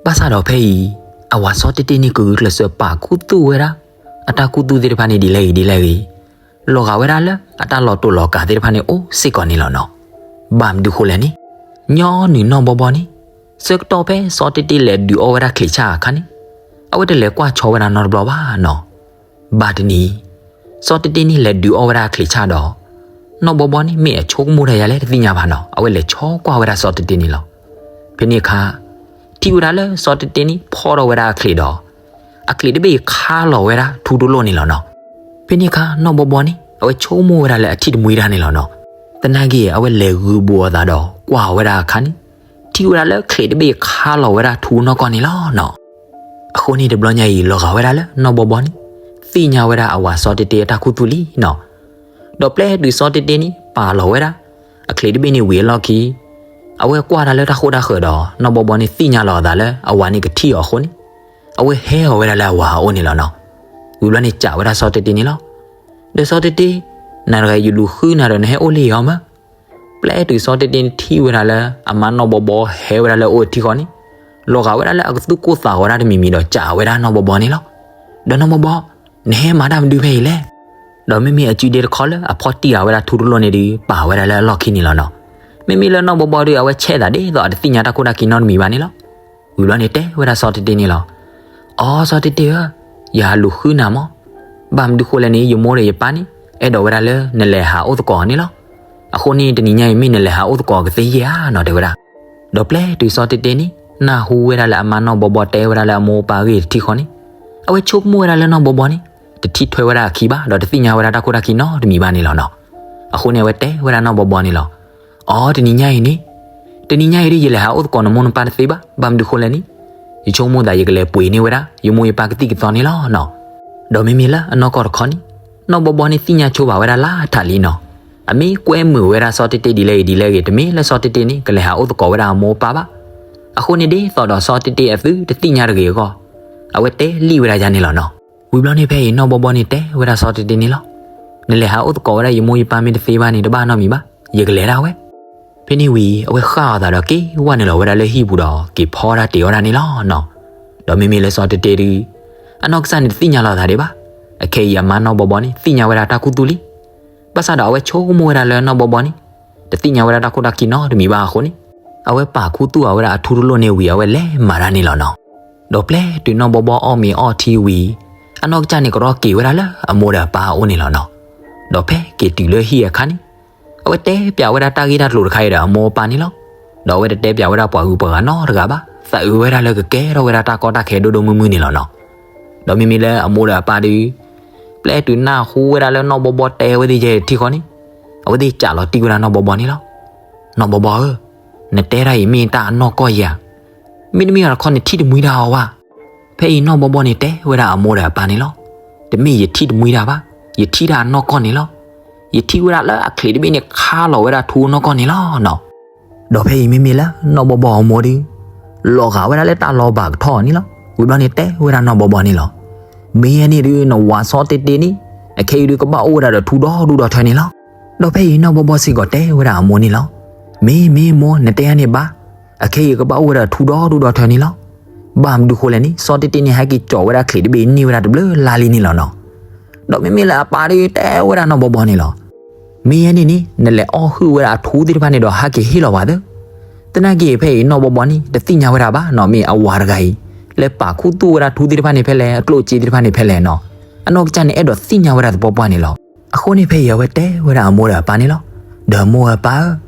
ဘၣ်ဆၣ်ဒီးဖဲအံၤ အဝၤစီၤတတ့န့ၣ်ကဂုာ်ကျဲးစၢးပာ်ခူသူၣ်ဝဲဒၣ် အတၢ်ခူသူၣ်သ့ၣ်တဖၣ်န့ၣ်ဒ်လဲၣ်ဂ့ၤဒ်လဲၣ်ဂ့ၤ လီၤဂာ်ဝဲဒၣ်လၢအတၢ်လီၤတိၢ်လီၤကးသ့ၣ်တဖၣ်န့ၣ်အိၣ်စ့ၢ်ကီးန့ၣ်လီၤနီၤ. ဘၣ်မနုၤဃိလဲၣ်န့ၣ် ညီနုၢ်နီၢ်ဘီဘီန့ၣ် ဆၢကတီၢ်ဖဲစီၤတတ့လဲၤဒုးအီၣ်ဝဲဒၣ်ချံးဆၣ်အခါန့ၣ် အဝဲတလဲၤကွၢ်ဆီဝဲဒၣ်နီတဘျီဘၣ်နီၤ. ဘၣ်တနံၤ စီၤတတ့န့ၣ်လဲၤဒုးအီၣ်ဝဲဒၣ်ချံးဆၣ်ဒီး နီၢ်ဘီဘီန့ၣ်မ့ၢ်အဆိကမိၣ်တၢ်ယၤလဲၣ်တသ့ၣ်ညါဘၣ်နီၤ အဝဲလဲၤဆီကွၢ်ဝဲဒၣ်စီၤတတ့န့ၣ်လီၤ. ဖဲန့ၣ်အခါ ထံၣ်ဝဲဒၣ်လၢစီၤတတ့န့ၣ်ဖီၣ်ထီၣ်ဝဲဒၣ်အချံးဒီး အချံးတဘ့ၣ်ခါလီၤဝဲဒၣ်ထူတလိၣ်န့ၣ်လီၤနီၤ. ဖဲန့ၣ်အခါနီၢ်ဘီဘီန့ၣ် အဝဲဆိကမိၣ်ဝဲဒၣ်လၢအထံၣ်တမှံတၢ်န့ၣ်လီၤနီၤ. သနာ်က့အဝဲလဲၤဂုာ်ဘူးအသးဒီးကွၢ်ဝဲဒၣ်အခါန့ၣ် ထံၣ်ဝဲဒၣ်လၢချံးတဘ့ၣ်ခါလီၤဝဲဒၣ်ထူနီၢ်ကီၢ်န့ၣ်လီၤနီၤ. အဃိန့ၣ်တဘျီညါအံၤလီၤဂာ်ဝဲဒၣ်လၢနီၢ်ဘီဘီန့ၣ် သ့ၣ်ညါဝဲဒၣ်အဝၤစီၤတတ့အတၢ်ခူသူၣ်လံနီၤ. ဒီးပျဲတုၤစီၤတတ့န့ၣ်ပာ်လီၤဝဲဒၣ် အချံးတဘ့ၣ်န့ၣ်ဝံၤအလီၢ်ခံ အဝဲကွၢ်တၢ်လၢတၢ်ဃိတၢ်ဃၢၤဒီး နီၢ်ဘီဘီန့ၣ်သ့ၣ်ညါလီၤအသးလၢအဝၤန့ၣ်ကထံၣ်အီၤအဃိန့ၣ် အဝဲဟဲအီၤဝဲဒၣ်လၢအဝၤအအိၣ်န့ၣ်လီၤနီၤ. ဝံၤဘျီန့ၣ်စံးဝဲဒၣ်စီၤတတ့န့ၣ်လီၤ. ဒီးစီၤတတ့ နၤတဂၤယလူၤဃုနၤဒီးနဟဲအိၣ်လၢယအိၣ်မး. ပျဲတုၤစီၤတတ့န့ၣ်ထံၣ်ဝဲဒၣ်လၢအမါနီၢ်ဘီဘီဟဲဝဲဒၣ်လၢအအိၣ်ထံဃီန့ၣ် လီၤဂာ်ဝဲဒၣ်လၢအကသူၣ်ကိၢ်သးဂီၤဒၣ်တမံၤမံၤဒီးစံးဝဲဒၣ်နီၢ်ဘီဘီန့ၣ်လီၤ. ဒီးနီၢ်ဘီဘီ နဟဲမၤတၢ်မနုၤဖဲအံၤလဲၣ်. ဒီးမ့မ့ၢ်အစုဒ့တခီလၢအဖီၣ်တံၢ်ဃာ်ဝဲဒၣ်ထူတလိၣ်န့ၣ်ဒီး ပာ်ဝဲဒၣ်လၢအလီၢ်ခံန့ၣ်လီၤနီၤ. မ့မ့ၢ်လၢနီၢ်ဘီဘီဒီး အဝဲဆဲးသးဒ်သိးအတသ့ၣ်ညါတၢ်ခိၣ်တၢ်ခံနီတမံၤဘၣ်န့ၣ်လီၤ. ဝံၤဘျီန့ၣ်တဲဝဲဒၣ်စီၤတ့တ့န့ၣ်လီၤ. အိ စီၤတ့တ့ဧၢ, ယဟးလူၤဃုနၤမး, ဘၣ်မနုၤဃိလဲၣ်န့ၣ် ယမိၢ်ဒီးယပၢ်န့ၣ် အဲၣ်ဒိးဝဲဒၣ်လၢနလဲၤဟးအိၣ်သကိးအီၤန့ၣ်လီၤ. အဃိန့ၣ် တနံၤညါအံၤမ့ၢ်နလဲၤဟးအိၣ်သကိးကသ့ယဲၢ်ဧါနီၤ တဲဝဲဒၣ်. ဒီးပျဲတုၤစီၤတ့တ့န့ၣ် နၢ်ဟူဝဲဒၣ်လၢအမါနီၢ်ဘီဘီတဲဝဲဒၣ်လၢအမိၢ်အပၢ်အဂ့ၢ်တထံၣ်ဃီန့ၣ်, အဝဲဆိကမိၣ်ဝဲဒၣ်လၢနီၢ်ဘီဘီန့ၣ် တထံၣ်ထွဲဝဲဒၣ်အခံဘၣ် ဒီးတသ့ၣ်ညါဝဲဒၣ်တၢ်ခိၣ်တၢ်ခံနီတမံၤဘၣ်န့ၣ်လီၤနီၤ. အဃိန့ၣ် အဝဲတဲဝဲဒၣ်နီၢ်ဘီဘီန့ၣ်လီၤ. အိ တနံၤညါအံၤန့ၣ်, တနံၤညါအံၤဒ်ယလဲၤဟးအိၣ်သကိးနမိၢ်နပၢ်တသ့ဘၣ်, ဘၣ်မနုၤဃိလဲၣ်န့ၣ်, ယဆိကမိၣ်သးယကလဲၤပှ့ၤန့ၢ်ဝဲဒၣ် ယမိၢ်ယပၢ်ကသံၣ်ကသီန့ၣ်လီၤနီၤ. ဒီးမ့မ့ၢ်လၢအနီၢ်ကီၢ်တခီန့ၣ်, နီၢ်ဘီဘီန့ၣ်သ့ၣ်ညါဆိဘၣ်ဝဲဒၣ်လၢထးလံနီၤ. အမ့ၢ်ကွဲမုာ်ဝဲဒၣ်စီၤတ့တ့ဒ်လဲၣ်ဂ့ၤဒ်လဲၣ်ဂ့ၤ တမ့ၢ်လၢစီၤတ့တ့န့ၣ် ကလဲၤဟးအိၣ်သကိးဝဲဒၣ်အမိၢ်အပၢ်ဘၣ်. အဃိန့ၣ် ဒ်သိးဒီးစီၤတ့တ့အသုတသ့ၣ်ညါတဂ့ၤအဂီၢ်, အဝဲတဲလံဝဲဒၣ်ယၤန့ၣ်လီၤနီၤ. ဝံၤဘျီန့ၣ် ဖဲအံၤနီၢ်ဘီဘီန့ၣ်တဲဝဲဒၣ်စီၤတ့တ့န့ၣ်လီၤ. နလဲၤဟးအိၣ်သကိးဝဲဒၣ်ယမိၢ်ယပၢ်မ့ၢ်တသ့ဘၣ်န့ၣ် တဘၣ်နီတမံၤဘၣ်, ယကလဲၤဒၣ်ဝဲ. ဖဲန့ၣ်ဝံၤ အဝဲဃၣ်အီၤသးဒီးက့ၤဝဲနုာ်လီၤဝဲဒၣ်လၢဟံၣ်ပူၤဒီးက့ၤဖီတၢ်တ့ၤအီၣ်တၢ်န့ၣ်လီၤနီၤ. ဒီးမ့မ့ၢ်လၢစီၤတ့တ့ဒုး, အနီၢ်ကစၢ်န့ၣ်တသ့ၣ်ညါလီၤသးဒံးဘၣ်. အခဲအံၤအမါနီၢ်ဘီဘီန့ၣ် သ့ၣ်ညါဝဲဒၣ်တၢ်ခူသူၣ်လံ. ဘၣ်ဆၣ်ဒီးအဝဲဆိကမိၣ်ဝဲဒၣ်လၢနီၢ်ဘီဘီန့ၣ် တသ့ၣ်ညါဝဲဒၣ်တၢ်ခိၣ်တၢ်ခံနီတမံၤဘၣ်အဃိန့ၣ်, အဝဲပာ်ခူသူၣ်အီၤဝဲဒၣ်အထူတလိၣ်န့ၣ်ဝံၤ အဝဲလဲၤမၤတၢ်န့ၣ်လီၤနီၤ. ဒီးပျဲတုၤနီၢ်ဘီဘီအီၣ်မ့ၤအီထံဝံၤ, အနီၢ်ကစၢ်န့ၣ်ကရီက့ၤဝဲဒၣ်လၢအမိၢ်ဒီးအပၢ်အအိၣ်န့ၣ်လီၤနီၤ. ဒီးဖဲက့ၤတုၤလၢဟံၣ်အခါန့ၣ်, အဝဲတဲပၠးဝဲဒၣ်တၢ်ဂ့ၢ်တၢ်ကျိၤတခါအံၤဒီးအမိၢ်အပၢ်န့ၣ်လီၤ. ဒီးအဝဲတတဲပၠးဝဲဒၣ်ပှၤဂုၤပှၤဂၤနီတဂၤဘၣ်, သးအုးဝဲဒၣ်လၢကကဲထီၣ်ဝဲဒၣ်တၢ်ကီတၢ်ခဲဒိၣ်ဒိၣ်မုၢ်မုၢ်န့ၣ်လီၤနီၤ. ဒီးမ့မ့ၢ်လၢအမိၢ်ဒီးအပၢ်ဒုး, ပျဲတုၤနၢ်ဟူဝဲဒၣ်လၢနီၢ်ဘီဘီတဲဝဲသ့ၣ်ယဲၢ်ထံၣ်ဃီန့ၣ်, အဝဲသ့ၣ်ကးလီၤတံၢ်ဝဲဒၣ်နီၢ်ဘီဘီန့ၣ်လီၤ. နီၢ်ဘီဘီဧၢ, နတဲတၢ်အံၤမ့ၢ်တၢ်အနီၢ်ကီၢ်ယၤ, မ့တမ့ၢ်တခီနထံၣ်တမှံတၢ်အီၤဘၣ်. ဖဲအံၤနီၢ်ဘီဘီန့ၣ်တဲဝဲဒၣ်အမိၢ်ဒီးအပၢ်န့ၣ်လီၤ. တမ့ၢ်ယထံၣ်တမှံတၢ်ဘၣ်, ယထံၣ်တၢ်အနီၢ်ကီၢ်န့ၣ်လီၤ. ယထံၣ်ဝဲဒၣ်လၢအချံးတဘ့ၣ်န့ၣ်ခါလီၤဝဲဒၣ်ထူနီၢ်ကီၢ်န့ၣ်လီၤနီၤ. ဒီးဖဲအံၤမ့မ့ၢ်လၢနီၢ်ဘီဘီအမိၢ်ဒုး, လီၤဂာ်ဝဲဒၣ်လၢတၢ်လီၤဘၣ်ကထီၣ်အီၤန့ၣ်လီၤ. ဝံၤဘျီန့ၣ်တဲဝဲဒၣ်နီၢ်ဘီဘီန့ၣ်လီၤ. မ့ၢ်ယဲန့ၣ်ဒုးနဝၤစီတ့တ့န့ၣ်, အခဲအံၤဒုးကဘၣ်အိၣ်ဝဲဒၣ်ဒီးထူဒီဒူၣ်ဒီထၢန့ၣ်လီၤ. ဒီးဖဲအံၤနီၢ်ဘီဘီစ့ၢ်ကီးတဲဝဲဒၣ်အမိၢ်န့ၣ်လီၤ. မ့ၢ်မ့ၢ်မိၢ် နတဲယဲန့ၣ်ဘၣ်, အခဲအံၤကဘၣ်အိၣ်ဝဲဒၣ်ထူဒီဒူၣ်ဒီထၢန့ၣ်လီၤ. ဘၣ်မနုၤဃိလဲၣ်န့ၣ် စီတ့တ့န့ၣ် ဟဲက့ၤကၠီးဝဲဒၣ်ချံးတဘ့ၣ်န့ၢ်ဝဲဒၣ်တဘျုးလါလံန့ၣ်လီၤနီၤ. ဒီးမ့မ့ၢ်လၢအပၢ်ဒုးတဲဝဲဒၣ်နီၢ်ဘီဘီန့ၣ်လီၤ. မ့ၢ်ယဲန့ၣ်န့ၣ် နလဲၤအီၣ်ဟုၣ်ဝဲဒၣ်အထူသ့ၣ်တဖၣ်န့ၣ်ဒီးဟဲက့ၤဟ့ၣ်လီၤပှၤသၢ. သနာ်က့ဖဲအံၤနီၢ်ဘီဘီန့ၣ် တသ့ၣ်ညါဝဲဒၣ်ဘၣ်နီၤ မ့ၢ်အဝၤတဂၤအံၤ လဲၤပာ်ခူသူၣ်ဝဲဒၣ်ထူသ့ၣ်တဖၣ်န့ၣ်ဖဲလဲၣ် အကျိၣ်အစ့သ့ၣ်တဖၣ်န့ၣ်ဖဲလဲၣ်နီၤ. အနီၢ်ကစၢ်န့ၣ်အဲၣ်ဒိးသ့ၣ်ညါဝဲဒၣ်သပှၢ်ပှၢ်န့ၣ်လီၤ. အဃိန့ၣ်ဖဲအံၤအဝဲတဲဝဲဒၣ်အမိၢ်ဒီးအပၢ်န့ၣ်လီၤ. ဒီးမိၢ်ဧၢပၢ်ဧၢ,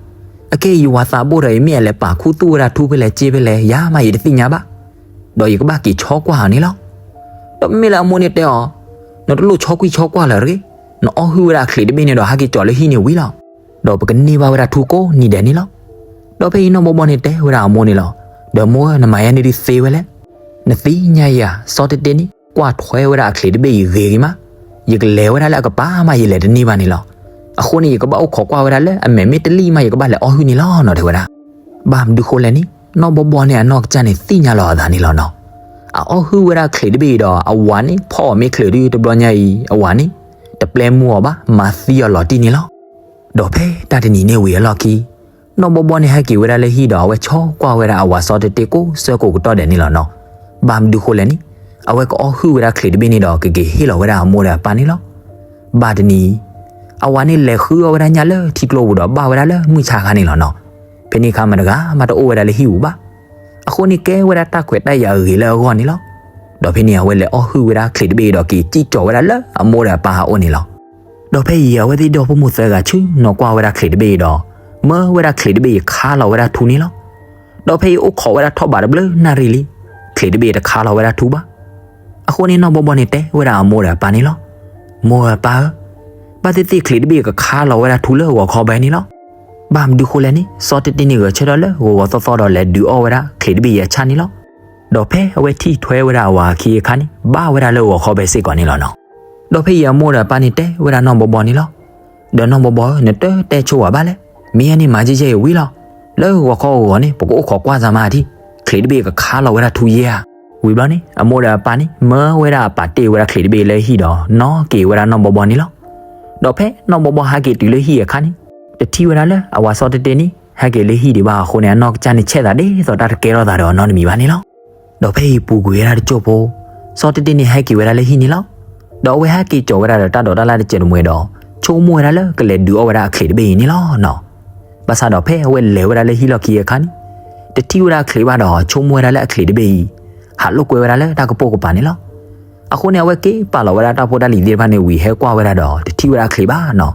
အခဲအံၤယဝၤသးဘိၣ်ဒီးအံၤ မ့ၢ်အလဲၤပာ်ခူသူၣ်ဝဲဒၣ်ထူဖဲလဲၣ်စ့ဖဲလဲၣ် ယၤမးယတသ့ၣ်ညါဘၣ်. ဒီးယကဘၣ်က့ၤဆီကွၢ်အီၤန့ၣ်လီၤ. ဒီးမ့မ့ၢ်လၢအမိၢ်န့ၣ်တဲအီၤ, နတလိၣ်ဆီကွံာ်ဆီကွၢ်လၢၤတဂ့ၤ, နအီၣ်ဟုၣ်ဝဲဒၣ်အချံးတဘ့ၣ်န့ၣ်ဒီးဟဲက့ၤကၠီးလၢဟံၣ်န့ၣ်ဝံၤလီၤ. ဒီးပကန့ၢ်ဘၣ်ဝဲဒၣ်ထူကိးနံၤဒဲးန့ၣ်လီၤ. ဒီးဖဲအံၤနီၢ်ဘီဘီန့ၣ်တဲဝဲဒၣ်အမိၢ်န့ၣ်လီၤ. ဒီးမိၢ်ဧၢ နမၤယဲန့ၣ်ဒုးသ့ဝဲလဲၣ်. နသ့ၣ်ညါယၤ စီတ့တ့န့ၣ် ကွၢ်ထွဲဝဲဒၣ်အချံးတဘ့ၣ်အံၤဂ့ၤဂ့ၤမး, ယကလဲၤဝဲဒၣ်လၢအကပၤမးယလဲၤတန့ၢ်ဘၣ်န့ၣ်လီၤ. အဃိန့ၣ် ယကဘၣ်အိၣ်ခိးကွၢ်ဝဲဒၣ်လၢအမဲာ်မ့ၢ်တလံၣ်မး ယကဘၣ်လဲၤအီၣ်ဟုၣ်န့ၣ်လီၤနီၤ တဲဝဲဒၣ်. ဘၣ်မနုၤဃိလဲၣ်န့ၣ် နီၢ်ဘီဘီန့ၣ်အနီၢ်ကစၢ်န့ၣ် သ့ၣ်ညါလီၤအသးန့ၣ်လီၤနီၤ. အအီၣ်ဟုၣ်ဝဲဒၣ်ချံးတဘ့ၣ်အံၤဒီး အဝၤန့ၣ် ဖီၣ်အီၤမ့ၢ်ချုးဒုးတဘျီညါအံၤ အဝၤန့ၣ် တပျဲမူအီၤဘၣ် မၤသံအီၤလီၤတံၢ်န့ၣ်လီၤ. ဒီးဖဲတၢ်တနံၤန့ၣ်ဝံၤအလီၢ်ခံ နီၢ်ဘီဘီန့ၣ်ဟဲက့ၤဝဲဒၣ်လၢဟံၣ်ဒီး အဝဲဆီကွၢ်ဝဲဒၣ်အဝၤစီတ့တ့ကိးဆၢကိးကတီၢ်ဒဲးန့ၣ်လီၤနီၤ. ဘၣ်မနုၤဃိလဲၣ်န့ၣ် အဝဲကအီၣ်ဟုၣ်ဝဲဒၣ်ချံးတဘ့ၣ်န့ၣ်ဒီး ကက့ၤဟ့ၣ်လီၤဝဲဒၣ်အမိၢ်ဒီးအပၢ်န့ၣ်လီၤ. ဘၣ်တနံၤ အဝၤန့ၣ်လဲၤဃုအီၣ်ဝဲဒၣ်ညၣ်လၢထံကျိပူၤဒီးဘၣ်ဝဲဒၣ်လၢမုၢ်ဆါခါန့ၣ်လီၤနီၤ. ဖဲန့ၣ်အခါမတၤဂၤမးတအိၣ်ဝဲဒၣ်လၢဟံၣ်ပူၤဘၣ်. အဃိန့ၣ်ကဲဝဲဒၣ်တၢ်ခွဲးတၢ်ယာ်အဂ့ၤလၢအဂီၢ်န့ၣ်လီၤ. ဒီးဖဲန့ၣ်အဝဲလဲၤအီၣ်ဟုၣ်ဝဲဒၣ်ချံးတဘ့ၣ်အံၤဒီး က့ၤစံၣ်ကၠီၤဝဲဒၣ်လၢအမိၢ်ဒီးအပၢ်အအိၣ်န့ၣ်လီၤ. ဒီးဖဲအံၤအဝဲသ့ၣ်ဒီဖိမိၢ်သၢဂၤဆူနီၤကွၢ်ဝဲဒၣ်ချံးတဘ့ၣ်အံၤဒီး မၢဝဲဒၣ်ချံးတဘ့ၣ်အံၤခါလီၤဝဲဒၣ်ထူန့ၣ်လီၤ. ဒီးဖဲအံၤအိၣ်ခိးဝဲဒၣ်ထီၣ်ဘးတဘျုးနၣ်ရံၣ်လံ, ချံးတဘ့ၣ်အံၤတခါလီၤဝဲဒၣ်ထူဘၣ်. အဃိန့ၣ်နီၢ်ဘီဘီန့ၣ်တဲဝဲဒၣ်အမိၢ်ဒီးအပၢ်န့ၣ်လီၤ. မိၢ်ဧၢပၢ်ဧၢ, ဘၣ်သ့ၣ်သ့ၣ်ချံးတဘ့ၣ်အံၤကခါလီၤဝဲဒၣ်ထူလၢဂီၤခီဘဲန့ၣ်လီၤ. ဘၣ်မနုၤဃိလဲၣ်န့ၣ် စီတ့တ့န့ၣ်ဂဲၤဆၢထၢၣ်လၢဂီၤဂီၤသီသီဒီးလဲၤဒုးအီၣ်ဝဲဒၣ်ချံးတဘ့ၣ်အံၤအဆၣ်န့ၣ်လီၤ. ဒီးဖဲအဝဲထံၣ်ထွဲဝဲဒၣ်အဝၤအခံအခါန့ၣ် ဘၣ်ဝဲဒၣ်လၢဂီၤခီဘဲစ့ၢ်ကီးန့ၣ်လီၤနီၤ. ဒီးဖဲအံၤအမိၢ်ဒီးအပၢ်န့ၣ်တဲဝဲဒၣ်နီၢ်ဘီဘီန့ၣ်လီၤ. ဒီးနီၢ်ဘီဘီဧၢ နတတဲဆိဝဲဘၣ်လဲၣ်. မ့ၢ်ယဲန့ၣ်မၤယဲၢ်ယဲၢ်အံၤဝံၤလီၤ. လၢဂီၤခီဂီၤန့ၣ် ပကအိၣ်ခိးကွၢ်စၢ်မးထံ, ချံးတဘ့ၣ်အံၤကခါလီၤဝဲဒၣ်ထူယဲၢ်ဧါ. ဝံၤဘျီန့ၣ် အမိၢ်ဒီးအပၢ်န့ၣ် မၢဝဲဒၣ်အပာ်တ့ၢ်ဝဲဒၣ်ချံးတဘ့ၣ်အံၤလၢဟံၣ်ဒီး နီၣ်က့ၤဝဲဒၣ်နီၢ်ဘီဘီန့ၣ်လီၤ. ဒီးဖဲနီၢ်ဘီဘီဟဲက့ၤတုၤလၢဟံၣ်အခါန့ၣ် တထံၣ်ဝဲဒၣ်လၢအဝၤစီတ့တ့န့ၣ် ဟဲက့ၤလၢဟံၣ်ဒံးဘၣ်အဃိန့ၣ် အနီၢ်ကစၢ်န့ၣ်ဆဲးသးဒ်သိးတၢ်တကဲထီၣ်သးဒီးအီၤနီတမံၤဘၣ်န့ၣ်လီၤ. ဒီးဖဲအံၤပူၤကွံာ်ဝဲဒၣ်တစိၢ်ဖိ စီတ့တ့န့ၣ်ဟဲက့ၤဝဲဒၣ်လၢဟံၣ်န့ၣ်လီၤ. ဒီးအဝဲဟဲက့ၤကၠီၤဝဲဒၣ်ဒီးတၢ်ဒိးတၢ်လၣ်တစဲးတမှဲၤဒီး ဆိကမိၣ်ဝဲဒၣ်လၢကလဲၤဒုးအီၣ်ဝဲဒၣ်အချံးတဘ့ၣ်အံၤန့ၣ်လီၤနီၤ. ဘၣ်ဆၣ်ဒီးဖဲအဝဲလဲၤဝဲဒၣ်လၢဟံၣ်လီၢ်ခံအခါန့ၣ်, တထံၣ်ဝဲဒၣ်အချံးဘၣ်ဒီး ဆိကမိၣ်ဝဲဒၣ်လၢအချံးတဘ့ၣ်အံၤ ဟးလိာ်ကွဲဝဲဒၣ်လၢတၢ်ကပိာ်ကပၤန့ၣ်လီၤ. အဃိန့ၣ် အဝဲက့ၤပာ်လီၤဝဲဒၣ်တၢ်ဖိတၢ်လံၤသ့ၣ်တဖၣ်န့ၣ်ဝံၤ ဟဲကွၢ်ဝဲဒၣ်ဒီး တထံၣ်ဝဲဒၣ်အချံးဘၣ်နီၤ.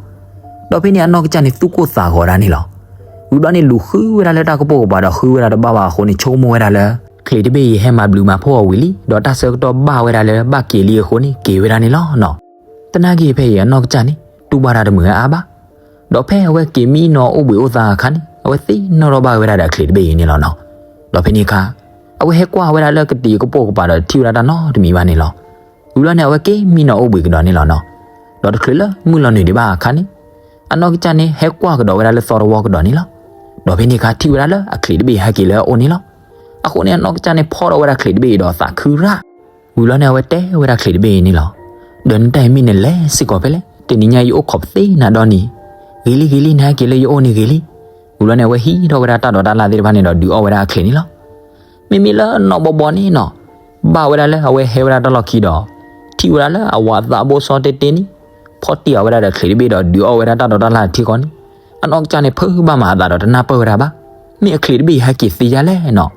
ဒီးဖဲန့ၣ်အနီၢ်ကစၢ်န့ၣ် သူၣ်ကိၢ်သးဂီၤဒၣ်န့ၣ်လီၤ. ဝံၤဘျီန့ၣ် လူၤဃုဝဲဒၣ်လၢတၢ်ကပိာ်ကပၤဒီး ဃုဝဲဒၣ်တဘၣ်ဘၣ်အဃိန့ၣ် ဆိကမိၣ်ဝဲဒၣ်လၢ ချံးတဘ့ၣ်အံၤ ဟဲမၤဘျုးမၤဖှိၣ်အီၤဝံၤလံ, ဒီးတၢ်ဆၢကတီၢ်ဘၣ်ဝဲဒၣ်လၢဘၣ်က့ၤလံအဃိန့ၣ် က့ၤဝဲဒၣ်န့ၣ်လီၤနီၤ. သနာ်က့ဖဲအံၤအနီၢ်ကစၢ်န့ၣ် တူၢ်ဘၣ်တၢ်တမုာ်အါအါဘၣ်. ဒီးဖဲအဝဲက့ၤမံနီၤအိၣ်ဘှံးအိၣ်သါအခါန့ၣ် အဝဲသ့ၣ်နီၣ်ထီၣ်ဘၣ်ဝဲဒၣ်ဒီးအချံးတဘ့ၣ်အံၤန့ၣ်လီၤနီၤ. ဒီးဖဲန့ၣ်အခါ အဝဲဟဲကွၢ်ဝဲဒၣ်လၢကတံၤကပိာ်ကပၤဒီး တထံၣ်ဝဲဒၣ်တၢ်နီတမံၤဘၣ်န့ၣ်လီၤ. ဝံၤဘျီန့ၣ် အဝဲက့ၤမံနီၤအိၣ်ဘှံးကဒီးန့ၣ်လီၤနီၤ. ဒီးတချုးလၢမုၢ်လီၤနုာ်ဒံးဘၣ်အခါန့ၣ် အနီၢ်ကစၢ်န့ၣ် ဟဲကွၢ်ကဒီးဝဲဒၣ်လၢသီတဝီကဒီးန့ၣ်လီၤ. ဒီးဖဲန့ၣ်အခါ ထံၣ်ဝဲဒၣ်လၢအချံးတဘ့ၣ်ဟဲက့ၤလၢအအိၣ်န့ၣ်လီၤ. အဃိန့ၣ် အနီၢ်ကစၢ်န့ၣ် ဖီၣ်ထီၣ်ဝဲဒၣ်ချံးတဘ့ၣ်အံၤဒီးသးခုရၣ်. ဝံၤဘျီန့ၣ် အဝဲတဲဝဲဒၣ်ချံးတဘ့ၣ်အံၤန့ၣ်လီၤ. ဒီးနတၢ်အံၤမ့ၢ်နလဲၤစ့ၢ်ကီးဖဲလဲၣ်, တနံၤညါယအိၣ်ခိးပသ့နၤဒီနံၤ, ဂ့ၤလံဂ့ၤလံ နဟဲက့ၤလၢယအိၣ်န့ၣ်ဂ့ၤလံ. ဝံၤဘျီန့ၣ် အဝဲဟံးထီၣ်ဝဲဒၣ်တၢ်ဒိးတၢ်လၣ်သ့ၣ်တဖၣ်န့ၣ်ဒီး ဒုးအီၣ်ဝဲဒၣ်အချံးန့ၣ်လီၤ. မ့မ့ၢ်လၢနီၢ်ဘီဘီန့ၣ်နီၤ, ဘၣ်ဝဲဒၣ်လၢအဝဲဟဲဝဲဒၣ်တၢ်လီၢ်ခံဒီး ထံၣ်ဝဲဒၣ်လၢအဝၤသးဘိစီတ့တ့န့ၣ် ဖီၣ်တံၢ်အီၤဝဲဒၣ်ဒီးချံးတဘ့ၣ်ဒီး ဒုးအီၣ်ဝဲဒၣ်တၢ်ဒိးတၢ်လၣ်ထံဃီန့ၣ်, အနီၢ်ကစၢ်န့ၣ် ဖုးဘၣ်မၤအသးဒီးတနၢ်ပၢၢ်ဝဲဒၣ်ဘၣ်, မ့ၢ်အချံးတဘ့ၣ်အံၤဟဲက့ၤသ့ဒ်လဲၣ်နီၤ.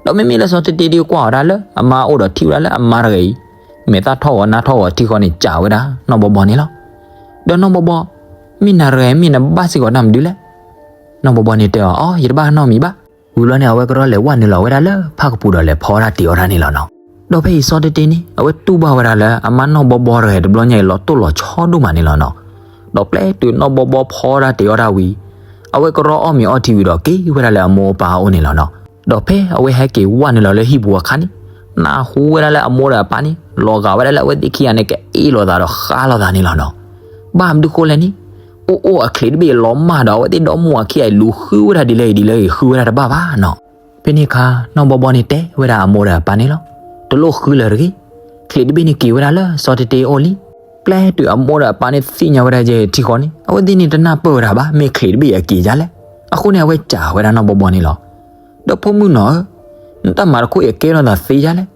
ဒီးမ့မ့ၢ်လၢစီတ့တ့ဒုးကွၢ်အီၤဒၣ်လၢအမါအိၣ်ဒီး ထံၣ်ဝဲဒၣ်လၢအမါတဂၤအံၤ မဲာ်သၣ်ထီၣ်ဂီၤနါထီၣ်ဂီၤထံဃီန့ၣ် စံးဝဲဒၣ်နီၢ်ဘီဘီန့ၣ်လီၤ. ဒီးနီၢ်ဘီဘီ, မ့ၢ်နၤတဂၤအံၤ မ့ၢ်နဘၣ်စ့ၢ်ကီးတၢ်မနုၤလဲၣ်. နီၢ်ဘီဘီန့ၣ်တဲအီၤ, အီ ယတဘၣ်နီတမံၤဘၣ်. ဝံၤဘျီန့ၣ် အဝဲကရီလဲၤဝဲနုာ်လီၤဝဲဒၣ်လၢဖၣ်ကပူၤဒီးလဲၤဖီဝဲဒၣ်တ့ၢ်အီၣ်တၢ်န့ၣ်လီၤနီၤ. ဒီးဖဲအံၤစီတ့တ့န့ၣ် အဝဲတူၢ်ဘၣ်ဝဲဒၣ်လၢ အမါနီၢ်ဘီဘီတဂၤတဘျီညါအံၤ လီၤတိၢ်လီၤဆီဒိၣ်မးန့ၣ်လီၤနီၤ. ဒီးပျဲတုၤနီၢ်ဘီဘီဖီဝဲဒၣ်တ့ၢ်အီၣ်တၢ်ဝံၤ အဝဲကရီအီၣ်မ့ၤအီထံဝံၤဒီး က့ၤဝဲဒၣ်လၢအမိၢ်အပၢ်အအိၣ်န့ၣ်လီၤနီၤ. ဒီးဖဲအဝဲဟဲက့ၤဝဲနုာ်လီၤလၢဟံၣ်ပူၤအခါန့ၣ်, နၢ်ဟူဝဲဒၣ်လၢအမိၢ်ဒီးအပၢ်န့ၣ် လီၤဂာ်ဝဲဒၣ်လၢအဝဲသ့ၣ်ခံဂၤန့ၣ် ကအ့ၣ်လိာ်သးဒီးဃါလိာ်သးန့ၣ်လီၤနီၤ. ဘၣ်မနုၤဃိလဲၣ်န့ၣ်, အိၣ်အိၣ်အချံးတဘ့ၣ်အံၤလီၤမၢ်ဒီး အဝဲသ့ၣ်ဒီမိၢ်အခံဂၤအံၤ လူၤဃုဝဲဒၣ်ဒ်လဲၣ်ဂ့ၤဒ်လဲၣ်ဂ့ၤ ဃုဝဲဒၣ်တဘၣ်ဘၣ်နီၤ. ဖဲန့ၣ်အခါ နီၢ်ဘီဘီန့ၣ်တဲဝဲဒၣ်အမိၢ်ဒီးအပၢ်န့ၣ်လီၤ. တလိၣ်ဃုလၢၤတဂ့ၤ. ချံးတဘ့ၣ်န့ၣ်က့ၤဝဲဒၣ်လၢစီတ့တ့အအိၣ်လံ. ပျဲတုၤအမိၢ်ဒီးအပၢ်န့ၣ်သ့ၣ်ညါဝဲဒၣ်ယဲၢ်ထံဃီန့ၣ် အဝဲသ့ၣ်န့ၣ်တနၢ်ပၢၢ်ဝဲဒၣ်ဘၣ် မ့ၢ်ချံးတဘ့ၣ်အံၤအက့ၤဒ်လဲၣ်. အဃိန့ၣ် အဝဲစံးဝဲဒၣ်နီၢ်ဘီဘီန့ၣ်လီၤ. ဒီးဖိမုၣ်နီၤဧၢ, နတၢ်မၤတခီအံၤအကဲထီၣ်သးသ့ဒ်လဲၣ်.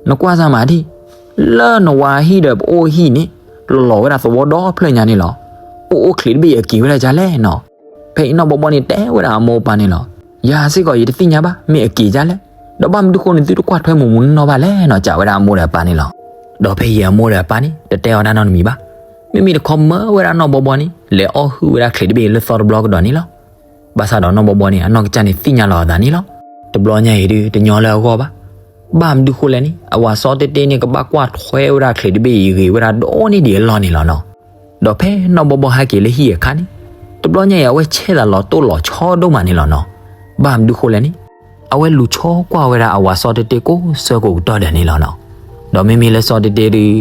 နကွၢ်စၢ်မးဒံး, လၢနဝၤဟံၣ်ဒီးပအိၣ်ဟံၣ်န့ၣ် လီၤလီၤဝဲဒၣ်သဝီဒီဖျၢၣ်ညါန့ၣ်လီၤ. အိၣ်အိၣ်ချံးတဘ့ၣ်အံၤအက့ၤဝဲဒၣ်ဒ်လဲၣ်နီၤ. ဖဲအံၤနီၢ်ဘီဘီန့ၣ်တဲဝဲဒၣ်အမိၢ်အပၢ်န့ၣ်လီၤ. ယၤစ့ၢ်ကီးယတသ့ၣ်ညါဘၣ် မ့ၢ်အက့ၤဒ်လဲၣ်. ဒီးဘၣ်မနုၤဃိန့ၣ် သုတကွၢ်ထွဲမုာ်မုာ်နီၢ်နီၢ်ဘၣ်လဲၣ်နီၤ စံးဝဲဒၣ်အမိၢ်ဒီးအပၢ်န့ၣ်လီၤ. ဒီးဖဲအံၤအမိၢ်ဒီးအပၢ်န့ၣ် တတဲအီၤတၢ်နီတမံၤဘၣ်. မ့မ့ၢ်တခီမၢဝဲဒၣ်နီၢ်ဘီဘီန့ၣ် လဲၤအီၣ်ဟုၣ်ဝဲဒၣ်ချံးတဘ့ၣ်လၢသီတဘျီကဒီးန့ၣ်လီၤ. ဘၣ်ဆၣ်ဒီးနီၢ်ဘီဘီန့ၣ် အနီၢ်ကစၢ်န့ၣ်သ့ၣ်ညါလီၤအသးန့ၣ်လီၤ. တဘျီညါအံၤဒုးတညီလၢအဂီၢ်ဘၣ်. ဘၣ်မနုၤဃိလဲၣ်န့ၣ် အဝၤစီတ့တ့န့ၣ် ကဘၣ်ကွၢ်ထွဲဝဲဒၣ်ချံးတဘ့ၣ်အံၤဂ့ၤဝဲဒၣ်ဒီးန့ၢ်ဒံးအလီၢ်န့ၣ်လီၤနီၤ. ဒီးဖဲနီၢ်ဘီဘီဟဲက့ၤလၢဟံၣ်အခါန့ၣ်, တဘျီညါအံၤ အဝဲဆဲးသးလီၤတိၢ်လီၤဆီဒိၣ်မးန့ၣ်လီၤနီၤ. ဘၣ်မနုၤဃိလဲၣ်န့ၣ်, အဝဲလူၤဆီကွၢ်ဝဲဒၣ်အဝၤစီတ့တ့ကိးဆၢကိးကတီၢ်ဒဲးန့ၣ်လီၤနီၤ. ဒီးမ့မ့ၢ်လၢစီတ့တ့ဒုး,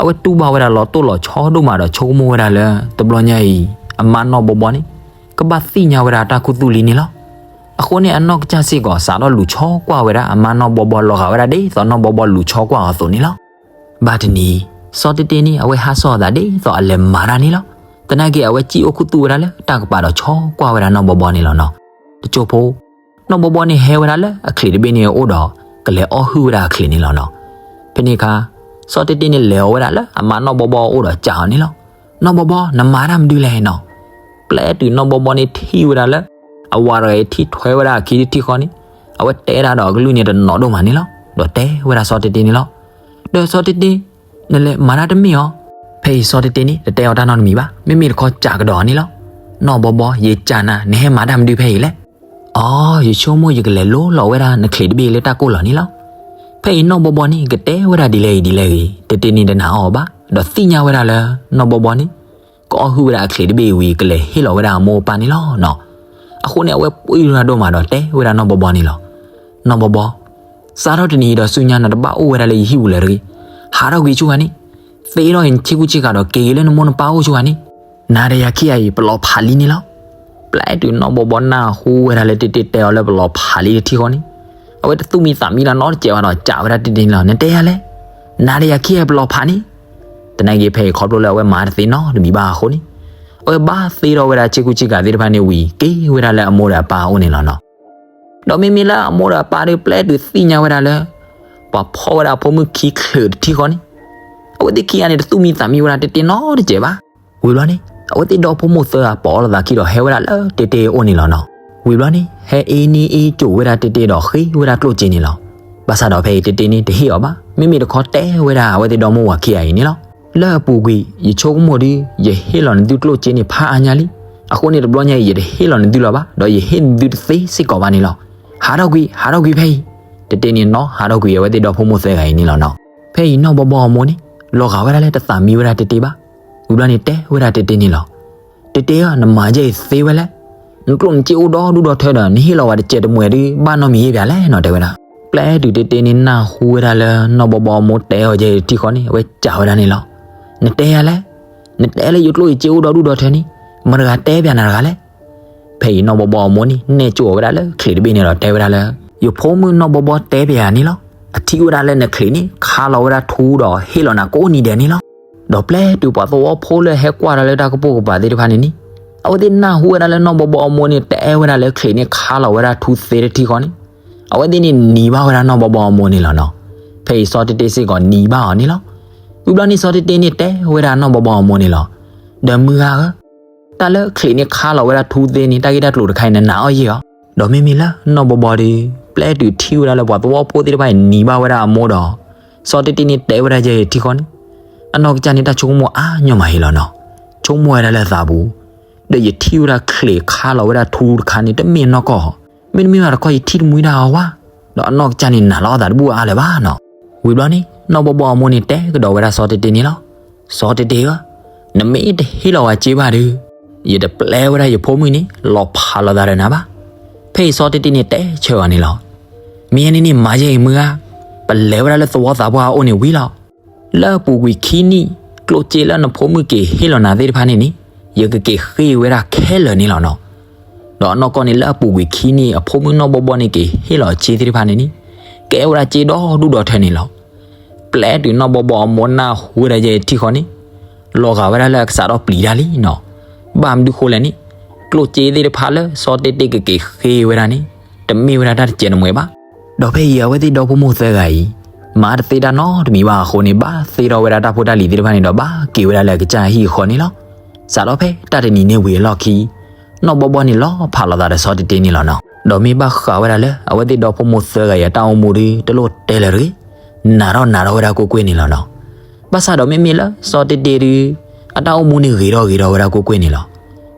အဝဲတူၢ်ဘၣ်ဝဲဒၣ်လီၤတိၢ်လီၤဆီဒိၣ်မးဒီးဆိကမိၣ်ဝဲဒၣ်လၢ တဘျီညါအံၤ အမါနီၢ်ဘီဘီန့ၣ် ကဘၣ်သ့ၣ်ညါဝဲဒၣ်တၢ်ခူသူၣ်လံန့ၣ်လီၤ. အဃိန့ၣ် အနီၢ်ကစၢ်စ့ၢ်ကီး စးထီၣ်လူၤဆီကွၢ်ဝဲဒၣ်အမါနီၢ်ဘီဘီလီၤဂာ်ဝဲဒၣ်ဒ်သိးနီၢ်ဘီဘီလူၤဆီကွၢ်အီၤအသိးန့ၣ်လီၤ. ဘၣ်တနံၤ, စီတ့တ့န့ၣ် အဝဲဟးစီၢ်အသးဒ်သိးအလဲၤမၤတၢ်န့ၣ်လီၤ. သနာ်က့ အဝဲစံၣ်အိၣ်ခူသူၣ်ဝဲဒၣ်လၢတၢ်ကပၤဒီးဆီကွၢ်ဝဲဒၣ်နီၢ်ဘီဘီန့ၣ်လီၤနီၤ. တစိၢ်ဖိ, နီၢ်ဘီဘီန့ၣ်ဟဲဝဲဒၣ်လၢအချံးတဘ့ၣ်န့ၣ်အအိၣ်ဒီး ကလဲၤအီၣ်ဟုၣ်ဝဲဒၣ်အချံးန့ၣ်လီၤနီၤ. ဖဲန့ၣ်အခါ, စီတ့တ့န့ၣ်လဲၤအီၤဝဲဒၣ်လၢအမါနီၢ်ဘီဘီအအိၣ်ဒီးစံးအီၤန့ၣ်လီၤ. နီၢ်ဘီဘီ, နမၤတၢ်မနုၤလဲၣ်နီၤ. ပျဲတုၤနီၢ်ဘီဘီန့ၣ်ထံၣ်ဝဲဒၣ်လၢ အဝၤတဂၤအံၤထံၣ်ထွဲဝဲဒၣ်အခံတထံၣ်ဃီန့ၣ်, အဝဲတဲဒၣ်ဒီးအကလုၢ်န့ၣ်တနီၤဒိၣ်မးန့ၣ်လီၤ. ဒီးတဲဝဲဒၣ်စီတ့တ့န့ၣ်လီၤ. ဒီးစီတ့တ့, နလဲၤမၤတၢ်တမ့ၢ်အီၤ. ဖဲအံၤစီတ့တ့န့ၣ် တတဲအီၤတၢ်နီတမံၤဘၣ်. မ့မ့ၢ်တခီစံးကဒီးအီၤန့ၣ်လီၤ. နီၢ်ဘီဘီ, ယစံးနၤ, နဟဲမၤတၢ်မနုၤဖဲအံၤလဲၣ်. အိ, ယဆိကမိၣ်ယကလဲၤလိလီၤဝဲဒၣ်နချံးတဘ့ၣ်လၢတၢ်ကိၢ်လီၤန့ၣ်လီၤ. ဖဲအံၤနီၢ်ဘီဘီန့ၣ် ကတဲဝဲဒၣ်ဒ်လဲၣ်ဂ့ၤဒ်လဲၣ်ဂ့ၤ တ့တ့န့ၣ်တနာ်အီၤဘၣ်, ဒီးသ့ၣ်ညါဝဲဒၣ်လၢ နီၢ်ဘီဘီန့ၣ် ကအီၣ်ဟုၣ်ဝဲဒၣ်အချံးတဘ့ၣ်ဝံၤ ကလဲၤဟ့ၣ်လီၤဝဲဒၣ်အမိၢ်အပၢ်န့ၣ်လီၤနီၤ. အဃိန့ၣ် အဝဲပှံၢ်ထီၣ်ဒိၣ်မးဒီးတဲဝဲဒၣ်နီၢ်ဘီဘီန့ၣ်လီၤ. နီၢ်ဘီဘီ, စးထီၣ်တနံၤအံၤဒီးဆူညါ နတဘၣ်အိၣ်ဝဲဒၣ်လၢယဟံၣ်ပူၤလၢၤတဂ့ၤ. ဟးထီၣ်ကွံာ်ဆူဂၤန့ၣ်, သ့ထီၣ်နဆ့ကူဆ့ကၤဒီးက့ၤက့ၤလၢနမိၢ်နပၢ်အိၣ်ဆူဂၤန့ၣ်, နၤဒီးယၤခံဂၤအံၤ ပလီၤဖးလံန့ၣ်လီၤ. ပျဲတုၤနီၢ်ဘီဘီနၢ်ဟူဝဲဒၣ်လၢတ့တ့တဲအီၤလၢပလီၤဖးလံတထံၣ်ဃီန့ၣ်, အဝဲတသူၣ်မံသးမံလၢနီတစဲးဘၣ်ဒီး စံးဝဲဒၣ်တ့တ့န့ၣ်လီၤ. နတဲယၤလဲၣ်, နၤဒီးယၤခံဂၤအံၤပလီၤဖးန့ၣ်. သနာ်က့ဖဲအံၤခီဖျိလၢအဝဲမၤတသ့နီတမံၤဘၣ်အဃိန့ၣ်, အဝဲဘၣ်သ့ထီၣ်ဝဲဒၣ်ဆ့ကူဆ့ကၤသ့ၣ်တဖၣ်န့ၣ်ဝံၤ က့ၤဝဲဒၣ်လၢအမိၢ်ဒီးအပၢ်အအိၣ်န့ၣ်လီၤနီၤ. ဒီးမ့မ့ၢ်လၢအမိၢ်ဒီးအပၢ်ဒီးပျဲတုၤသ့ၣ်ညါဝဲဒၣ်လၢ ပှၤဖီၣ်ဝဲဒၣ်အဖိမုၣ်ခံချုးတထံၣ်ဃီန့ၣ်, အဝဲသ့ၣ်ခံဂၤန့ၣ် တသူၣ်မံသးမံဝဲဒၣ်တ့တ့နီတစဲးဘၣ်. ဝံၤဘျီန့ၣ်, အဝဲသ့ၣ်ဒီဖိမိၢ်သၢဂၤပိာ်လိာ်သးခံဒီးဟဲဝဲဒၣ်လၢတဲတဲအအိၣ်န့ၣ်လီၤနီၤ. ဝံၤဘျီန့ၣ် ဟဲအ့န့အ့ကၠိဝဲဒၣ်တဲတဲဒီးဃ့ဝဲဒၣ်ကျိၣ်စ့န့ၣ်လီၤ. ဘၣ်ဆၣ်ဒီးဖဲအံၤတဲတဲန့ၣ်တဟ့ၣ်အီၤဘၣ်, မ့မ့ၢ်တခီတဲဝဲဒၣ်အဝဲသ့ၣ်ဒီမိၢ်ဝၤခံဂၤအံၤန့ၣ်လီၤ. လၢအပူၤကွံာ် ယဆိကမိၣ်ဒီး ယဟ့ၣ်လီၤနသုကျိၣ်စ့န့ၣ်ဖးအါညါလံ. အဃိန့ၣ်တဘျီညါအံၤ ယတဟ့ၣ်လီၤနသုလၢၤဘၣ်, ဒီးယဟ့ၣ်နသုတသ့စ့ၢ်ကီးဘၣ်န့ၣ်လီၤ. ဟးထီၣ်ကွံာ်, ဟးထီၣ်ကွံာ်ဖဲအံၤ. တဲတဲန့ၣ်နီၤဟးထီၣ်ကွံာ်အဝဲသ့ၣ်ဒီဖိမိၢ်သၢဂၤအံၤန့ၣ်လီၤနီၤ. ဖဲအံၤနီၢ်ဘီဘီအမိၢ်န့ၣ် လီၤဂာ်ဝဲဒၣ်လၢတသးမံဝဲဒၣ်တဲတဲဘၣ်. ဝံၤဘျီန့ၣ်တဲဝဲဒၣ်တဲတဲန့ၣ်လီၤ. တဲတဲဧၢ, နမၤယဲအံၤသ့ဝဲလဲၣ်. နကျိၣ်နစ့အိၣ်ဒီဒူၣ်ဒီထၢဒီး နဟ့ၣ်လီၤဝဲတစဲးတမှဲးဒုး ဘၣ်နီတမံၤယဲၢ်ပၠးလဲၣ်နီၤ တဲဝဲဒၣ်. ပျဲတုၤတဲတဲန့ၣ်နၢ်ဟူဝဲဒၣ်လၢနီၢ်ဘီဘီအမိၢ်တဲအီၤယဲအံၤထံဃီန့ၣ် အဝဲစံးဝဲဒၣ်န့ၣ်လီၤ. နတဲယၤလဲၣ်. နတဲလၢယကျိၣ်ယစ့အိၣ်ဒီဒူၣ်ဒီထၢန့ၣ် မတၤတဂၤတဲပၠးနၤတဂၤလဲၣ်. ဖဲအံၤနီၢ်ဘီဘီအမိၢ်န့ၣ် နဲၣ်ကၠိအီၤဝဲဒၣ်လၢချံးတဘ့ၣ်န့ၣ်ဒီးတဲဝဲဒၣ်လၢ ယဖိမုၣ်နီၢ်ဘီဘီတဲပၠးယၤန့ၣ်လီၤ. အထံၣ်ဝဲဒၣ်လၢနချံးန့ၣ် ခါလီၤဝဲဒၣ်ထူဒီးဟ့ၣ်လီၤနၤကိးနံၤဒဲးန့ၣ်လီၤ. ဒီးပျဲတုၤပှၤသဝီဖိလၢဟဲကွၢ်တၢ်လၢတၢ်ကပိာ်ကပၤသ့ၣ်တဖၣ်န့ၣ်န့ၣ် အဝဲသ့ၣ်နၢ်ဟူဝဲဒၣ်လၢနီၢ်ဘီဘီအမိၢ်န့ၣ် တဲဝဲဒၣ်လၢချံးန့ၣ်ခါလီၤဝဲဒၣ်ထူသ့တထံဃီန့ၣ် အဝဲသ့ၣ်န့ၣ်နံၤဘၣ်ဝဲဒၣ်နီၢ်ဘီဘီအမိၢ်န့ၣ်လီၤနီၤ. ဖဲအံၤစီၤတ့တ့စ့ၢ်ကီးနံၤဘၣ်အီၤန့ၣ်လီၤ. ဝံၤဘျီန့ၣ်စီၤတ့တ့န့ၣ်တဲဝဲဒၣ်နီၢ်ဘီဘီအမိၢ်န့ၣ်လီၤ. ဒီးမုၢ်ဂၤဧၢ, တၢ်လၢချံးန့ၣ်ခါလီၤဝဲဒၣ်ထူသ့န့ၣ် တၢ်ဂ့ၢ်တၢ်ကျိၤတခါအံၤနနာ်အီၤယဲၢ်ဧါ. ဒီးမ့မ့ၢ်လၢနီၢ်ဘီဘီဒီး ပျဲတုၤထံၣ်ဝဲဒၣ်လၢပှၤသဝီဖိသ့ၣ်တဖၣ်အံၤနံၤဘၣ်ဝဲဒၣ်အမိၢ်ဒီး စီၤတ့တ့န့ၣ်တဲဝဲဒၣ်ယဲအံၤထံဃီန့ၣ် အနီၢ်ကစၢ်န့ၣ်တၢ်ဆိကမိၣ်အါညီမးဟ့လီၤနီၤ. ဆိကမိၣ်ဝဲဒၣ်လၢသးပူၤ ဒီးယထံၣ်ဝဲဒၣ်ချံးခါလီၤဝဲဒၣ်ထူတခါန့ၣ် တမ့ၢ်အနီၢ်ကီၢ်, မ့တမ့ၢ်ဘၣ်တခီယထံၣ်တမှံတၢ်အီၤဝါ, ဒီးအနီၢ်ကစၢ်န့ၣ်နာ်လီၤအသးတဘူၣ်အါလၢၤဘၣ်နီၤ. ဝံၤဘျီန့ၣ် နီၢ်ဘီဘီအမိၢ်န့ၣ်တဲကဒီးဝဲဒၣ်စီၤတ့တ့န့ၣ်လီၤ. စီၤတ့တ့ဧၢ, နမ့ၢ်တဟ့ၣ်လီၤဝဲစ့ဘၣ်ဒီး ယတပျဲဝဲဒၣ်ယဖိမုၣ်န့ၣ် လီၤဖးလိာ်သးဒီးနၤဘၣ်. ဖဲအံၤစီၤတ့တ့န့ၣ်တဲဆၢအီၤန့ၣ်လီၤ. မ့ၢ်ယဲန့ၣ်န့ၣ်မၤယဲအံၤမုၢ်ဂၤ, ပလဲၤဝဲဒၣ်လၢသဝီသးပှၢ်အအိၣ်န့ၣ်ဝံၤလီၤ. လၢအပူၤကွံာ်ခံနံၣ် ကျိၣ်စ့လၢနဖိမုၣ်က့ၤဟ့ၣ်လီၤနၤသ့ၣ်တဖၣ်န့ၣ်န့ၣ် ယကက့ၤဃ့ဝဲဒၣ်ခဲလၢာ်န့ၣ်လီၤနီၤ. ဒီးအနီၢ်ကီၢ်န့ၣ်လၢအပူၤကွံာ်ခံနံၣ် အဖိမုၣ်နီၢ်ဘီဘီန့ၣ်က့ၤဟ့ၣ်လီၤစ့သ့ၣ်တဖၣ်န့ၣ်န့ၣ် ကဲဝဲဒၣ်စ့ဒီဒူၣ်ဒီထၢန့ၣ်လီၤ. ပျဲတုၤနီၢ်ဘီဘီအမိၢ်နၢ်ဟူဝဲဒၣ်ယဲအံၤထံဃီန့ၣ် လီၤဂာ်ဝဲဒၣ်လၢအကစးထီၣ်ပျံၤတၢ်လံနီၤ. ဘၣ်မနုၤဃိလဲၣ်န့ၣ် ကျိၣ်စ့သ့ၣ်တဖၣ်လၢစီၤတ့တ့ကက့ၤဃ့ဝဲဒၣ်န့ၣ် တမ့ၢ်ဝဲဒၣ်တၢ်တစဲးတမှဲးဘၣ်. ဒီးဖဲအံၤအဝဲသ့ၣ်ဒီဖိမိၢ်သၢဂၤအံၤ မၤတသ့တၢ်နီတမံၤဘၣ်အဃိန့ၣ် ဘၣ်သ့ထီၣ်ဝဲဒၣ်တၢ်ဖိတၢ်လံၤသ့ၣ်တဖၣ်န့ၣ်ဒီး ဘၣ်က့ၤဝဲဒၣ်လၢအကစၢ်ဟံၣ်အဃီန့ၣ်လီၤ. စးထီၣ်ဖဲတၢ်တနံၤန့ၣ်ဝံၤအလီၢ်ခံ နီၢ်ဘီဘီန့ၣ်လီၤဖးလိာ်သးဒီးစီၤတ့တ့န့ၣ်လီၤနီၤ. ဒီးမ့ၢ်ဘၣ်ဃးဝဲဒၣ်လၢ အဝဲသ့ၣ်ဒီဖိမိၢ်သၢဂၤအံၤအတၢ်အိၣ်မူဒီး တလိၣ်တဲလၢၤတဂ့ၤ, နာ်ထီၣ်နာ်ထီၣ်ဝဲဒၣ်ကွ့ၢ်ကွ့ၢ်န့ၣ်လီၤနီၤ. ဘၣ်ဆၣ်ဒီးမ့မ့ၢ်လၢစီၤတ့တ့ဒီး အတၢ်အိၣ်မူန့ၣ်ဂ့ၤထီၣ်ဂ့ၤထီၣ်ဝဲဒၣ်ကွ့ၢ်ကွ့ၢ်န့ၣ်လီၤ.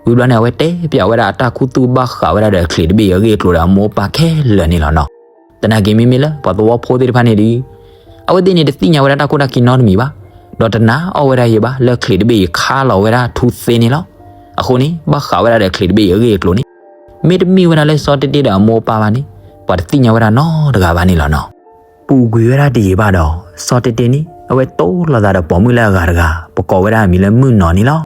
ဝံၤဘျီန့ၣ် အဝဲတဲပၠးဝဲဒၣ်အတၢ်ခူသူၣ်ဘၣ်ဃးဝဲဒၣ်ဒီးအချံးတဘ့ၣ်အံၤအဂ့ၢ်အကျိၤဒီးအမိၢ်အပၢ်ခဲလၢာ်န့ၣ်လီၤနီၤ. သနာ်က့မ့မ့ၢ်လၢပှၤသဝီဖိသ့ၣ်တဖၣ်န့ၣ်ဒီး အဝဲသ့ၣ်န့ၣ်တသ့ၣ်ညါဝဲဒၣ်တၢ်ခိၣ်တၢ်ခံနီတမံၤဘၣ်, ဒီးတနာ်အီၣ်ဝဲဒၣ်ယဲဘၣ် လၢချံးတဘ့ၣ်အံၤခါလီၤဝဲဒၣ်ထူသ့န့ၣ်လီၤ. အဃိန့ၣ် ဘၣ်ဃးဝဲဒၣ်ဒီးချံးတဘ့ၣ်အံၤအဂ့ၢ်အကျိၤန့ၣ် မ့တမ့ၢ်ဝဲဒၣ်လၢစီၤတ့တ့ဒီးအမိၢ်အပၢ်ဘၣ်န့ၣ် ပှၤတသ့ၣ်ညါဝဲဒၣ်နီတဂၤဘၣ်န့ၣ်လီၤနီၤ. ပူၤကွံာ်ဝဲဒၣ်တယံာ်ဘၣ်ဒီး စီၤတ့တ့န့ၣ် အဝဲတိလိာ်သးဒီးပိာ်မုၣ်လၢအဂၤတဂၤ ပကိးဝဲဒၣ်အမံၤလၢမုၢ်နီၢ်န့ၣ်လီၤ.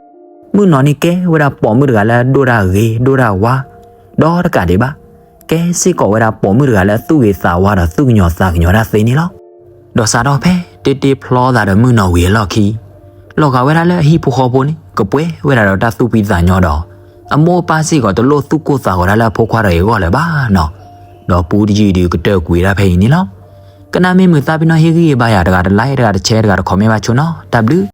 မုၢ်နီၢ်န့ၣ်ကဲဝဲဒၣ်ပိာ်မုၣ်တဂၤလၢအဒိၣ်တၢ်ဂ့ၤဒိၣ်တၢ်ဝါ ဒီးတကးဒံးဘၣ် ကဲစ့ၢ်ကီးဝဲဒၣ်ပိာ်မုၣ်တဂၤလၢအသူၣ်ဂ့ၤသးဝါဒီးသူၣ်ကညီၤသးကညီၤတၢ်သ့န့ၣ်လီၤ. ဒီးစးထီၣ်ဖဲတ့တ့ဖျီသးဒီးမုၢ်နီၢ်ဝံၤအလီၢ်ခံ လီၤဂာ်ဝဲဒၣ်လၢအဟံၣ်ဖိဃီဖိန့ၣ် ကပှဲၤဝဲဒၣ်ဒီးတၢ်သူၣ်ဖှံသးညီဒီး အမိၢ်အပၢ်စ့ၢ်ကီးတလိၣ်သူၣ်ကိၢ်သးဂီၤတၢ်လၢအဖိခွါတဂၤအံၤအဂီၢ်လၢၤဘၣ်နီၤ. ဒီးပူတယုၢ်ဒုးကတၢၢ်ကွံာ်ဝဲဒၣ်ဖဲအံၤန့ၣ်လီၤ. ကနၣ်မ့ၢ်မုာ်သးပ့ၤနီၣ်ဟ့ၣ်ဂံၢ်ဟ့ၣ်ဘါယၤ တဂၤတlike တဂၤတshare တဂၤတcomment ဘၣ်ဆိနီၤ. တၢ်ဘျုး